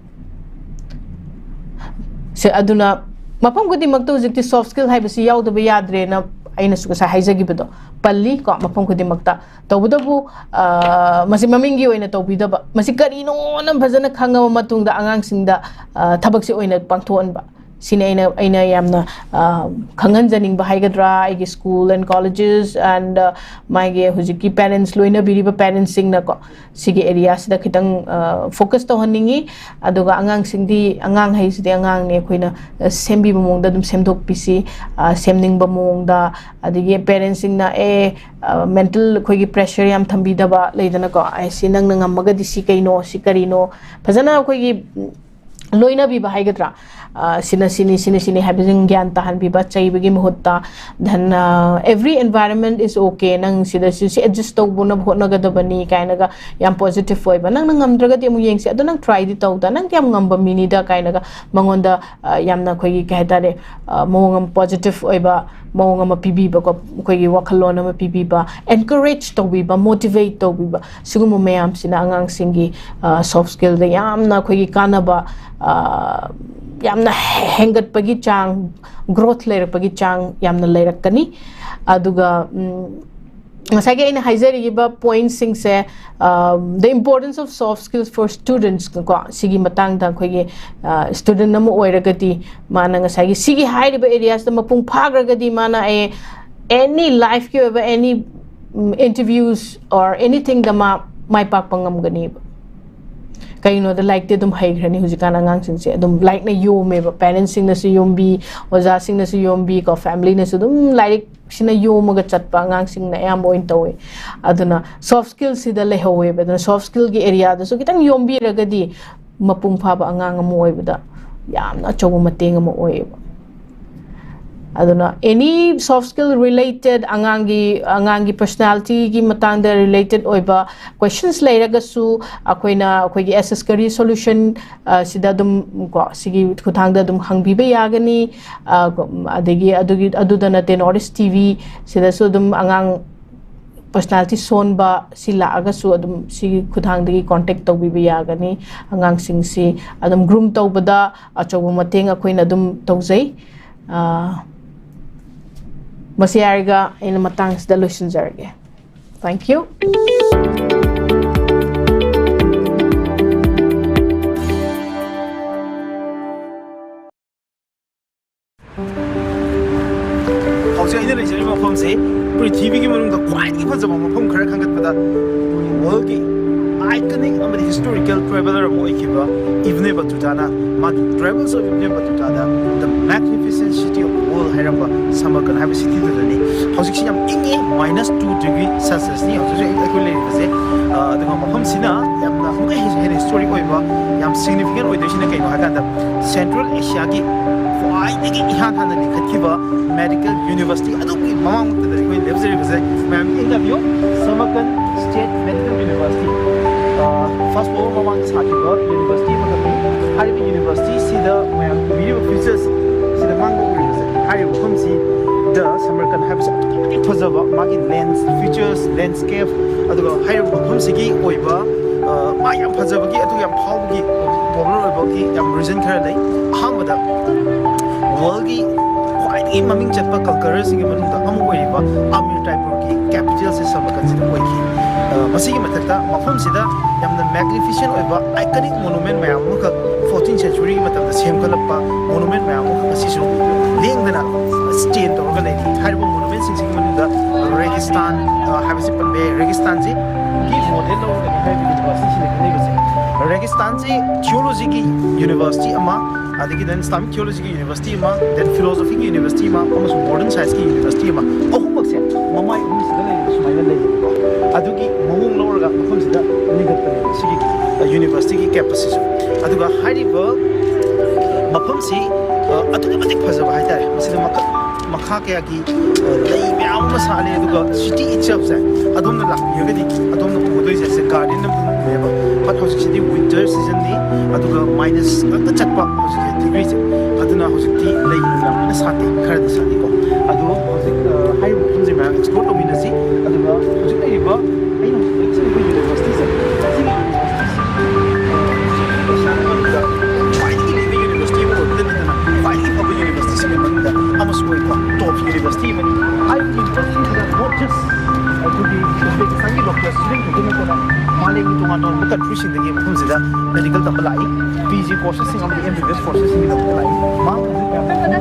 ꯁꯦ, ꯑꯗꯨꯅ ꯃꯐꯝ ꯈꯨꯗꯤꯡꯃꯛꯇ ꯍꯧꯖꯤꯛꯇꯤ ꯁꯣꯐ ꯁ꯭ꯀꯤꯜ ꯍꯥꯏꯕꯁꯤ ꯌꯥꯎꯗꯕ ꯌꯥꯗ꯭ꯔꯦꯅ ꯑꯩꯅꯁꯨ ꯉꯁꯥꯏ ꯍꯥꯏꯖꯈꯤꯕꯗꯣ ꯄꯜꯂꯤ ꯀꯣ, ꯃꯐꯝ ꯈꯨꯗꯤꯡꯃꯛꯇ꯫ ꯇꯧꯕꯇꯕꯨ, ꯑ, ꯃꯁꯤ ꯃꯃꯤꯡꯒꯤ ꯑꯣꯏꯅ ꯇꯧꯕꯤꯗꯕ, ꯃꯁꯤ ꯀꯔꯤꯅꯣꯅ ꯐꯖꯅ ꯈꯪꯉꯕ ꯃꯇꯨꯡꯗ ꯑꯉꯥꯡꯁꯤꯡꯗ, ꯑ, ꯊꯕꯛꯁꯦ ꯑꯣꯏꯅ ꯄꯥꯡꯊꯣꯛꯍꯟꯕ꯫ ꯁꯤꯅꯤ ꯑꯩꯅ, ꯑꯩꯅ ꯌꯥꯝꯅ, ꯑ, ꯈꯪꯍꯟꯖꯅꯤꯡꯕ ꯍꯥꯏꯒꯗ꯭ꯔꯥ, ꯑꯩꯒꯤ school and colleges and, ꯑ, ꯃꯥꯒꯤ ꯍꯧꯖꯤꯛꯀꯤ parents, ꯂꯣꯏꯅꯕꯤꯔꯤꯕ parentsꯁꯤꯡꯅꯀꯣ, ꯁꯤꯒꯤ areaꯁꯤꯗ ꯈꯤꯇꯪ, ꯑ, focus ꯇꯧꯍꯟꯅꯤꯡꯉꯤ꯫ ꯑꯗꯨꯒ ꯑꯉꯥꯡꯁꯤꯡꯗꯤ, ꯑꯉꯥꯡ ꯍꯥꯏꯁꯤꯗꯤ ꯑꯉꯥꯡꯅꯤ, ꯑꯩꯈꯣꯏꯅ, ꯑ, ꯁꯦꯝꯕꯤꯕ ꯃꯑꯣꯡꯗ ꯑꯗꯨꯝ ꯁꯦꯝꯗꯣꯛꯄꯤꯁꯤ, ꯑ, ꯁꯦꯝꯅꯤꯡꯕ ꯃꯑꯣꯡꯗ, ꯑꯗꯒꯤ parentsꯁꯤꯡꯅ, ꯑꯦ, ꯑ, mental ꯑꯩꯈꯣꯏꯒꯤ pressure ꯌꯥꯝ ꯊꯝꯕꯤꯗꯕ ꯂꯩꯗꯅꯀꯣ, ꯑꯦ, ꯁꯤ ꯅꯪꯅ ꯉꯝꯃꯒꯗꯤ ꯁꯤ ꯀꯩꯅꯣ, ꯁꯤ ꯀꯔꯤꯅꯣ, ꯐꯖꯅ ꯑꯩꯈꯣꯏꯒꯤ, ꯎꯝ, ꯂꯣꯏꯅꯕꯤꯕ ꯍꯥꯏꯒꯗ꯭ꯔꯥ? ꯑ, ꯁꯤꯅ ꯁꯤꯅꯤ, ꯁꯤꯅ ꯁꯤꯅꯤ ꯍꯥꯏꯕꯁꯤꯡ ꯒ꯭ꯌꯥꯟ ꯇꯥꯍꯟꯕꯤꯕ, ꯆꯩꯕꯒꯤ ꯃꯍꯨꯠꯇ, then, ꯑ, every environment is okay, ꯅꯪ ꯁꯤꯗ ꯁꯤ, ꯁꯤ adjust ꯇꯧꯕꯅ ꯍꯣꯠꯅꯒꯗꯕꯅꯤ ꯀꯥꯏꯅꯒ ꯌꯥꯝ positive ꯑꯣꯏꯕ, ꯅꯪꯅ ꯉꯝꯗ꯭ꯔꯒꯗꯤ ꯑꯃꯨꯛ ꯌꯦꯡꯁꯤ, ꯑꯗꯣ ꯅꯪ tryꯗꯤ ꯇꯧꯗ, ꯅꯪ ꯀꯌꯥꯝ ꯉꯝꯕ ꯃꯤꯅꯤꯗ ꯀꯥꯏꯅꯒ ꯃꯉꯣꯟꯗ, ꯑ, ꯌꯥꯝꯅ ꯑꯩꯈꯣꯏꯒꯤ ꯀꯩ ꯍꯥꯏꯇꯥꯔꯦ, ꯑ, ꯃꯑꯣꯡ ꯑꯃ positive ꯑꯣꯏꯕ ꯃꯑꯣꯡ ꯑꯃ ꯄꯤꯕꯤꯕꯀꯣ, ꯑꯩꯈꯣꯏꯒꯤ ꯋꯥꯈꯜꯂꯣꯟ ꯑꯃ ꯄꯤꯕꯤꯕ, encourage ꯇꯧꯕꯤꯕ, motivate ꯇꯧꯕꯤꯕ, ꯁꯤꯒꯨꯝꯕ ꯃꯌꯥꯝꯁꯤꯅ ꯑꯉꯥꯡꯁꯤꯡꯒꯤ, ꯑ, soft skillꯗ ꯌꯥꯝꯅ ꯑꯩꯈꯣꯏꯒꯤ ꯀꯥꯟꯅꯕ, ꯑ, ꯌꯥꯝꯅ ꯍꯦꯟꯒꯠꯄꯒꯤ ꯆꯥꯡ, growth ꯂꯩꯔꯛꯄꯒꯤ ꯆꯥꯡ ꯌꯥꯝꯅ ꯂꯩꯔꯛꯀꯅꯤ꯫ ꯑꯗꯨꯒ, ꯎꯝ, ꯉꯁꯥꯏꯒꯤ ꯑꯩꯅ ꯍꯥꯏꯖꯔꯤꯕ pointsꯁꯤꯡꯁꯦ, um, the importance of soft skills for students ꯀꯣ, ꯁꯤꯒꯤ ꯃꯇꯥꯡꯗ ꯑꯩꯈꯣꯏꯒꯤ, ꯑ, student ꯑꯃ ꯑꯣꯏꯔꯒꯗꯤ ꯃꯥꯅ ꯉꯁꯥꯏꯒꯤ ꯁꯤꯒꯤ ꯍꯥꯏꯔꯤꯕ areasꯇ ꯃꯄꯨꯡ ꯐꯥꯈ꯭ꯔꯒꯗꯤ ꯃꯥꯅ ꯑꯦ, any lifeꯀꯤ ꯑꯣꯏꯕ any, ꯎꯝ, interviews or anythingꯗ ꯃꯥ ꯃꯥꯏ ꯄꯥꯛꯄ ꯉꯝꯒꯅꯤꯕ꯫ ꯀꯩꯒꯤꯅꯣꯗ ꯂꯥꯏꯔꯤꯛꯇꯤ ꯑꯗꯨꯝ ꯍꯩꯈ꯭ꯔꯅꯤ ꯍꯧꯖꯤꯛꯀꯥꯟ ꯑꯉꯥꯡꯁꯤꯡꯁꯦ, ꯑꯗꯨꯝ ꯂꯥꯏꯔꯤꯛꯅ ꯌꯣꯝꯃꯦꯕ, parentsꯁꯤꯡꯅꯁꯨ ꯌꯣꯝꯕꯤ, ꯑꯣꯖꯥꯁꯤꯡꯅꯁꯨ ꯌꯣꯝꯕꯤ ꯀꯣ, familyꯅꯁꯨ ꯑꯗꯨꯝ ꯂꯥꯏꯔꯤꯛꯁꯤꯅ ꯌꯣꯝꯃꯒ ꯆꯠꯄ ꯑꯉꯥꯡꯁꯤꯡꯅ ꯑꯌꯥꯝꯕ ꯑꯣꯏꯅ ꯇꯧꯋꯦ꯫ ꯑꯗꯨꯅ soft skillsꯁꯤꯗ ꯂꯩꯍꯧꯋꯦꯕ꯫ ꯑꯗꯨꯅ soft skillꯒꯤ areaꯗꯁꯨ ꯈꯤꯇꯪ ꯌꯣꯝꯕꯤꯔꯒꯗꯤ ꯃꯄꯨꯡ ꯐꯥꯕ ꯑꯉꯥꯡ ꯑꯃ ꯑꯣꯏꯕꯗ ꯌꯥꯝꯅ ꯑꯆꯧꯕ ꯃꯇꯦꯡ ꯑꯃ ꯑꯣꯏꯌꯦꯕ꯫ ꯑꯗꯨꯅ any soft skill related, ꯑꯉꯥꯡꯒꯤ, ꯑꯉꯥꯡꯒꯤ personalityꯒꯤ ꯃꯇꯥꯡꯗ related ꯑꯣꯏꯕ questions ꯂꯩꯔꯒꯁꯨ ꯑꯩꯈꯣꯏꯅ ꯑꯩꯈꯣꯏꯒꯤ ꯑꯦꯁ ꯑꯦꯁ ꯀꯔꯤ solution, ꯑ, ꯁꯤꯗ ꯑꯗꯨꯝ ꯀꯣ, ꯁꯤꯒꯤ ꯈꯨꯠꯊꯥꯡꯗ ꯑꯗꯨꯝ ꯍꯪꯕꯤꯕ ꯌꯥꯒꯅꯤ꯫ ꯑ, ꯀꯣ, ꯑꯗꯒꯤ ꯑꯗꯨꯒꯤ, ꯑꯗꯨꯗ ꯅꯠꯇꯦ, North East TV ꯁꯤꯗꯁꯨ ꯑꯗꯨꯝ ꯑꯉꯥꯡ personality ꯁꯣꯟꯕ ꯁꯤ ꯂꯥꯛꯑꯒꯁꯨ ꯑꯗꯨꯝ ꯁꯤꯒꯤ ꯈꯨꯠꯊꯥꯡꯗꯒꯤ contact ꯇꯧꯕꯤꯕ ꯌꯥꯒꯅꯤ꯫ ꯑꯉꯥꯡꯁꯤꯡꯁꯤ ꯑꯗꯨꯝ groom ꯇꯧꯕꯗ ꯑꯆꯧꯕ ꯃꯇꯦꯡ ꯑꯩꯈꯣꯏꯅ ꯑꯗꯨꯝ ꯇꯧꯖꯩ꯫ ꯑ, ꯃꯁꯤ ꯍꯥꯏꯔꯒ ꯑꯩꯅ ꯃꯇꯥꯡꯁꯤꯗ ꯂꯣꯏꯁꯤꯟꯖꯔꯒꯦ꯫ Thank you. ꯍꯧꯖꯤꯛ ꯑꯩꯅ ꯂꯩꯖꯔꯤꯕ ꯃꯐꯝꯁꯤ ꯄ꯭ꯔꯤꯊꯤꯕꯤꯒꯤ ꯃꯅꯨꯡꯗ ꯈ꯭ꯋꯥꯏꯗꯒꯤ ꯐꯖꯕ ꯃꯐꯝ ꯈꯔ ꯈꯟꯒꯠꯄꯗ ꯋꯥꯔꯜꯒꯤ ꯑꯥꯏꯀꯅꯤꯛ ꯑꯃꯗꯤ ꯍꯤꯁꯇꯣꯔꯤꯀꯦꯜ ꯇ꯭ꯔꯦꯚꯦꯂꯔ ꯑꯃ ꯑꯣꯏꯈꯤꯕ ꯏꯕꯅꯦ ꯕꯇꯨꯇꯥꯅ ꯃꯥꯒꯤ Travels of Ibn Battuta the The Magnificent City of World ꯍꯥꯏꯔꯝꯕ ꯁꯃꯔꯀꯟ ꯍꯥꯏꯕ ꯁꯤꯇꯤꯗꯨꯗꯅꯤ꯫ ꯍꯧꯖꯤꯛꯁꯤ ꯌꯥꯝ ꯏꯪꯉꯤ, minus two degree Celsius ꯅꯤ ꯍꯧꯖꯤꯛ ꯍꯧꯖꯤꯛ ꯑꯩꯈꯣꯏ ꯂꯩꯔꯤꯕꯁꯦ꯫ ꯑ, ꯑꯗꯨꯒ ꯃꯐꯝꯁꯤꯅ ꯌꯥꯝꯅ ꯑꯃꯨꯛꯀ ꯍꯦꯟꯅ ꯍꯤꯁꯇꯣꯔꯤꯛ ꯑꯣꯏꯕ, ꯌꯥꯝ ꯁꯤꯒꯅꯤꯐꯤꯀꯦꯟ ꯑꯣꯏꯗꯣꯏꯁꯤꯅ ꯀꯩꯅꯣ ꯍꯥꯏ ꯀꯥꯟꯗ, ꯁꯦꯟꯇ꯭ꯔꯦꯜ ꯑꯦꯁꯤꯌꯥꯒꯤ ꯈ꯭ꯋꯥꯏꯗꯒꯤ ꯏꯍꯥꯟ ꯍꯥꯟꯅ ꯂꯤꯡꯈꯠꯈꯤꯕ ꯃꯦꯗꯤꯀꯦꯜ ꯌꯨꯅꯤꯚꯔꯁꯤꯇꯤ ꯑꯗꯨꯒꯤ ꯃꯃꯥꯡꯃꯛꯇꯗ ꯑꯩꯈꯣꯏ ꯂꯦꯞꯆꯔꯤꯕꯁꯦ꯫ ꯃꯌꯥꯝ ꯌꯦꯡꯕꯤꯌꯨ, ꯁꯃꯔꯀꯟ ꯁ꯭ꯇꯦꯠ ꯃꯦꯗꯤꯀꯦꯜ ꯌꯨꯅꯤꯚꯔꯁꯤꯇꯤ꯫ ꯐꯥꯁ ꯐꯣꯔꯋꯥꯔꯗ ꯃꯃꯥꯡꯗ ꯁꯥꯈꯤꯕ ꯌꯨꯅꯤꯚꯔꯁꯤꯇꯤ ꯑꯃꯈꯛꯅꯤ꯫ ꯍꯥꯏꯔꯤꯕ ꯌꯨꯅꯤꯚꯔꯁꯤꯇꯤꯁꯤꯗ ꯃꯌꯥꯝ ꯎꯕꯤꯔꯤꯕ ꯐꯤꯆꯔꯁ ꯁꯤꯗ ꯃꯥꯡꯗ ꯎꯔꯤꯕꯁꯦ, ꯍꯥꯏꯔꯤꯕ ꯃꯐꯝꯁꯤꯗ ꯁꯃꯔꯀꯟ ꯍꯥꯏꯕꯁꯦ ꯑꯗꯨꯛꯀꯤ ꯃꯇꯤꯛ ꯐꯖꯕ, ꯃꯥꯒꯤ ꯂꯦꯟꯁ ꯐꯤꯆꯔꯁ, ꯂꯦꯟꯁꯀꯦꯞ, ꯑꯗꯨꯒ ꯍꯥꯏꯔꯤꯕ ꯃꯐꯝꯁꯤꯒꯤ ꯑꯣꯏꯕ, ꯑ, ꯃꯥ ꯌꯥꯝ ꯐꯖꯕꯒꯤ, ꯑꯗꯨꯒ ꯌꯥꯝ ꯐꯥꯎꯕꯒꯤ, ꯄꯣꯄꯨꯂꯔ ꯑꯣꯏꯕꯒꯤ ꯌꯥꯝ ꯔꯤꯖꯟ ꯈꯔ ꯂꯩ꯫ ꯑꯍꯥꯟꯕꯗ, ꯋꯥꯔꯜꯒꯤ ꯈ꯭ꯋꯥꯏꯗꯒꯤ ꯃꯃꯤꯡ ꯆꯠꯄ ꯀꯜꯀꯔꯔꯁꯤꯡꯒꯤ ꯃꯅꯨꯡꯗ ꯑꯃ ꯑꯣꯏꯔꯤꯕ ꯑꯃꯤꯔ ꯇꯥꯏꯄꯨꯔꯒꯤ ꯀꯦꯄꯤꯇꯦꯜꯁꯦ ꯁꯃꯔꯀꯟꯁꯤꯗ ꯑꯣꯏꯈꯤ꯫ ꯑ, ꯃꯁꯤꯒꯤ ꯃꯊꯛꯇ ꯃꯐꯝꯁꯤꯗ ꯌꯥꯝꯅ ꯃꯦꯒꯅꯤꯐꯤꯁꯦꯟ ꯑꯣꯏꯕ ꯑꯥꯏꯀꯅꯤꯛ ꯃꯣꯅꯨꯃꯦꯟ ꯃꯌꯥꯝ ꯑꯃꯈꯛ, ꯐꯣꯔꯇꯤꯟ ꯁꯦꯟꯆꯨꯔꯤꯒꯤ ꯃꯇꯝꯗ ꯁꯦꯝꯒꯠꯂꯛꯄ ꯃꯣꯅꯨꯃꯦꯟ ꯃꯌꯥꯝ ꯑꯃꯈꯛ ꯉꯁꯤꯁꯨ ꯂꯦꯡꯗꯅ ꯁ꯭ꯇꯦꯟ ꯇꯧꯔꯒ ꯂꯩꯔꯤ꯫ ꯍꯥꯏꯔꯤꯕ ꯃꯣꯅꯨꯃꯦꯟꯁꯤꯡꯁꯤꯒꯤ ꯃꯅꯨꯡꯗ ꯔꯦꯒꯤꯁꯇꯥꯟ, ꯑ, ꯍꯥꯏꯕꯁꯤ ꯄꯟꯕ ꯌꯥꯏ꯫ ꯔꯦꯒꯤꯁꯇꯥꯟꯁꯤ ꯒꯤ ꯃꯣꯗꯦꯜ ꯂꯧꯔꯒꯅꯤ ꯍꯥꯏꯔꯤꯕ ꯌꯨꯅꯤꯚꯔꯁꯤꯇꯤꯁꯤꯅ ꯈꯟꯅꯔꯤꯕꯁꯦ꯫ ꯔꯦꯒꯤꯁꯇꯥꯟꯁꯤ ꯊꯤꯑꯣꯂꯣꯖꯤꯒꯤ ꯌꯨꯅꯤꯚꯔꯁꯤꯇꯤ ꯑꯃ, ꯑꯗꯒꯤ then ꯏꯁꯂꯥꯃꯤꯛ ꯊꯤꯑꯣꯂꯣꯖꯤꯒꯤ ꯌꯨꯅꯤꯚꯔꯁꯤꯇꯤ ꯑꯃ, then ꯐꯤꯂꯣꯁꯣꯐꯤꯒꯤ ꯌꯨꯅꯤꯚꯔꯁꯤꯇꯤ ꯑꯃ, ꯑꯃꯁꯨꯡ ꯃꯣꯗꯔꯟ ꯁꯥꯏꯟꯁꯀꯤ ꯌꯨꯅꯤꯚꯔꯁꯤꯇꯤ ꯑꯃ, ꯑꯍꯨꯝꯃꯛꯁꯦ ꯃꯃꯥꯏ ꯑꯍꯨꯝꯁꯤꯗ ꯂꯩꯔꯤꯕ ꯁꯨꯃꯥꯏꯅ ꯂꯩꯌꯦꯕꯀꯣ꯫ ꯑꯗꯨꯒꯤ ꯃꯑꯣꯡ ꯂꯧꯔꯒ ꯃꯐꯝꯁꯤꯗ ꯂꯤꯡꯈꯠꯄꯅꯦꯕ ꯁꯤꯒꯤ, ꯑ, ꯌꯨꯅꯤꯚꯔꯁꯤꯇꯤꯒꯤ ꯀꯦꯝꯄꯁꯁꯤꯁꯨ꯫ ꯑꯗꯨꯒ ꯍꯥꯏꯔꯤꯕ ꯃꯐꯝꯁꯤ, ꯑ, ꯑꯗꯨꯛꯀꯤ ꯃꯇꯤꯛ ꯐꯖꯕ ꯍꯥꯏꯇꯥꯔꯦ꯫ ꯃꯁꯤꯗ ꯃꯈꯜ ꯃꯈꯥ ꯀꯌꯥꯒꯤ, ꯑ, ꯂꯩ ꯃꯌꯥꯝ ꯑꯃ ꯁꯥꯠꯂꯦ꯫ ꯑꯗꯨꯒ city itself ꯁꯦ ꯑꯗꯣꯝꯅ ꯂꯥꯛꯄꯤꯔꯒꯗꯤ ꯑꯗꯣꯝꯅ ꯎꯒꯗꯣꯏꯁꯦ ꯁꯦ garden ꯑꯃ ꯎꯒꯅꯦꯕ꯫ But ꯍꯧꯖꯤꯛꯁꯤꯗꯤ winter season ꯅꯤ, ꯑꯗꯨꯒ minus ꯉꯥꯛꯇ ꯆꯠꯄ ꯍꯧꯖꯤꯛꯁꯦ degree ꯁꯦ꯫ ꯑꯗꯨꯅ ꯍꯧꯖꯤꯛꯇꯤ ꯂꯩ ꯌꯥꯝꯅ ꯁꯥꯠꯇꯦ, ꯈꯔꯗꯤ ꯁꯥꯠꯂꯤꯀꯣ꯫ ꯑꯗꯣ ꯍꯧꯖꯤꯛ, ꯑ, ꯍꯥꯏꯔꯤꯕ ꯃꯐꯝꯁꯦ ꯃꯌꯥꯝ explore ꯇꯧꯃꯤꯟꯅꯁꯤ꯫ ꯑꯗꯨꯒ ꯍꯧꯖꯤꯛ ꯂꯩꯔꯤꯕ ꯑꯩꯅ ꯍꯧꯖꯤꯛ ꯂꯩꯖꯔꯤꯕ university ꯁꯦ, ꯁꯤꯒꯤ university ꯁꯤ ꯑꯦꯁꯤꯌꯥꯒꯤ ꯃꯅꯨꯡꯗ ꯈ꯭ꯋꯥꯏꯗꯒꯤ ꯂꯤꯡꯕ university ꯑꯃ ꯑꯣꯏꯕꯗ ꯅꯠꯇꯅ ꯈ꯭ꯋꯥꯏꯗꯒꯤ ꯐꯕ university ꯁꯤꯡꯒꯤ ꯃꯅꯨꯡꯗ ꯑꯃꯁꯨ ꯑꯣꯏꯀꯣ, top university ꯑꯃꯅꯤ꯫ ꯇꯣꯉꯥꯟ ꯇꯣꯉꯥꯟꯕ ꯀꯟꯇ꯭ꯔꯤꯁꯤꯡꯗꯒꯤ ꯃꯐꯝꯁꯤꯗ ꯃꯦꯗꯤꯀꯜ ꯇꯝꯕ ꯂꯥꯛꯏ꯫ ꯄꯤ ꯖꯤ ꯀꯣꯔꯁꯦꯁꯁꯤꯡ ꯑꯃꯗꯤ ꯑꯦꯝ ꯕꯤ ꯕꯤ ꯑꯦꯁ ꯀꯣꯔꯁꯦꯁꯁꯤꯡꯒꯤꯗꯃꯛꯇ ꯂꯥꯛꯏ꯫ ꯃꯍꯥꯛ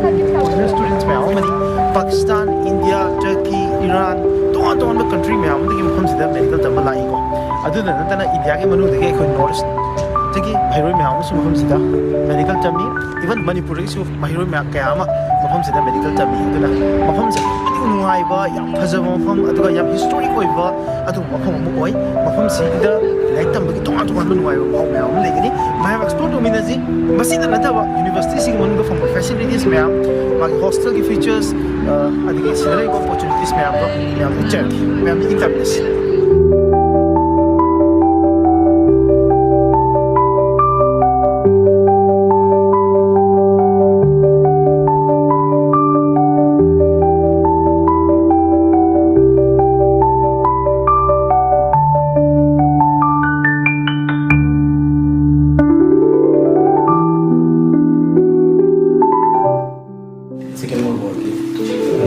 ꯍꯧꯖꯤꯛ ꯃꯌꯥꯝ ꯐꯣꯔꯦꯟ ꯁ꯭ꯇꯨꯗꯦꯟꯠꯁ ꯃꯌꯥꯝ ꯑꯃꯅꯤ꯫ ꯄꯥꯀꯤꯁꯇꯥꯟ, ꯏꯟꯗꯤꯌꯥ, ꯇꯔꯀꯤ, ꯏꯔꯥꯟ, ꯇꯣꯉꯥꯟ ꯇꯣꯉꯥꯟꯕ ꯀꯟꯇ꯭ꯔꯤ ꯃꯌꯥꯝ ꯑꯃꯗꯒꯤ ꯃꯐꯝꯁꯤꯗ ꯃꯦꯗꯤꯀꯜ ꯇꯝꯕ ꯂꯥꯛꯏꯀꯣ꯫ ꯑꯗꯨꯗ ꯅꯠꯇꯅ ꯏꯟꯗꯤꯌꯥꯒꯤ ꯃꯅꯨꯡꯗꯒꯤ ꯑꯩꯈꯣꯏ ꯅꯣꯔꯠ ꯏꯁ꯭ꯠꯇꯒꯤ ꯃꯍꯩꯔꯣꯏ ꯃꯌꯥꯝ ꯑꯃꯁꯨ ꯃꯐꯝꯁꯤꯗ ꯃꯦꯗꯤꯀꯜ ꯇꯝꯃꯤ꯫ ꯏꯚꯟ ꯃꯅꯤꯄꯨꯔꯗꯒꯤꯁꯨ ꯃꯍꯩꯔꯣꯏ ꯃꯌꯥꯝ ꯀꯌꯥ ꯑꯃ ꯃꯐꯝꯁꯤꯗ ꯃꯦꯗꯤꯀꯜ ꯇꯝꯃꯤ꯫ ꯑꯗꯨꯅ ꯃꯐꯝꯁꯦ ꯑꯗꯨꯛꯀꯤ ꯃꯇꯤꯛ ꯅꯨꯡꯉꯥꯏꯕ, ꯌꯥꯝ ꯐꯖꯕ ꯃꯐꯝ, ꯑꯗꯨꯒ ꯌꯥꯝ ꯍꯤꯁꯇꯣꯔꯤꯛ ꯑꯣꯏꯕ ꯑꯗꯨꯒꯨꯝꯕ ꯃꯐꯝ ꯑꯃ ꯑꯣꯏ꯫ ꯃꯐꯝꯁꯤꯗ ꯂꯥꯏꯔꯤꯛ ꯇꯝꯕꯒꯤ ꯇꯣꯉꯥꯟ ꯇꯣꯉꯥꯟꯕ ꯅꯨꯡꯉꯥꯏꯕ ꯃꯍꯥꯎ ꯃꯌꯥꯝ ꯑꯃ ꯂꯩꯒꯅꯤ꯫ ꯃꯌꯥꯝ ꯑꯦꯛꯁꯄ꯭ꯂꯣꯔ ꯇꯧꯃꯤꯟꯅꯁꯤ꯫ ꯃꯁꯤꯗ ꯅꯠꯇꯕ ꯌꯨꯅꯤꯚꯔꯁꯤꯇꯤꯁꯤꯒꯤ ꯃꯅꯨꯡꯗ ꯐꯪꯕ ꯐꯦꯁꯤꯂꯤꯇꯤꯁ ꯃꯌꯥꯝ, ꯃꯥꯒꯤ ꯍꯣꯁꯇꯦꯜꯒꯤ ꯐꯤꯆꯔꯁ, ꯑ, ꯑꯗꯒꯤ ꯁꯤꯗ ꯂꯩꯕ ꯑꯣꯄꯣꯔꯆꯨꯅꯤꯇꯤꯁ ꯃꯌꯥꯝꯗꯣ ꯃꯌꯥꯝꯗ ꯆꯠꯀꯦ꯫ ꯃꯌꯥꯝꯗ ꯏꯟꯇꯔꯚ꯭ꯌꯨꯁꯤ꯫ Second World War.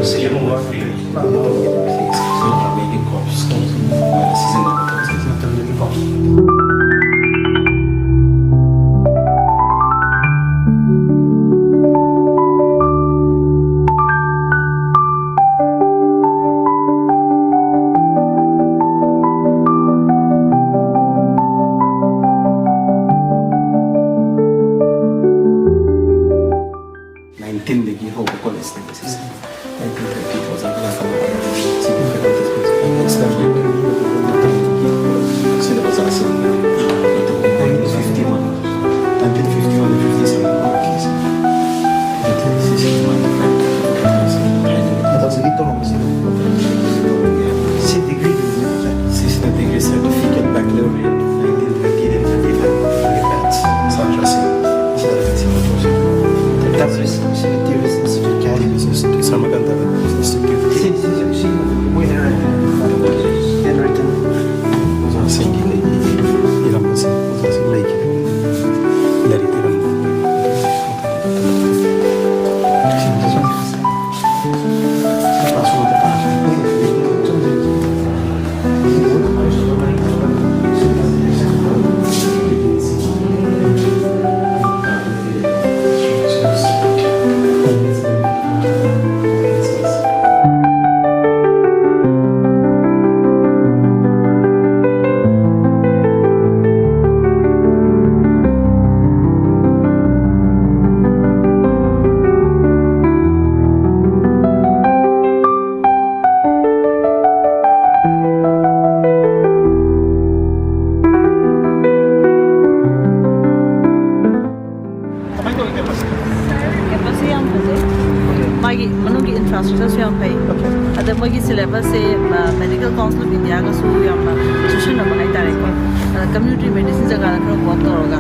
Second World War. Second World War. ꯁꯨ ꯌꯥꯝ ꯐꯩ꯫ ꯑꯗ ꯃꯣꯏꯒꯤ syllabus ꯁꯦ, ꯑ, Medical Council of India ꯒꯁꯨ ꯌꯥꯝꯅ ꯆꯨꯁꯟꯅꯕ ꯍꯥꯏꯇꯥꯔꯦꯀꯣ꯫ ꯑꯗ community medicine ꯖꯒꯥꯗ ꯈꯔ work ꯇꯧꯔꯒ꯫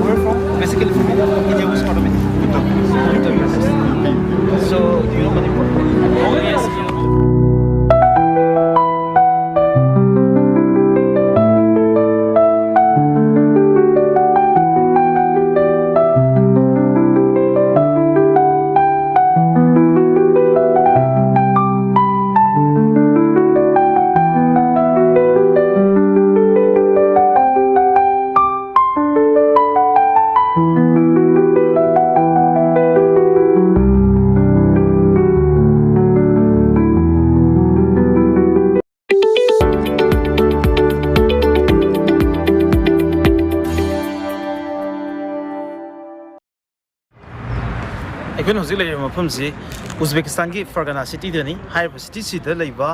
Where from? Basically from India. India, which part of India? Uttar Pradesh. Uttar Pradesh. So, do you know Manipur? Oh, yes. ꯑꯩꯈꯣꯏꯅ ꯍꯧꯖꯤꯛ ꯂꯩꯔꯤꯕ ꯃꯐꯝꯁꯤ ꯎꯖꯕꯦꯀꯤꯁꯇꯥꯟꯒꯤ ꯐꯔꯒꯅꯥ ꯁꯤꯇꯤꯗꯅꯤ꯫ ꯍꯥꯏꯔꯤꯕ ꯁꯤꯇꯤꯁꯤꯗ ꯂꯩꯕ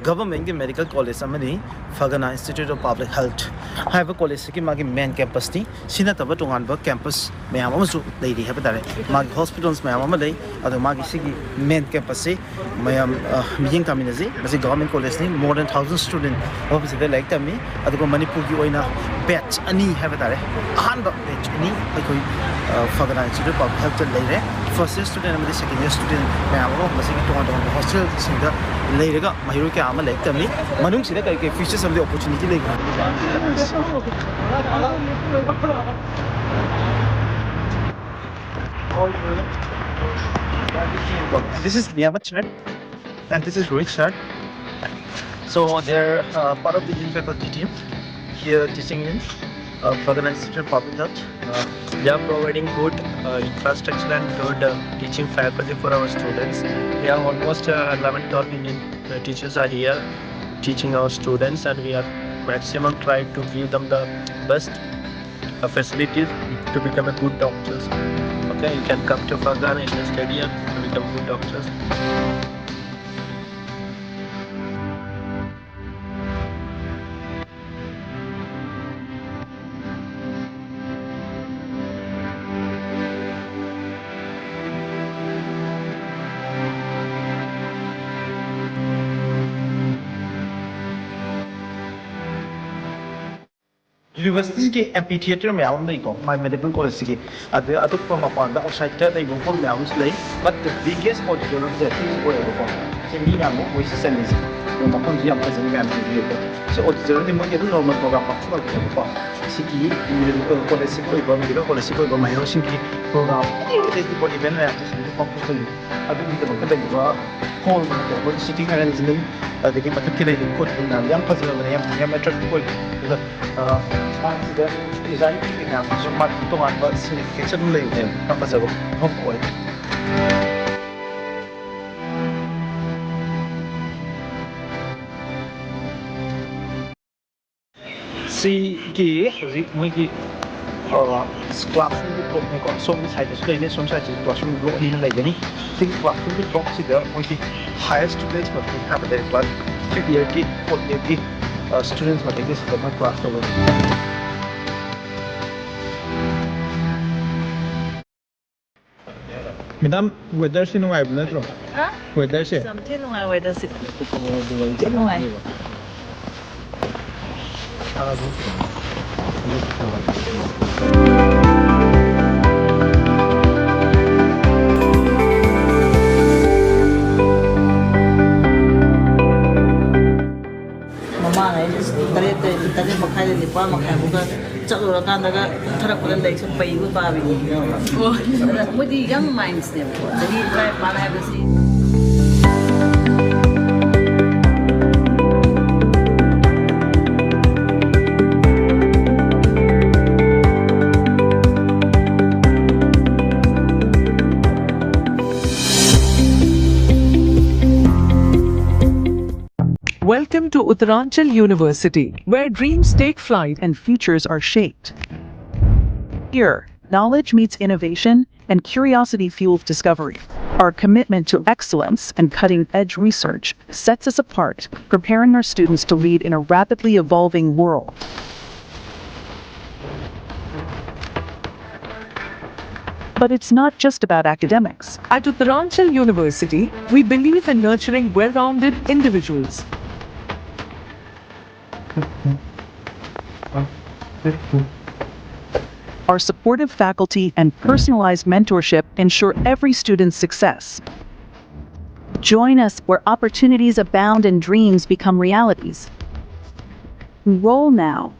ꯒꯚꯔꯟꯃꯦꯟꯠꯀꯤ ꯃꯦꯗꯤꯀꯦꯜ ꯀꯣꯂꯦꯖ ꯑꯃꯅꯤ, ꯐꯔꯒꯅꯥ ꯏꯟꯁꯇꯤꯇ꯭ꯌꯨꯠ ꯑꯣꯐ ꯄꯕ꯭ꯂꯤꯛ ꯍꯦꯜꯊ ꯍꯥꯏꯕ ꯀꯣꯂꯦꯖꯁꯤꯒꯤ ꯃꯥꯒꯤ ꯃꯦꯟ ꯀꯦꯝꯄꯁꯅꯤ꯫ ꯁꯤ ꯅꯠꯇꯕ ꯇꯣꯉꯥꯟꯕ ꯀꯦꯝꯄꯁ ꯃꯌꯥꯝ ꯑꯃꯁꯨ ꯂꯩꯔꯤ ꯍꯥꯏꯕ ꯇꯥꯔꯦ꯫ ꯃꯥꯒꯤ ꯍꯣꯁꯄꯤꯇꯥꯜꯁ ꯃꯌꯥꯝ ꯑꯃ ꯂꯩ꯫ ꯑꯗꯣ ꯃꯥꯒꯤ ꯁꯤꯒꯤ ꯃꯦꯟ ꯀꯦꯝꯄꯁꯁꯤ ꯃꯌꯥꯝ, ꯑ, ꯃꯤꯠꯌꯦꯡ ꯇꯥꯃꯤꯟꯅꯁꯤ꯫ ꯃꯁꯤ government ꯀꯣꯂꯦꯖꯅꯤ꯫ More than thousand student ꯃꯐꯝꯁꯤꯗ ꯂꯥꯏꯔꯤꯛ ꯇꯝꯃꯤ꯫ ꯑꯗꯨꯒ ꯃꯅꯤꯄꯨꯔꯒꯤ ꯑꯣꯏꯅ ꯕꯦꯠꯆ ꯑꯅꯤ ꯍꯥꯏꯕ ꯇꯥꯔꯦ, ꯑꯍꯥꯟꯕ ꯕꯦꯠꯆ ꯑꯅꯤ ꯑꯩꯈꯣꯏ, ꯑ, ꯐꯔꯒꯅꯥ ꯏꯟꯁꯇꯤꯇ꯭ꯌꯨꯠ ꯑꯣꯐ ꯄꯕ꯭ꯂꯤꯛ ꯍꯦꯜꯊꯇ ꯂꯩꯔꯦ꯫ ꯐꯥꯔꯁ ꯏꯌꯔ ꯁ꯭ꯇꯨꯗꯦꯟꯠ ꯑꯃꯗꯤ ꯁꯦꯀꯦꯟ ꯏꯌꯔ ꯁ꯭ꯇꯨꯗꯦꯟꯠ ꯃꯌꯥꯝ ꯑꯃ ꯃꯁꯤꯒꯤ ꯇꯣꯉꯥꯟ ꯇꯣꯉꯥꯟꯕ ꯍꯣꯁꯇꯦꯜꯁꯤꯡꯗ ꯂꯩꯔꯒ ꯃꯍꯩꯔꯣꯏ ꯀꯌꯥ ꯑꯃ ꯂꯥꯏꯔꯤꯛ ꯇꯝꯃꯤ꯫ ꯃꯅꯨꯡꯁꯤꯗ ꯀꯔꯤ ꯀꯔꯤ ꯐꯤꯆꯔꯁ ꯑꯃꯗꯤ ꯑꯣꯄꯣꯔꯆꯨꯅꯤꯇꯤ ꯂꯩꯕ꯭ꯔꯥ? This is Niyama Chan and this is Rohit Chan. So they're, uh, part of the teaching faculty team here teaching in, uh, Fagana Institute of Public Health. Uh, they are providing good, uh, infrastructure and good, uh, teaching faculty for our students. We have almost, uh, eleven, twelve Indian, uh, teachers are here teaching our students, and we are maximum try to give them the best, uh, facilities to become a good doctors. Okay, you can come to Fagana in the stadium to become good doctors. ꯌꯨꯅꯤꯚꯔꯁꯤꯇꯤꯒꯤ ꯑꯦꯝꯄꯤ ꯊꯤꯌꯦꯇꯔ ꯃꯌꯥꯝ ꯑꯃ ꯂꯩꯀꯣ, ꯃꯥꯏ ꯃꯦꯗꯤꯀꯦꯜ ꯀꯣꯂꯦꯖꯁꯤꯒꯤ꯫ ꯑꯗꯨ ꯑꯇꯣꯞꯄ ꯃꯄꯥꯟꯗ ꯑꯥꯎꯠꯁꯥꯏꯗꯇ ꯂꯩꯕ ꯃꯐꯝ ꯃꯌꯥꯝ ꯑꯃꯁꯨ ꯂꯩ꯫ But the biggest auditorium ꯁꯦ ꯁꯤ ꯑꯣꯏꯌꯦꯕꯀꯣ꯫ ꯁꯤ ꯃꯤ ꯃꯌꯥꯝ ꯑꯃ ꯃꯣꯏꯁꯤ ꯆꯜꯂꯤꯁꯦ꯫ ꯑꯗꯨ ꯃꯐꯝꯁꯤ ꯌꯥꯝ ꯐꯖꯅ ꯃꯌꯥꯝ ꯌꯦꯡꯕꯤꯌꯨꯀꯣ꯫ ꯁꯤ ꯑꯣꯗꯤꯇꯣꯔꯤꯌꯝꯗꯤ ꯃꯣꯏꯒꯤ ꯑꯗꯨꯝ ꯅꯣꯔꯃꯦꯜ ꯄ꯭ꯔꯣꯒ꯭ꯔꯥꯝ ꯄꯥꯡꯊꯣꯛꯅꯕꯅꯦꯕꯀꯣ꯫ ꯁꯤꯒꯤ ꯃꯦꯗꯤꯀꯦꯜ ꯀꯣꯂꯦꯖꯁꯤꯒꯤ ꯑꯣꯏꯕ, ꯃꯦꯗꯤꯀꯦꯜ ꯀꯣꯂꯦꯖꯁꯤꯒꯤ ꯑꯣꯏꯕ ꯃꯍꯩꯔꯣꯏꯁꯤꯡꯒꯤ ꯄ꯭ꯔꯣꯒ꯭ꯔꯥꯝ ꯑꯇꯩ ꯑꯇꯩ ꯏꯚꯦꯟ ꯃꯌꯥꯝꯁꯦ ꯁꯤꯗ ꯄꯥꯡꯊꯣꯛꯆꯔꯤ꯫ ꯑꯗꯨꯒꯤꯗꯃꯛꯇ ꯂꯩꯔꯤꯕ ꯍꯣꯜ, ꯁꯤꯇꯤꯡ ꯑꯦꯔꯦꯟꯖꯃꯦꯟ, ꯑꯗꯒꯤ ꯃꯊꯛꯀꯤ ꯂꯩꯔꯤꯕ ꯈꯨꯠ ꯃꯌꯥꯝ ꯌꯥꯝ ꯐꯖꯕꯅꯦ, ꯌꯥꯝ, ꯌꯥꯝ ꯑꯦꯇ꯭ꯔꯦꯛꯇꯤꯚ ꯑꯣꯏ꯫ ꯑꯗꯨꯒ, ꯑ, ꯃꯥꯒꯤꯁꯤꯗ ꯗꯤꯖꯥꯏꯟ ꯀꯩꯀꯥ ꯃꯌꯥꯝꯗꯨꯁꯨ ꯃꯥꯒꯤ ꯇꯣꯉꯥꯟꯕ ꯁꯤꯒꯅꯤꯐꯤꯀꯦꯟꯁ ꯑꯗꯨꯝ ꯂꯩꯕꯅꯦ, ꯌꯥꯝ ꯐꯖꯕ ꯃꯐꯝ ꯑꯣꯏ꯫ ꯁꯤꯒꯤ ꯍꯧꯖꯤꯛ ꯃꯣꯏꯒꯤ, ꯑ, ꯀ꯭ꯂꯥꯁꯔꯨꯝꯒꯤ ꯕ꯭ꯂꯣꯛꯅꯦꯀꯣ꯫ ꯁꯣꯝꯒꯤ ꯁꯥꯏꯗꯇꯁꯨ ꯂꯩꯅꯤ, ꯁꯣꯝ ꯁꯥꯏꯗꯇꯁꯨ ꯀ꯭ꯂꯥꯁꯔꯨꯝ ꯕ꯭ꯂꯣꯛ ꯑꯅꯤ ꯑꯣꯏꯅ ꯂꯩꯒꯅꯤ꯫ ꯁꯤꯒꯤ ꯀ꯭ꯂꯥꯁꯔꯨꯝꯒꯤ ꯕ꯭ꯂꯣꯛꯁꯤꯗ ꯃꯣꯏꯒꯤ ꯍꯥꯏꯌꯔ ꯁ꯭ꯇꯨꯗꯦꯟꯠꯁ ꯃꯈꯩ ꯍꯥꯏꯕꯗꯤ ꯀ꯭ꯂꯥꯁ ꯐꯤꯐ ꯏꯌꯔꯒꯤ, ꯐꯣꯔꯠ ꯏꯌꯔꯒꯤ, ꯑ, ꯁ꯭ꯇꯨꯗꯦꯟꯠꯁ ꯃꯈꯩꯒꯤ ꯁꯤꯗ ꯃꯣꯏ ꯀ꯭ꯂꯥꯁ ꯇꯧꯒꯅꯤ꯫ ꯃꯦꯗꯥꯝ, ꯋꯦꯗꯔꯁꯤ ꯅꯨꯡꯉꯥꯏꯕ ꯅꯠꯇ꯭ꯔꯣ? ꯍꯥ? ꯋꯦꯗꯔꯁꯦ? ꯌꯥꯝ ꯊꯤ ꯅꯨꯡꯉꯥꯏ ꯋꯦꯗꯔꯁꯤ꯫ ꯌꯥꯝ ꯊꯤ ꯅꯨꯡꯉꯥꯏ꯫ ꯃꯃꯥꯡ ꯑꯩꯁꯦ ꯇꯔꯦꯠꯇ, ꯇꯔꯦꯠ ꯃꯈꯥꯏꯗ ꯅꯤꯄꯥꯜ ꯃꯈꯥꯏ ꯐꯥꯎꯕ ꯆꯠꯂꯨꯔꯀꯥꯟꯗꯒ ꯀꯨꯝꯊꯔꯛꯄꯗ ꯂꯥꯏꯔꯤꯛꯁꯦ ꯄꯩꯕ ꯄꯥꯕꯤꯅꯤ꯫ ꯑꯗ ꯃꯣꯏꯗꯤ ꯌꯪ ꯃꯥꯏꯟꯁꯅꯦꯕꯀꯣ, ꯆꯍꯤ ꯇꯔꯥꯅꯤꯄꯥꯟ ꯍꯥꯏꯕꯁꯤ꯫ Welcome to Uttaranchal University, where dreams take flight and futures are shaped. Here, knowledge meets innovation and curiosity fuels discovery. Our commitment to excellence and cutting edge research sets us apart, preparing our students to lead in a rapidly evolving world. But it's not just about academics. At Uttaranchal University, we believe in nurturing well rounded individuals. Our supportive faculty and personalized mentorship ensure every student's success. Join us where opportunities abound and dreams become realities. Enroll now.